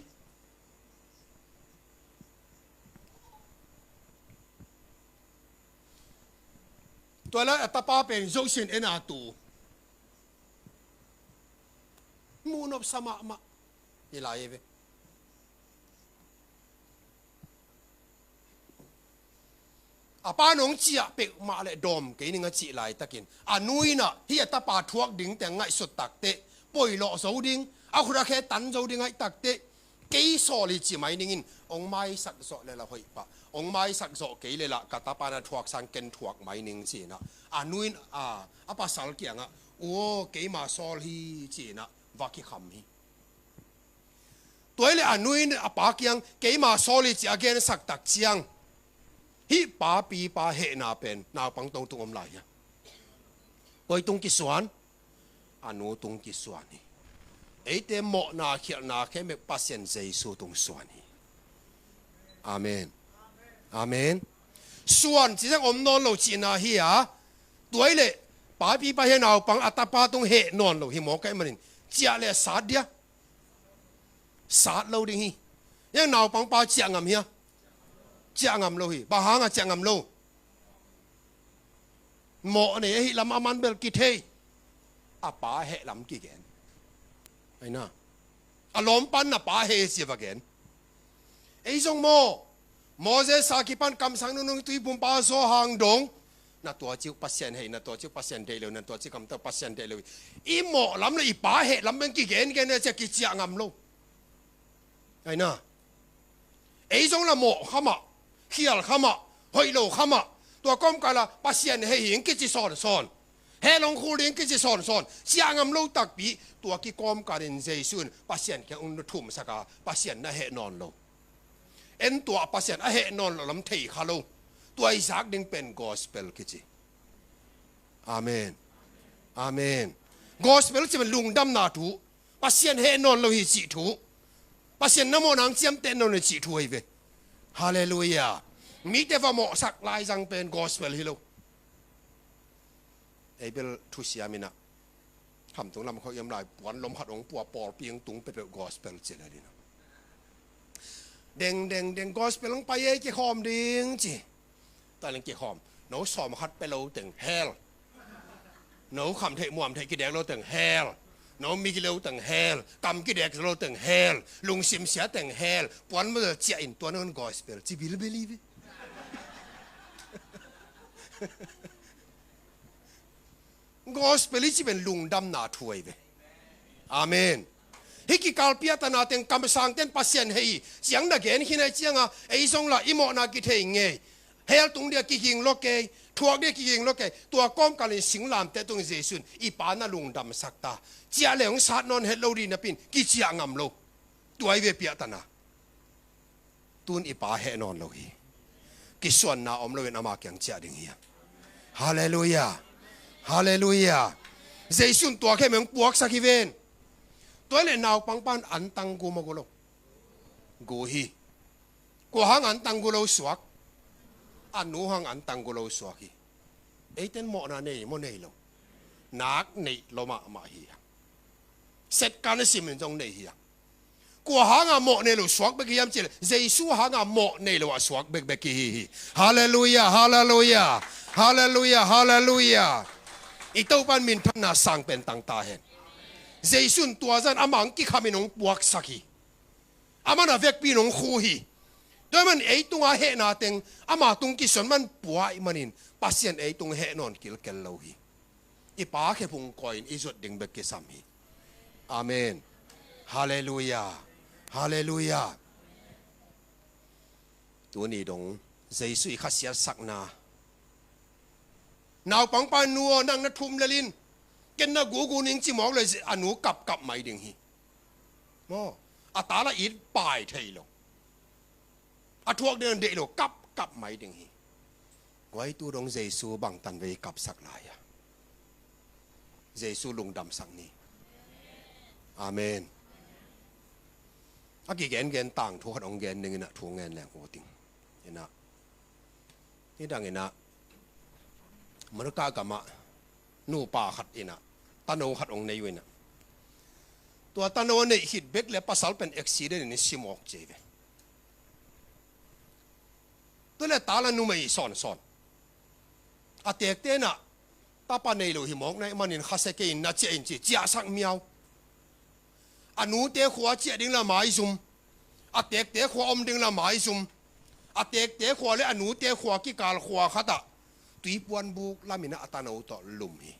Tua lai a tapa pen zohsin en a tu. Muh nopsa mahmah. Hi lai hi ve. A pa nong ciah peuhmah le dawm kei ning a cih laitakin a nu in a hih a tapa thuak ding teng ngaihsut takteh, poilawh zo ding, a khut a khe tan zo ding ngaih takteh, kei sawl hi ci mai ningin, hong maisak zawh le la hoih pah, hong maisak zawh kei le la ka tapa na thuak sang ken thuak mai ning ci in a, a nu in a, a pasal kiangah, u aw, keima sawl hi ci in a, va kikham hi. Tua hi le a nu in a pa kiang keima sawl hi ci a gensak tak ciang, hih papi pa hehna pen naupang tawh tung om lai hia? Koi tung kisuan? A nu tung kisuan hi. Eite mawhna khialhna khempeuh Pasian Jesu tung suan hi. Amen. Amen. Suan ci zang om nawn lo cihna hi a. Tua hi le papi pa hia naupang a tapa tung heh nawn lo hi maw, kei manin ciah le sat dia. Sat lo ding hi. Yang naupang pa ciah ngam hia? Ciah ngam lo hi. Bang hanga ciah ngam lo? Mawh nei ahih lam a man bel kithei. A pa heh lam kigen. Aina. A lawm pan na pa heh sia va gen. Ei zong maw, Moses a kipan kamsang nunung tui pumpa zaw hang dong, na tua ciu Pasian heh, na tua ciu Pasian deih lo, na tua ciu kamtau Pasian deih lo. I mawh lam le i pa heh lam beng kigen gen e cia kiciah ngam lo. Aina. Ei zong la mawh khamah, khial khamah, hoih lo khamah, tua kawmkala Pasian heh hing kici sawnsawn, heh long khul ding kici sawnsawn, ciah ngam lo takpi. Tua kikawmkalin Jesu in Pasian kiang ung na thumsaka Pasian na heh nawn lo. En tua Pasian a heh nawn lo lam thei kha lo. Tua i zak ding pen gospel kici. Amen. Amen. Gospel ci pen lungdamna thu. Pasian heh nawn lo hi cih thu. Pasian na mawh nang ciamteh nawn lo cih thu ahi ve. Halleluiah. Mite va mawhsak laizang pen gospel hi lo. Ei bel thusiam inah, khamtung lam khawh iam lai puan lom khat hong pua pawlpi hong tung peuhpeuh gospel ci le dina. Deng deng deng gospel hong pai ei kikhawm ding ci. Tua leng kikhawm. No sawm khat pe lo teng hell. No kham theih muam theih kidek lo teng hell. No mi ki lo teng hell. Kam kidek lo teng hell. Lungsim sia teng hell. Puan mo ciah in tua non gospel ci bilbel hi ve. Gospel i ci pen lungdamna thu ahi ve. Amen. Hih kikalpi a tana teng kamsang ten Pasian hei ciang na gen khin ai cianga ei zong la i mawhna kithei ngei. Hell tung dia kiging lo kei, thuak dia kiging lo kei. Tua kawmkalin singlamte tung Jesu in i pa na lungdamsak ta. Ciah le hong sat nawn het lo dih napin kiciah ngam lo. Tua ahi ve piahtana. Tun i pa heh nawn lo hi. Kisuanna om loin ama kiang ciah ding hi. Halleluiah. Halleluiah. Jesu in tua khemeng puaksak hi ven. Tua le naupang pan antang gu ma gu lo. Gu hi. Kua hang antang gu lo suak? A nu hang antang gu lo suak hi. Eiten mawhna nei maw nei lo? Nak neih lo mahmah hi. Setkan a simin zong nei hi. Kua hanga mawh nei lo suak bek hiam cih leh Jesu hanga mawh nei lo a suak bekbek hi hi. Halleluiah, halleluiah, halleluiah, halleluiah. I Topan minthanna sang pen tang ta hen. Jesu in tua zan amah ang kikhamin hong puaksak hi. Aman a vekpi in hong khu hi. Tua man ei tunga hehna teng ama tung kisuan man puai manin Pasian ei tung heh nawn kilkel lo hi. I pa khephung kawin i zot ding bek kisam hi. Amen. Halleluiah. Halleluiah. Tuni dong Jesu i khasiatsakna. Naupangpa nu aw nang na thum lelin ken na gugu ning ci mawk le a nu kapkap mai ding hi. Maw? A ta la it pai thei lo. A thuak ding deih lo kapkap mai ding hi. Guai tu dong Jesu bangtan vei kapsak lai a. Jesu lungdamsak ni. Amen. A kigengen tang thu khat hong gen ding inah thu ngen leng uh ding. Inah. Nidang inah. America gamah nupa khat inah tano khat hong nei uh inah. Tua tano a neih khit bek le pasal pen accident in i simawk cia hi ve. Tua le ta la numei sawnsawn. A tekte inah tapa nei lo hi mawk naih manin khasia kei in na ciah in ci ciahsak miau. A nute khua ciah ding la maizum. A tekte khua om ding la maizum. A tekte khua le a nute khua kikal khua khatah tuipuan buk laminah a tano tawh lum hi.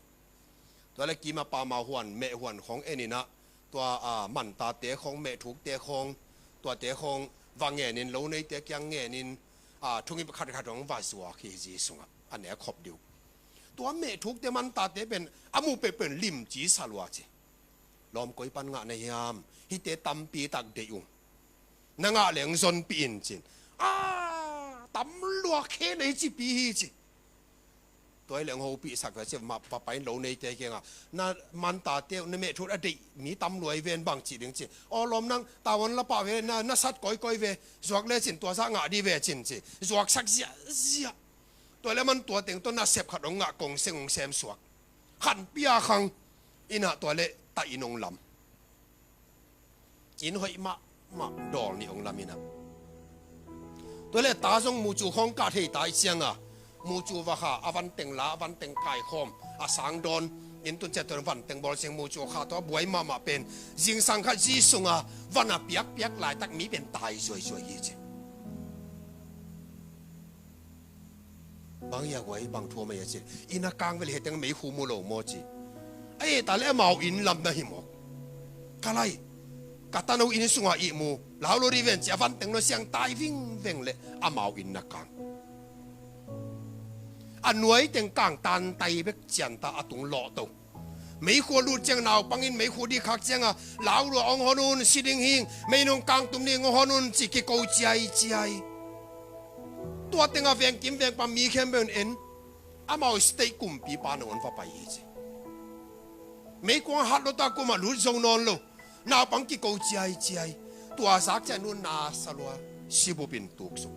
Tua le kima pama huan meh huan khawng en inah tua a mantate khawng meh thukte khawng tuate khawng va ngenin lo neite kiang ngenin a thungip khatkhat hong va zuak hi zi sungah a nek khop diu. Tua meh thukte mantate pen a mu pehpen limci sa lua ci. Lawm koi pan ngah na hiam? Hihte tampi tak deih ung. Na ngah leng zonpih in cin. A tam luak khe nei cipi hi ci. Tua hi leng hopih sak ve ci va pain lo neite kiangah na mantate na meh thut a deih mi tam luai ven bang cih ding ci. Aw lawm nang tavuan la pah ve na sat koikoi ve zuak le cin tua zah ngah di ve cin ci. Zuaksak ziahziah. Tua le man tua teng tawh nasep khat hong ngah kong seng hong sem suak. Khanpia khang inah tua le ta inn hong lam. Inn hoih mahmah dawl nih hong lam inah. Tua le ta zong mu cu khawng kah thei ta i cianga Mucu va kha, a van teng la, a van teng kaikhawm, a sang dawn, inn tun ciat tun van teng bawl ciang mucu kha tawh a buai mahmah pen, zingsang khat zi sunga van a piakpiak laitak mi pen tai zuaizuai hi ci. Bang hia guai, bang thu om a hia ci. Inn a kang vel hi teng meikhu mu lo maw ci. A eta le amau inn lam na hi mawk. Ka lai, ka tanu inn sunga ihmu lau lo dih ven ci, a van teng lo siang tai vingveng le amau inn na kang. A nuai teng kang tan tai bek cian ta a tung lawh to. Meikhu a lut ciang naupang in meikhu dih khak cianga, lau lua hong hon un, si ding hing, mei nong kang tum ding hong hon un ci kiko ciaiciai. Tua teng a vengkim vengpam mi khempeuh in en, amau state kumpipa nangawn va pai hi ci. Meikuang hat lo ta, kum a lut zo nawn lo. Naupang kiko ciaiciai. Tua zak ciang nu na sa lua, sibup in tuksuk.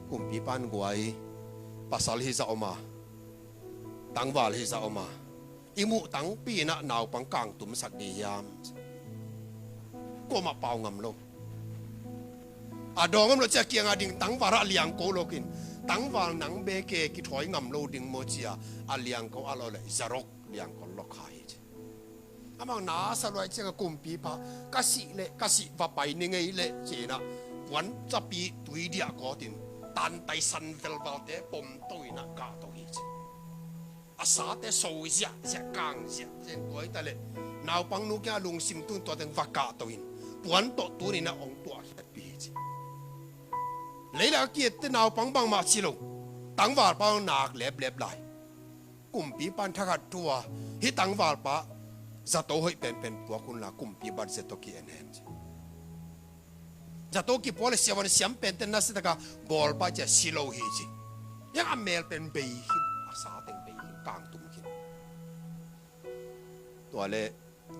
Kumpipa in guai, pasal hi zah om a, tangval hi zah om a, i muh tangpi in ah naupang kang tumsak dih hiam? Kuamah pau ngam lo. A dawng ngam lo cia kianga ding tangval ah liangko lokin, tangval nang beke kithawi ngam lo ding maw cia, a liangko a lo le zarok liangko lok kha hi ci. Amang na sa luai cianga kumpipa, ka sih leh, ka sih va pai ni ngei leh ci-in ah, puan capi tui diah kawtin, tantai san velvalte pom to in ah kah to hi ci. A sate so ziahziah, kang ziahziah in tua hi ta leh, naupang nu kiang a lungsim tun tua teng va kah to in, puan tawh tun in ah hong tuahkhiatpih hi ci. Leilak a kiatte naupang bangmah ci lo, tangvalpa hong nak leplep lai. Kumpipa in thakhat thu a, hih tangvalpa zato hoih penpen puak unla, kumpipa zato ki-en hen ci. Zato kipuak le siavuan siam pente nasia taka bawlpa cia si lo hi ci. Hiang a mel pen bei khin, a sa teng bei khin, kang tum khin. Tua le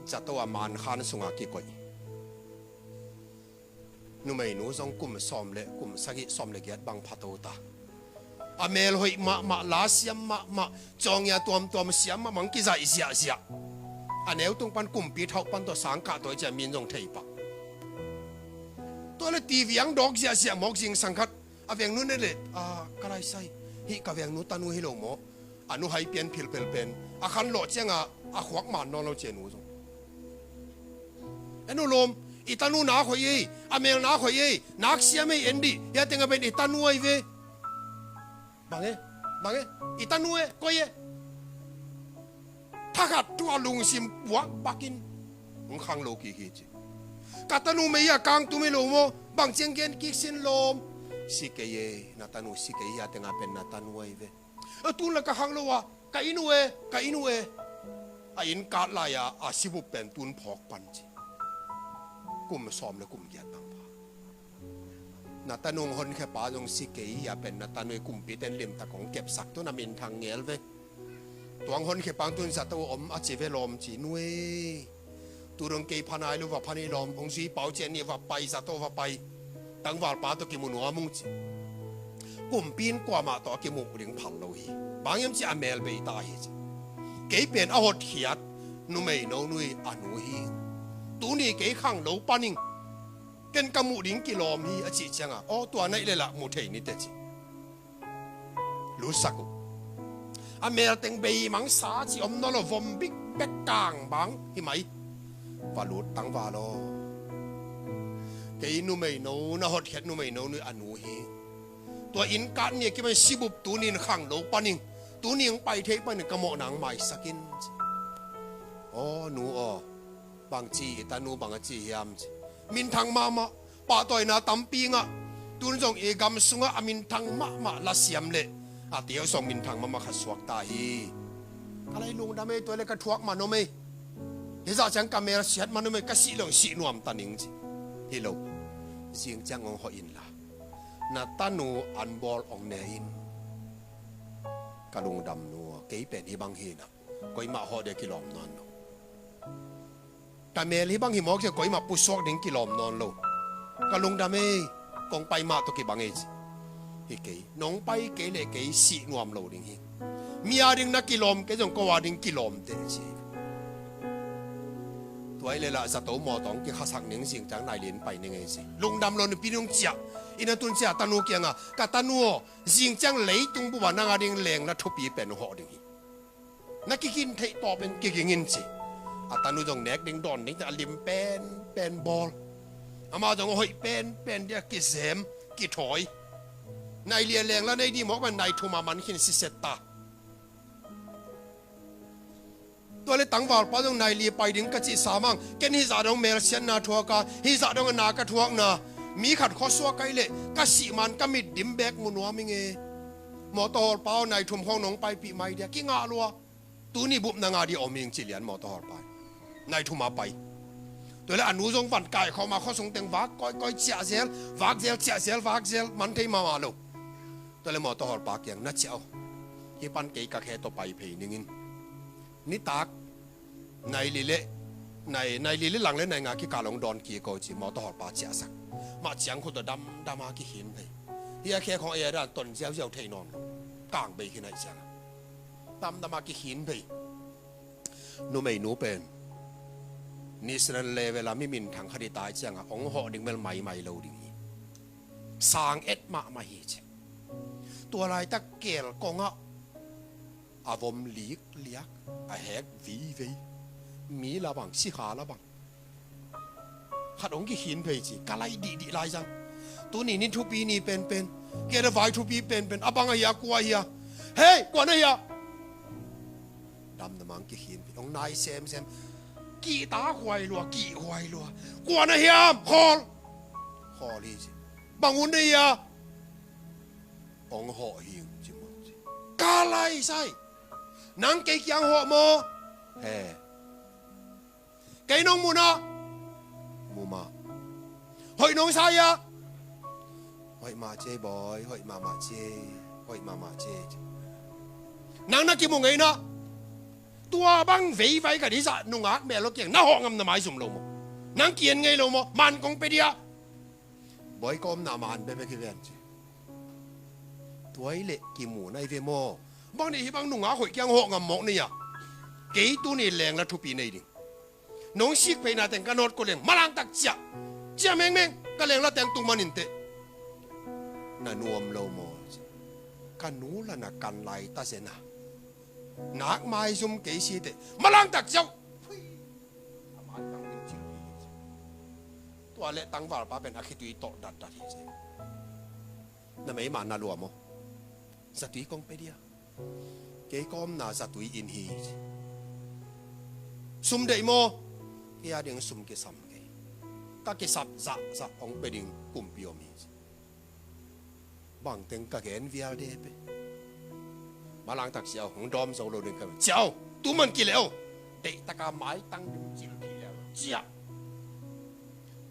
zato a mankhan sunga kikoih. Numeinu zong kum sawm le kum sagih, sawm le giat bang pha to ta. A mel hoih mahmah, la siam mahmah, cawngia tuamtuam siam mahmah, kizaih ziahziah. A neu tung pan kumpi thauh pan tawh sang kah tawi cia min zong thei pah. Tua le TV ang dawk ziahziah mawk zingsang khat. A vengnu ne le, a, ka laisai, hih ka vengnu tanu hi lo maw? A nu hai pian philphel pen a khan lawh cianga a khuak man nawn lo cia nu zong. En uh lawm, i tanu nak hoih ei, a mel nak hoih ei, nak siam ei, en dih, hia tengah pen i tanu ahi ve. Bang e, bang e, i tanu e, koi e. Thakhat thu a lungsim puak bakin hong khang lo kik hi ci. Ka tanu mei a kang tum hi lo maw? Bang ciang gen kik sin lawm. Si kei e, na tanu si kei hi, a tengah pen na tanu ahi ve. A tun la ka khang lo a, ka inn uh e, ka inn uh e. A inn kat lai-a a sibup pen tun phawk pan ci. Kum sawm le kum giat bang pha. Na tanu hong honkhiapa zong si kei hi a, pen na tanu i kumpite in limtak hong kepsak tun a minthang ngel ve. Tuang honkhiapa tun zato om a ci ve lawm ci, nu e. Tu dong kei pha nai lo, va pha ni lawm, hong zui pau cian ni, va pai zato va pai. Tangvalpa tawh kimu nuam ung ci. Kumpi in kuamah tawh a kimuh ding phal lo hi. Bang hiam ci a mel bei ta hi ci. Kei pen a hotkhiat numeino nu i a nu hi. Tuni kei khang lo pan ing. Ken ka muh ding kilawm hi a cih cianga, aw tua naih le lah mu thei ni teh ci. Lutsak uh. A mel teng bei mang sa ci om nawn lo, vom bik bek kang bang hi mai. Va lut tangval aw. Kei numeino, na hotkhiat numeino nu i a nu hi. Tua inn kat ni a kipan sibup tuni in khang lo pan ing. Tuni hong pai thei pan ing, ka mawhna hong maisak in ci. Aw nu aw. Bang ci, i tanu bang a ci hiam ci. Minthang mahmah, pahtawina tampi ngah. Tun zong i gam sungah a minthang mahmah lasiam le a teu zong minthang mahmah khat suak ta hi. Ka lai lungdam ei, tua le ka thuak man om ei. Hizah ciang ka mel siat man om ei, ka sih lo hong sih nuam ta ning ci. Hi lo. Zing ciang hong hawh inla, na tanu an bawl hong ne in. Ka lungdam nu aw, kei pen hih bang hi na. Koimah hawh ding kilawm nawn lo. Ka mel hih bang hi mawk cia koimah pusuak ding kilawm nawn lo. Ka lungdam ei, kong pai mah tawh kibang ei ci. Hi kei, nong pai kei le kei sih nuam lo ding hi. Mi a ding na kilawm kei zong ko a ding kilawm teh ci. Tua i le lah zato mawtaw hong kikhasak ning, zing ciang nai lin pai ning ei ci. Lungdam lo, nupi nung ciah. Inn a tun ciang a tanu kiangah, "Ka tanu aw, zing ciang leitung bup ah nang a ding lengla thupi pen hawh ding hi. Na kigin theih tawp in kiging in," ci. A tanu zong nek ding dawn ding teh a lim penpen bawl. Amah zong a hoih penpen ding a kizem, kithawi. Nai li a lengla nei ding mawk man nai thum a man khin siset ta. Tua le tangvalpa zong nai li pai ding ka cih sa mang. Ken hih zah dong melsiatna thuak a, hih zah dong a na ka thuakna. Mi khat khuasuak ka hih leh ka sih man ka mit dim bek mu nuam ing e. Mawtaw hawlpa aw, nai thum khawng nong paipih mai dia, kingah lua. Tuni bup na ngah ding om ing ci lian mawtaw hawlpa. Nai thum a pai. Tua le a nu zong van kaikhawm a khuasung teng vak kawikawi ciahzel, vakzel ciahzel, vakzel man thei mahmah lo. Tua le mawtaw hawlpa kiang, "Na ciah aw. Hih pan kei ka khe tawh pai phei ning in. Nitak nai li le, nai, nai li le lang le nai nga kikal hong dawn kik aw," ci mawtaw hawlpa ciahsak. Mah ciang khut tawh damdam a kikhin phei. Hih a khe khawng ei a dan ton ziauziau thei nawn lo. Kang bei khin ahih ciang a damdam a kikhin phei. Numeinu pen national level a mi minthang khat hi ta ahih ciang a hong hawh ding bel maimai lo ding hi. Sang et mahmah hi ci. Tua laitak keel kongah a vom likliak, a hek veivei. Mi la bang, sikha la bang. Khat hong kikhin phei ci, ka lai dihdih lai zang. Tuni ni thupi ni penpen. Kei a vai thupi penpen. A bang a hia, kua hia? Hei, kua na hia? Damdam a hong kikhin phei. Hong nai semsem. Kihta huai lua, kih huai lua. Kua na hiam? Khawl. Khawl hi ci. Bang hun na hia? Hong hawh hi ung ci mawk ci. Ka lai sai. Nang kei kiang hawh maw? He. Kei nong mu na? Mu mah. Hoih nong sa hia? Hoih mah ci ei bawi, hoih mahmah ci ei, hoih mahmah ci ei. Nang na kimu ngei na? Tua bang veivai ka dih zah nungak mel lo kiang na hawh ngam na maizum lo maw? Nang ki-en ngei lo maw? Man kong pia dia. Bawi ka omna man bekbek hi ven ci. Tua hi leh kimu na hi ve maw? Bang nih hih bang nungak hoih kiang hawh ngam mawk na hia? Kei tuni lengla thupi nei ding. Nong sik pheina teng ka nawt ko leng, malangtak ciah. Ciah mengmeng, ka lengla teng tung man inteh. Na nuam lo maw? Ka nu la na kan lai ta zen a. Nak maizum kei si teh, malangtak ciah uh. Phui. A maitang ding cil hi ci. Tua le tangvalpa pen a khitui tawh datdat hi ci. Na meima na lua maw? Zatui kong pia dia. Kei ka omna zatui inn hi ci. Sum deih maw? Kei a ding sum kisam kei. Ka kisap zahzah hong pia ding kumpi om hi ci. Bangteng ka gen vialte pe. Malangtak ciah uh, hong dawm zo lo ding ka ve. Ciah uh, tu man kileh uh. Deihtaka maitang ding cil kileh uh. Ciah.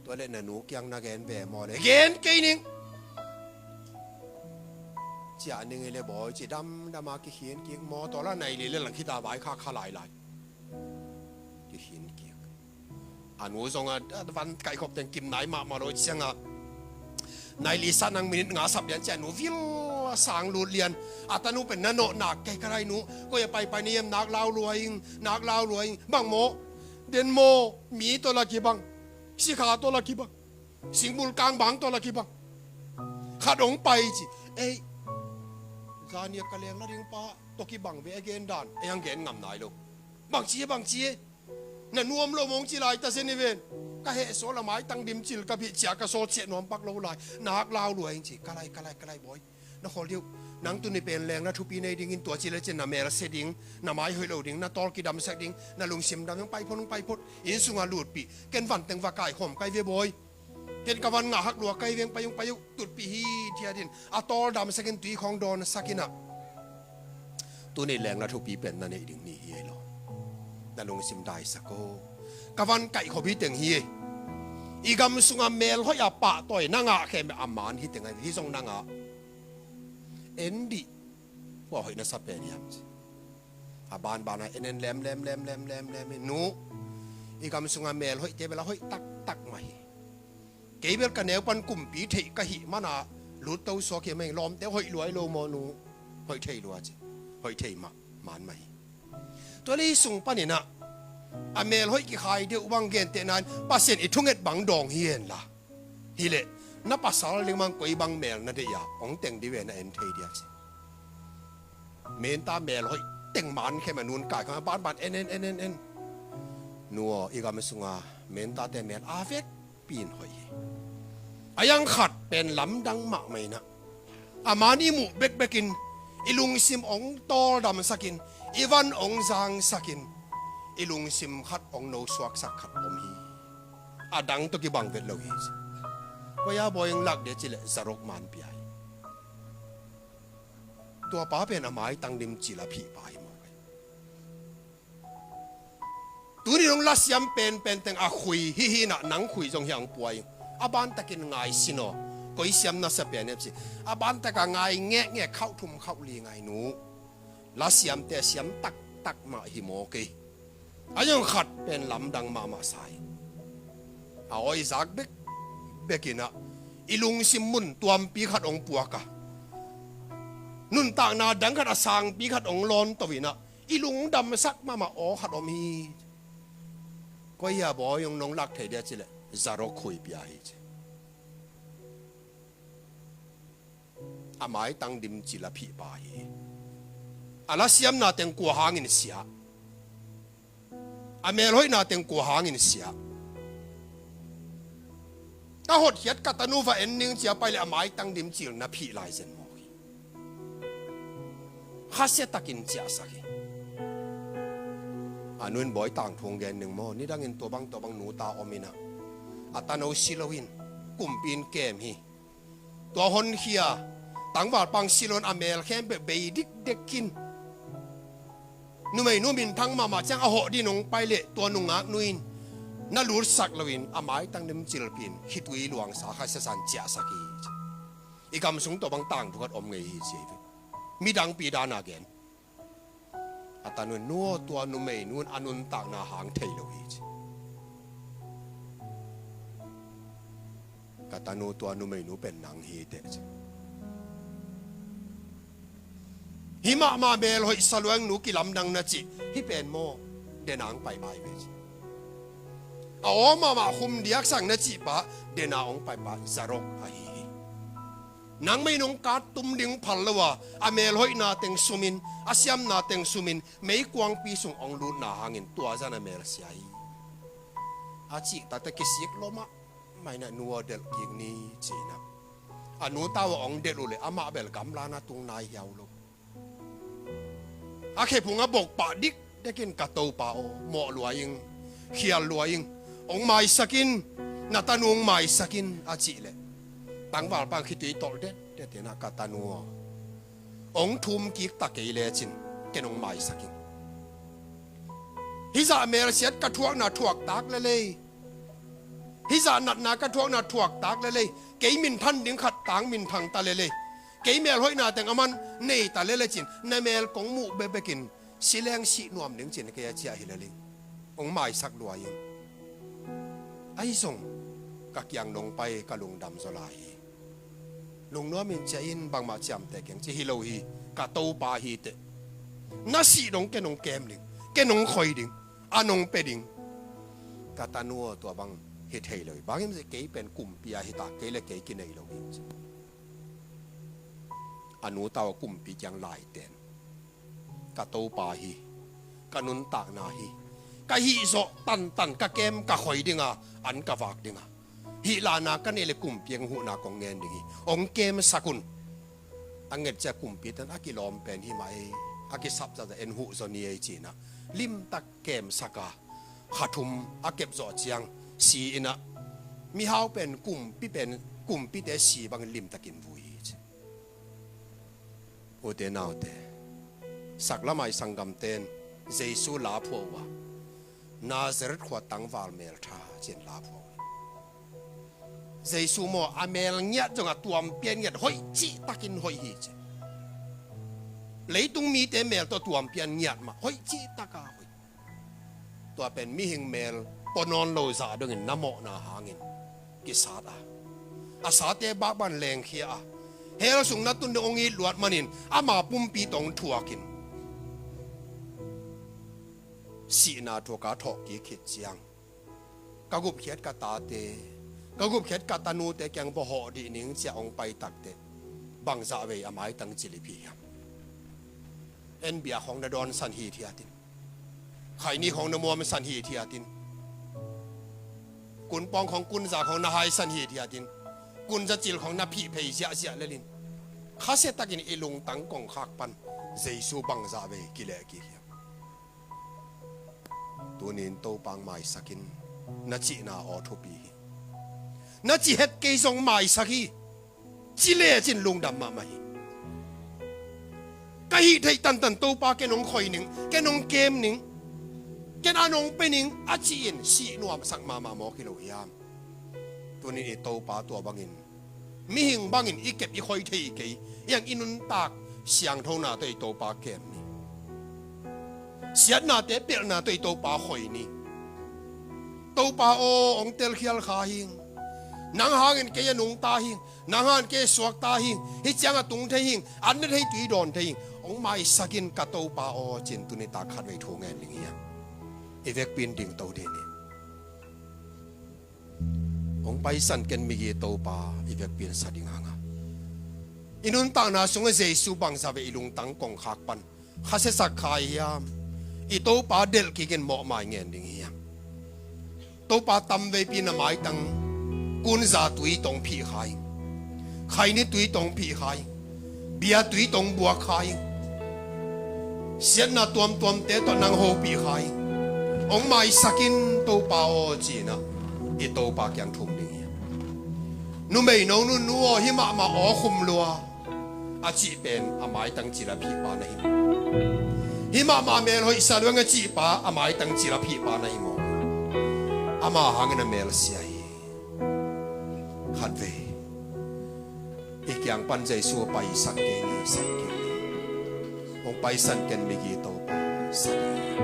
Tua le na nu kiang na gen ve maw le? Gen kei ning. Ciah ning hi le bawi ci, damdam a kikhin kik maw, tua la nai li le lang khita vai kha kha lailai. Kikhin kik. A nu zong a, a van kaihkhop teng kim nai mahmah lo ciang a. Nai li sat nang minit nga sap lian ciang a nu vil a sang lut lian. A tanu pen na nawh nak kei ka lai nu. Koi a paipai na hiam, nak lau lua ing, nak lau lua ing. Bang maw? Den maw? Mi tawh la kibang. Sikha tawh la kibang. Singbul kang bang tawh la kibang. Khat hong pai ci. Ei. Zan nia ka lengla ding pa tawh kibang ve a gen dan. Ei hong gen ngam nai lo. Bang ci e, bang ci e. Na nuam lo mawng ci lai ta zen hi ven. Ka heh sawl a maitang dim cil ka phih ciah ka sawl ciah nuam pak lo lai. Nak lau lua ing ci. Ka lai, ka lai, ka lai bawi. Na khawl diu. Nang tuni pen lengla thupi nei dingin tua ci le cin na mel se ding. Na mai hoih lo ding. Na tawl kidamsak ding. Na lungsim dam ding. Pai phot, pai phot. Inn sungah lutpih. Ken van teng va kaikhawm kai ve bawi. Ken ka van ngah hak lua kai veng, pai ung, pai ung, tutpih hi thiat in. A tawl damsak in, tui khawng dawnsak in ah. Tuni lengla thupi pen na neih ding ni hi ei lo. Na lungsim daisak o. Ka van kaihkhop hi teng hi ei. I gam sungah melhoih a pahtawi na ngah khem a man hi teng a hi zong na ngah. En dih. Kua hoih na sa pen hiam ci. A banban a en en lem lem lem lem lem lem in, nu, i gam sungah melhoihte bel a hoih taktak mah hi. Kei bel ka neu pan kumpi theih ka hih man a lutto suak hi mah ing, lawmte hoih lua ei lo maw nu? Hoih thei lua ci. Hoih thei mah, man mah hi. Tua le hih sung panin ah a melhoih kikhai deuh bang gentehna in Pasian i thunget bang dawng hi hen la. Hi leh Na pasal ding bang koi bang mel na deih a, hong teng dih ve, na en thei dia ci. Menta mel hoih teng man khem a, nun kai khang a banban en en en en en. Nu aw, i gam sunga mentate mel a vekpi in hoih hi. A yang khat pen lamdang mahmah in ah, a man i muh bekbekin i lungsim hong tawldamsakin, i van hong zangsakin, i lungsim khat hong nosuaksak khat om hi. A dang tawh kibang vet lo hi ci. Koi a bawi hong lak dia ci leh Zarok man pia hi. Tua pa pen a maitang dim cil a phih pa hi mawk hi. Tuni dong lasiam penpen teng a khui hi hi in ah, nang khui zong hi ang pua ing. A bantakin ngai sin aw. Koi siam na sa pen hiam ci. A bantaka ngai ngekngek, khauh thum khauh li ngai nu. Lasiamte a siam taktak mah hi mawk hi. A zong khat pen lamdang mahmah sa hi. A awi zak bekbek in ah, i lungsim mun tuampi khat hong puak a, nuntakna dang khat a sangpi khat hong lawnto in ah, i lungdamsak mahmah aw khat om hi. Koi a bawi hong nong lak thei dia ci leh Zarok khui pia hi ci. A maitang dim cil a phih pa hi. A lasiamna teng kua hangin sia? A melhoihna teng kua hangin sia? Ka hotkhiat ka tanu va en ning ci a pai leh a maitang dim cil na phih lai zen mawk hi. Khasia takin ciahsak hi. A nu in bawi tangthu hong gen ning maw, nidangin tua bang tua bang nuta om in ah, a tanu si loin kumpi in kem hi. Tua honkhia, tangvalpa hong si loin a mel khempeuh bei dikdek khin. Numeinu minthang mahmah ciang a hawh dingin hong pai leh tua nungaknu in na lutsak loin a maitang dim cil phih in khitui luangsa khasia san ciahsak hi ci. I gam sung tua bang tangthu khat om ngei hi ci hi. Midangpi dan a gen. A tanu in, nu aw, tua numeinu in a nuntakna hang thei lo hi ci. Ka tanu, tua numeinu pen nang hi teh ci. Hih mahmah melhoih saluang nu kilamdang na cih hih pen maw, dena hong paipai ve ci. A aw mahmah khum diaksak na cih pa, dena hong paipa Zarok ahi hi. Nangmah in hong kattum ding phal lo a, a melhoihna teng sumin, a siamna teng sumin, meikuangpi sung hong lutna hangin tua zan a mel sia hi. A cih takte kisik lua mahmah in ah, nu aw, delh kik ni ci-in ah, a nu tau ah hong delh uh leh amah bel gamla na tung nai hiau lo. A khephung a bok pah dikdekin, ka topa aw, mawh lua ing, khial lua ing, hong maisak in, na tanu hong maisak in a cih leh, tangvalpa in khitui tolh detdet in ah, ka tanu aw, hong thum kik ta kei lecin ken hong maisak ing. Hih zah melsiat ka thuakna thuak tak lel ei. Hih zah natna ka thuakna thuak tak lel ei. Kei minthan ding khat tang minthang ta lel ei. Kei melhoihna teng a man nei ta lel ei cin, na mel kong muh bekbekin si leng sih nuam ding cin kei a ciah hi lel ing. Hong maisak lua ing. Ahi zong ka kiang nong pai ka lungdam zaw lai hi. Lungnuamin ciah in, bangmah ciamteh keng ci. Hi lo hi, ka topa hi teh. Na sih dong ken hong kem ding, ken hong khoi ding, an hong pia ding. Ka tanu aw, tua bang hi thei lo hi. Bang hiam cih leh kei pen kumpi a hi ta, kei leh kei kinei lo hi ci. A nu tau ah kumpi kiang laiten, ka topa hi, ka nuntakna hi, ka hih zawh tantan, ka kem ka khoi ding a, an ka vak ding a, hih lahna ka neih leh kumpi hong huhna kong ngen ding hi, hong kemsak un. A nget ciang kumpite in a kilawm pen hi mah ei, a kisap zahzah en huh zaw ni ei ci-in ah, limtak kemsak a, kha thum a kep zawh ciang si in ah, mihau pen kumpi pen, kumpite si bangin limtakin vui hi ci. Ute naute, saklamai sanggamte in Jesu la phuah uh a, Nazareth khua tangval mel tha ci-in la phuah uh hi. Jesu maw, a mel ngiat zong a tuampian ngiat, hoih cihtakin hoih hi ci. Leitung mite mel tawh tuampian ngiat mah, hoih cihtak a hoih. Tua pen mihing mel pua nawn lo zah dongin na mawhna hangin kisat a, a sate bakban lengkhia a, hell sung na tun ding hong it luat manin ama pumpi tawh hong thuakin, sihna thuak a thawhkik khit ciang, ka gupkhiat ka tate, ka gupkhiat ka tanute kiang va hawh dih ning ci-a hong pai takteh, bangzah vei a maitang cil i phih hiam? En bia khawng na dawnsan hithiat in, khaini khawng na muamsan hithiat in, kunpawng khawng kunza khawng na haisan hithiat in, kunza cil khawng na phih phei ziahziah lel in, khasia takin i lungtang kongkhak pan Jesu bangzah vei kileh kik hiam? Tuni-in Topa hong maisak in, na cihna aw thupi hi. Na ci het kei zong maisak hi. Ci lecin lungdam mahmah hi. Ka hih theih tantan Topa ken hong khoi ning, ken hong kem ning, ken an hong pia ning a ci-in sih nuamsak mahmah mawk hi lo hiam? Tuni-in i Topa tua bangin, mihing bangin i kep i khoi thei kei, i ang i nuntak siangthona tawh i Topa kem ni. Siatnate pelhna tawh i Topa khoi ni. Topa aw, hong telkhial kha hing. Nang hangin kei a nungta hing. Nang hangin kei a suakta hing. Hih ciang a tung thei hing. An ne thei tui dawn thei hing. Hong maisak in ka Topa aw, ci-in tuni tak khatvei thu ngen ding hiam? I vekpi-in dingto dih ni. Hong paisan ken migi Topa i vekpi-in sa ding hang a, i nuntakna sungah Jesu bangzah vei i lungtang kongkhak pan khasiasak kha hiam? I Topa delh kik in mawhmai ngen ding hiam? Topa tamveipi na maitang kunza tui tawh hong phih kha ing. Khaini tui tawh hong phih kha ing. Bia tui tawh hong buak kha ing. Siatna tuamtuamte tawh nang hopih kha ing. Hong maisak in Topa aw, ci-in ah i Topa kiang thum ding hiam? Numei no nunu aw, hih mahmah aw khum lua a cih pen a maitang cil a phihpa na hi maw? Hih mahmah mel hoihsa lua ing a cihpa a maitang cil a phihpa na hi maw? Ama hangin a melsia hi. Khatvei i kiang pan Jesu a paisak kei ni, sak kei ni. Hong paisan ken migi Topa sa ding.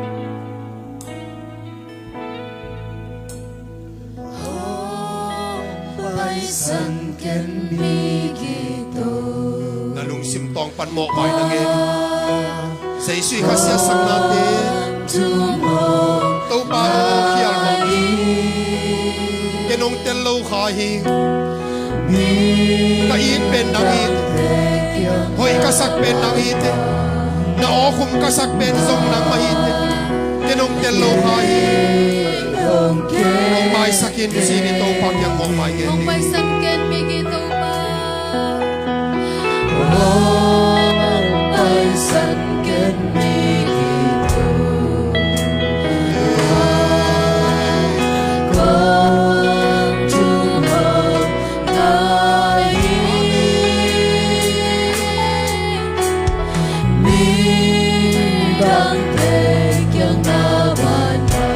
Hong paisan ken migi Topa. Na lungsim tawng pan mawhmai na ngen. Jesu i khasiasaknate. Topa aw, khial mawh. Ken hong tel lo kha hi. Ka it pen nang hi. Hoih ka sak pen nang hi te. Na aw khum ka sak pen zong nang mah hi te. Ken hong tel lo kha hi. Hong maisak in, ci-in i Topa kiang mawhmai ngen ni. Hong paisan ken migi Topa. Hong paisan ken migi Topa. Kong thum hong ngai hi. Midangte kiang na ban na,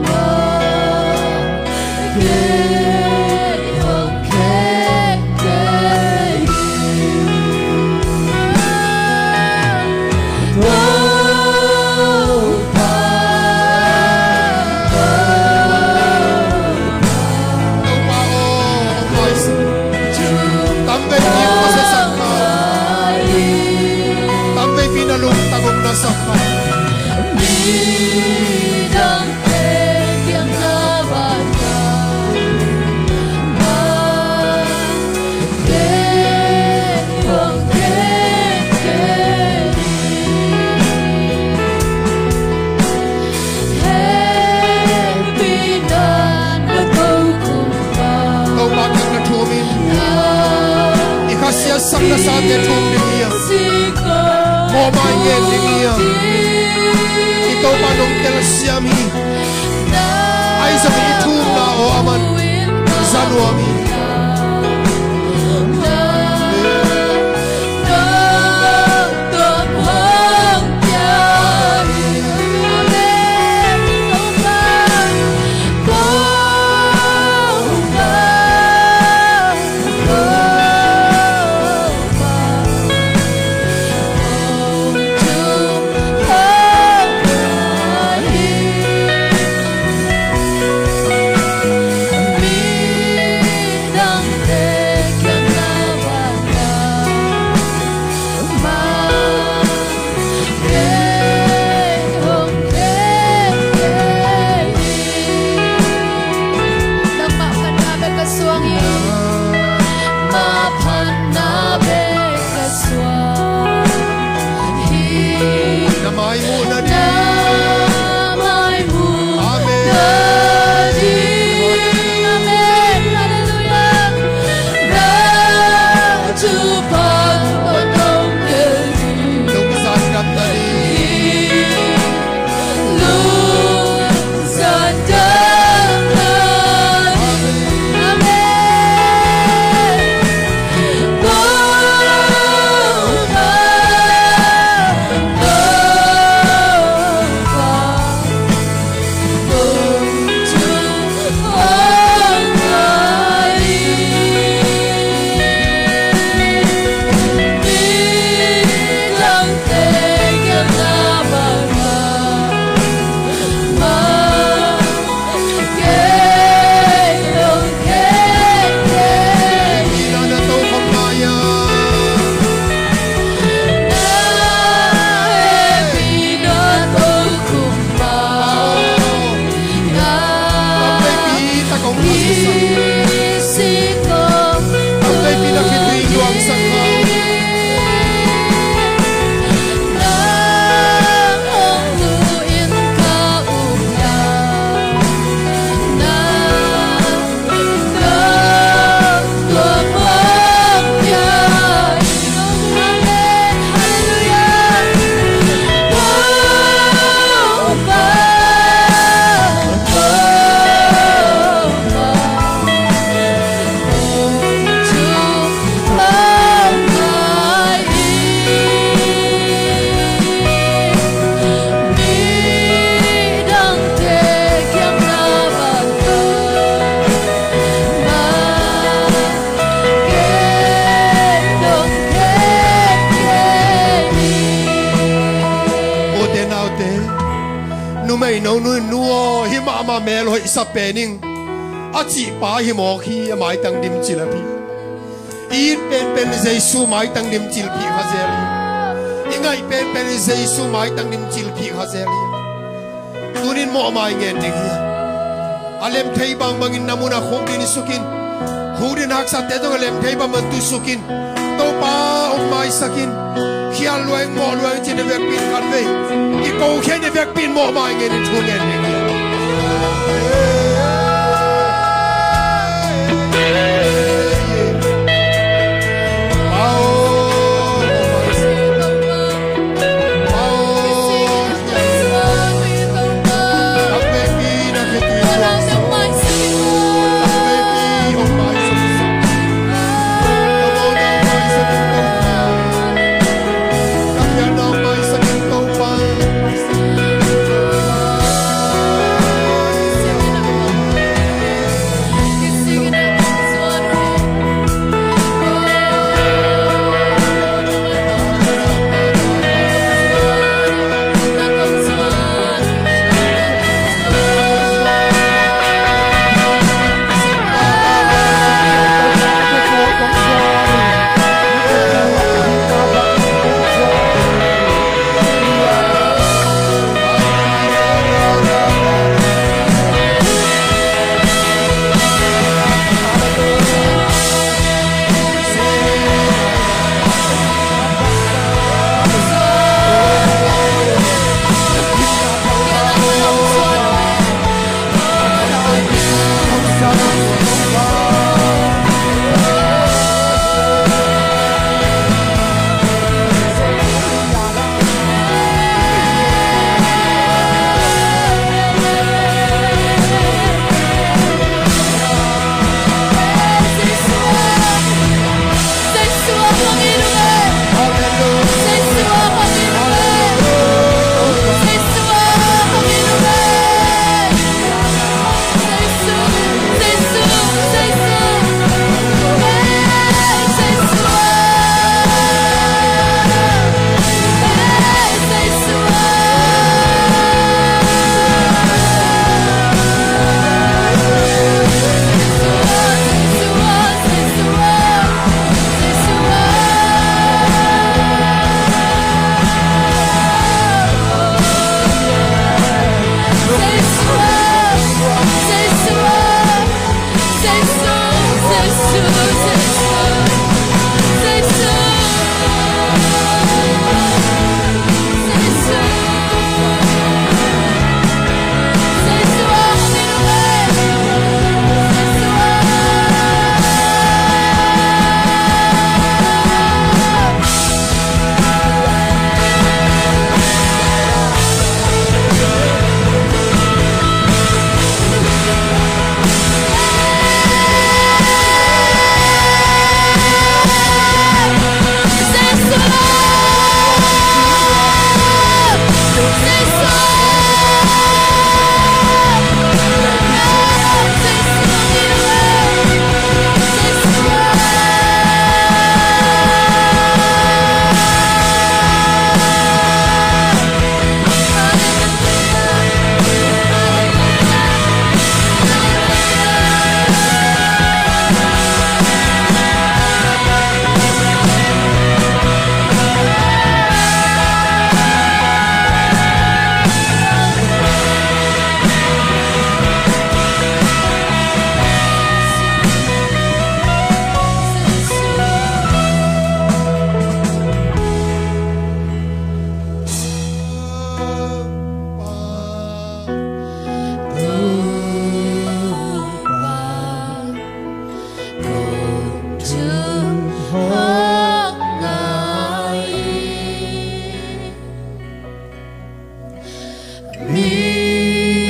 na kei hong khek kei hi. Topa, Topa, Topa aw, hong maisak. Tamveipi hong maisak kha. Tamveipi na lungtang hong nasak kha. Topa kiang na thum in. I khasiasak nasate thum ding hi a. Mawhmai ngen ding hi a. I Topa nong telsiam hi. Ahi zongin i thumna aw aman za nuam hi. Ei no nu, nu aw, hih mahmah mel hoihsa pen ing, a cih pa hi mawk hi. A maitang dim cil a phi. I it penpen Jesu maitang dim cil phi kha zel hi. I ngaih penpen Jesu maitang dim cil phi kha zel hi. Tunin mawhmai ngen ding hi. A lem thei bangbangin na munah khukdin sukin, khukdin haksate zong a lem thei bangbang tu sukin, Topa hong maisakin, khial luang, mawh luang cih na vekpi in khat vei kiko khia na vekpi in mawhmai ngenin thu ngen ding hi.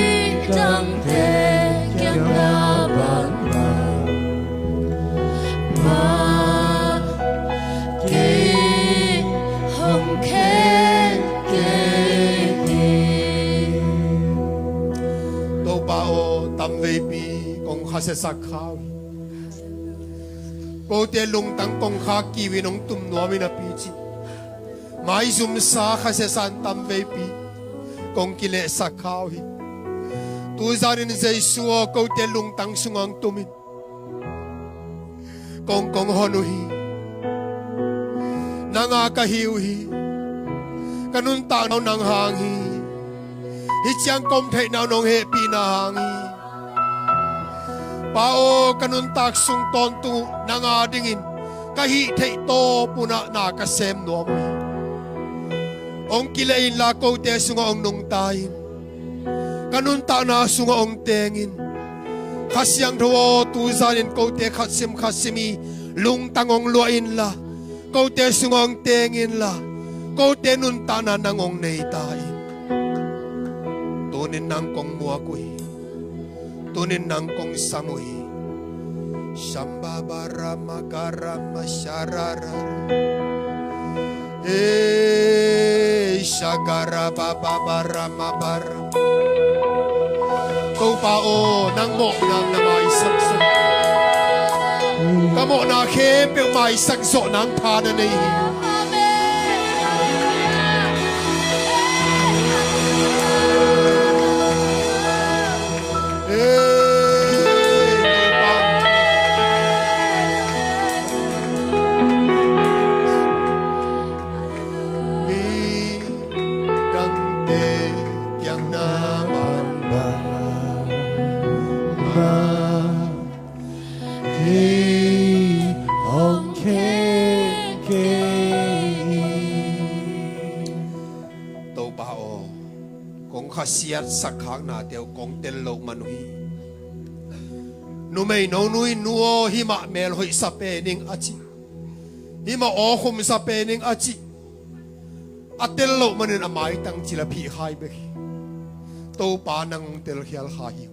Midangte kiangah bangbang mah kei hong khen kei hi. Topa aw, tamveipi kong khasiasak kha uh hi. Kote lungtang kongkhak kiu in hong tum nuam in a picin maizumsa khasiasan tamveipi kong kilehsak kha uh hi. Tuzanin Jesu aw, kote lungtang sungah hong tumin kong kong hon uh hi. Nang a ka hi uh hi. Ka nuntakna uh nang hang hi. Hih ciang ka om theihna uh nong hehpihna hang hi. Pa aw, ka nuntak sung tawntung uh nang a dingin ka hih theih tawp un ah na ka sem nuam uh hi. Hong kileh inla, kote sungah hong nungta in. Ka nuntakna sungah hong teng in. Kha Siangtho aw, tuzanin kote khat sim khat sim i lungtang hong luah inla, kote sungah hong teng inla, kote nuntakna nang hong nei ta in. Tunin nang kong muak uh hi. Tunin nang kong sam uh hi. Shamba barama karama sharara. Ei, shakara baba barama bara. Topa aw, nang mawhna na maisak zawh. Ka mawhna khempeuh maisak zawh nang pha na nei hi. Topa aw, kong khasiatsak khaknate uh kong tel loh man uh hi. Numei nonu in, nu aw, himah mel hoihsa pen ing a ci, himah aw khumsa pen ing a ci. A tel loh manin a maitang cil a phih khai bek hi. Topa nang hong telkhial kha hi.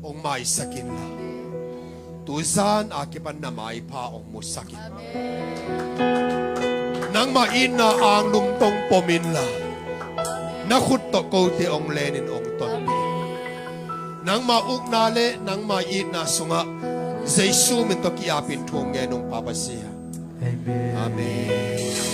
Hong maisak inla, tuzan a kipan na maipha hong musak in. Nangmah itna anglum tawh hong pom inla, na khut tawh kote hong len in hong tonpih in. Nangmah ukna le nangmah itna sungah Jesu min tawh ki-apin thu hong ngen ung, Pa Pasian. Amen. Amen.